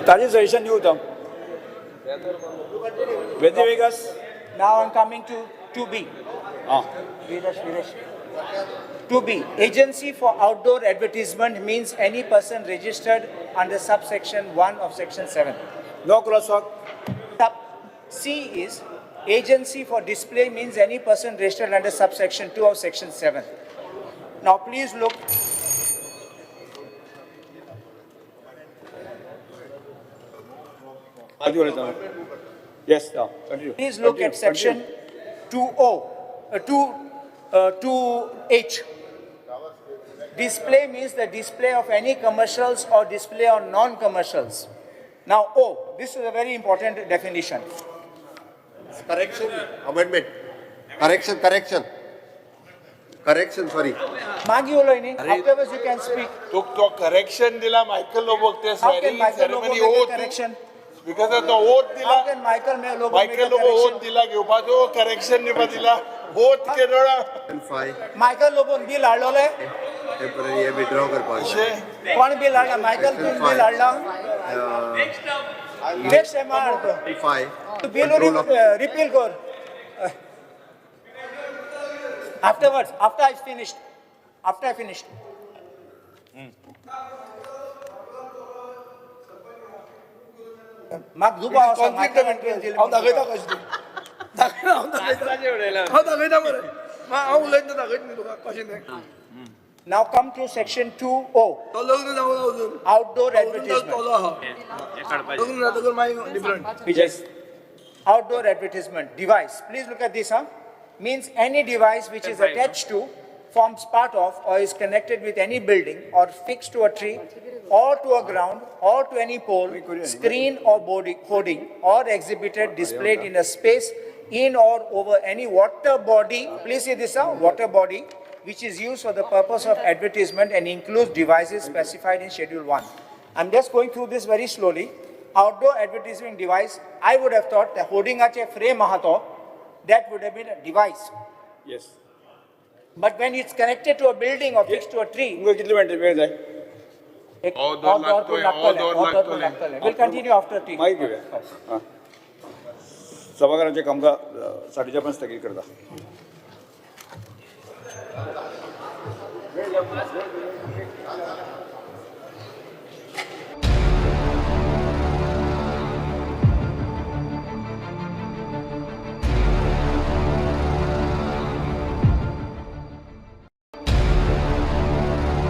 [SPEAKER 4] ताजे suggestion दिवं होता. Vegas.
[SPEAKER 10] Now I'm coming to 2B. Viresh, Viresh. 2B. Agency for outdoor advertisement means any person registered under subsection 1 of section 7.
[SPEAKER 4] No crosswalk.
[SPEAKER 10] Sub C is agency for display means any person registered under subsection 2 of section 7. Now please look.
[SPEAKER 4] Yes, continue.
[SPEAKER 10] Please look at section 2H. Display means the display of any commercials or display on non-commercials. Now, O, this is a very important definition.
[SPEAKER 3] Correction, amendment. Correction, correction. Correction, sorry.
[SPEAKER 10] Magi ulo ini, afterwards you can speak.
[SPEAKER 6] Tuk to correction dila Michael Lobo te
[SPEAKER 10] How can Michael Lobo
[SPEAKER 6] ceremony
[SPEAKER 10] make a
[SPEAKER 6] oath.
[SPEAKER 10] correction?
[SPEAKER 6] Because of the oath dila.
[SPEAKER 10] How can Michael Lobo make a
[SPEAKER 6] Michael Lobo
[SPEAKER 10] correction?
[SPEAKER 6] oath dila घेवपाचो correction दिवपा दिला. Oath केदोळा.
[SPEAKER 10] Michael Lobo bill हाडलोले?
[SPEAKER 3] Temporary withdraw करपाक जाय.
[SPEAKER 10] कोण bill हाडला? Michael bill हाडला? Next time हाडतो.
[SPEAKER 3] 5.
[SPEAKER 10] Bill repeal कर. Afterwards, after I finished. After I finished. म्हाका दुबाव आसा
[SPEAKER 5] कॉन्फ्लिक्ट ऑफ इंटरेस्ट. हांव दाखयता कशें तें. दाखयना हांव दाखयता. हांव दाखयता मरे. हांव उलयतना दाखयता न्ही तुका कशें तें.
[SPEAKER 10] Now come to section 2O,
[SPEAKER 5] तो लग्न जावंक ना अजून.
[SPEAKER 10] Outdoor
[SPEAKER 5] अजून
[SPEAKER 10] advertisement.
[SPEAKER 5] तोलो आहा. लग्न जातकच मागीर different.
[SPEAKER 4] Yes.
[SPEAKER 10] Outdoor advertisement device. Please look at this, huh? Means any device which is attached to, forms part of, or is connected with any building or fixed to a tree or to a ground or to any pole, screen or hoarding, or exhibited, displayed in a space in or over any water body. Please see this, huh? Water body, which is used for the purpose of advertisement and includes devices specified in Schedule 1. I'm just going through this very slowly. Outdoor advertising device, I would have thought the hoardingache frame aha to, that would have been a device.
[SPEAKER 4] Yes.
[SPEAKER 10] But when it's connected to a building or fixed to a tree,
[SPEAKER 4] तुमकां कितले मिनटां वेळ जाय?
[SPEAKER 10] एक
[SPEAKER 6] अर्द वर लागतोय,
[SPEAKER 10] लागतलें,
[SPEAKER 6] अर्द वर
[SPEAKER 10] अर्द वर
[SPEAKER 6] लागतलें.
[SPEAKER 10] लागतलें. We'll continue after tea.
[SPEAKER 4] मागीर घेवया. आं, सभाघराचें कामकाज 4:30 पर्यंत स्थगीत करता.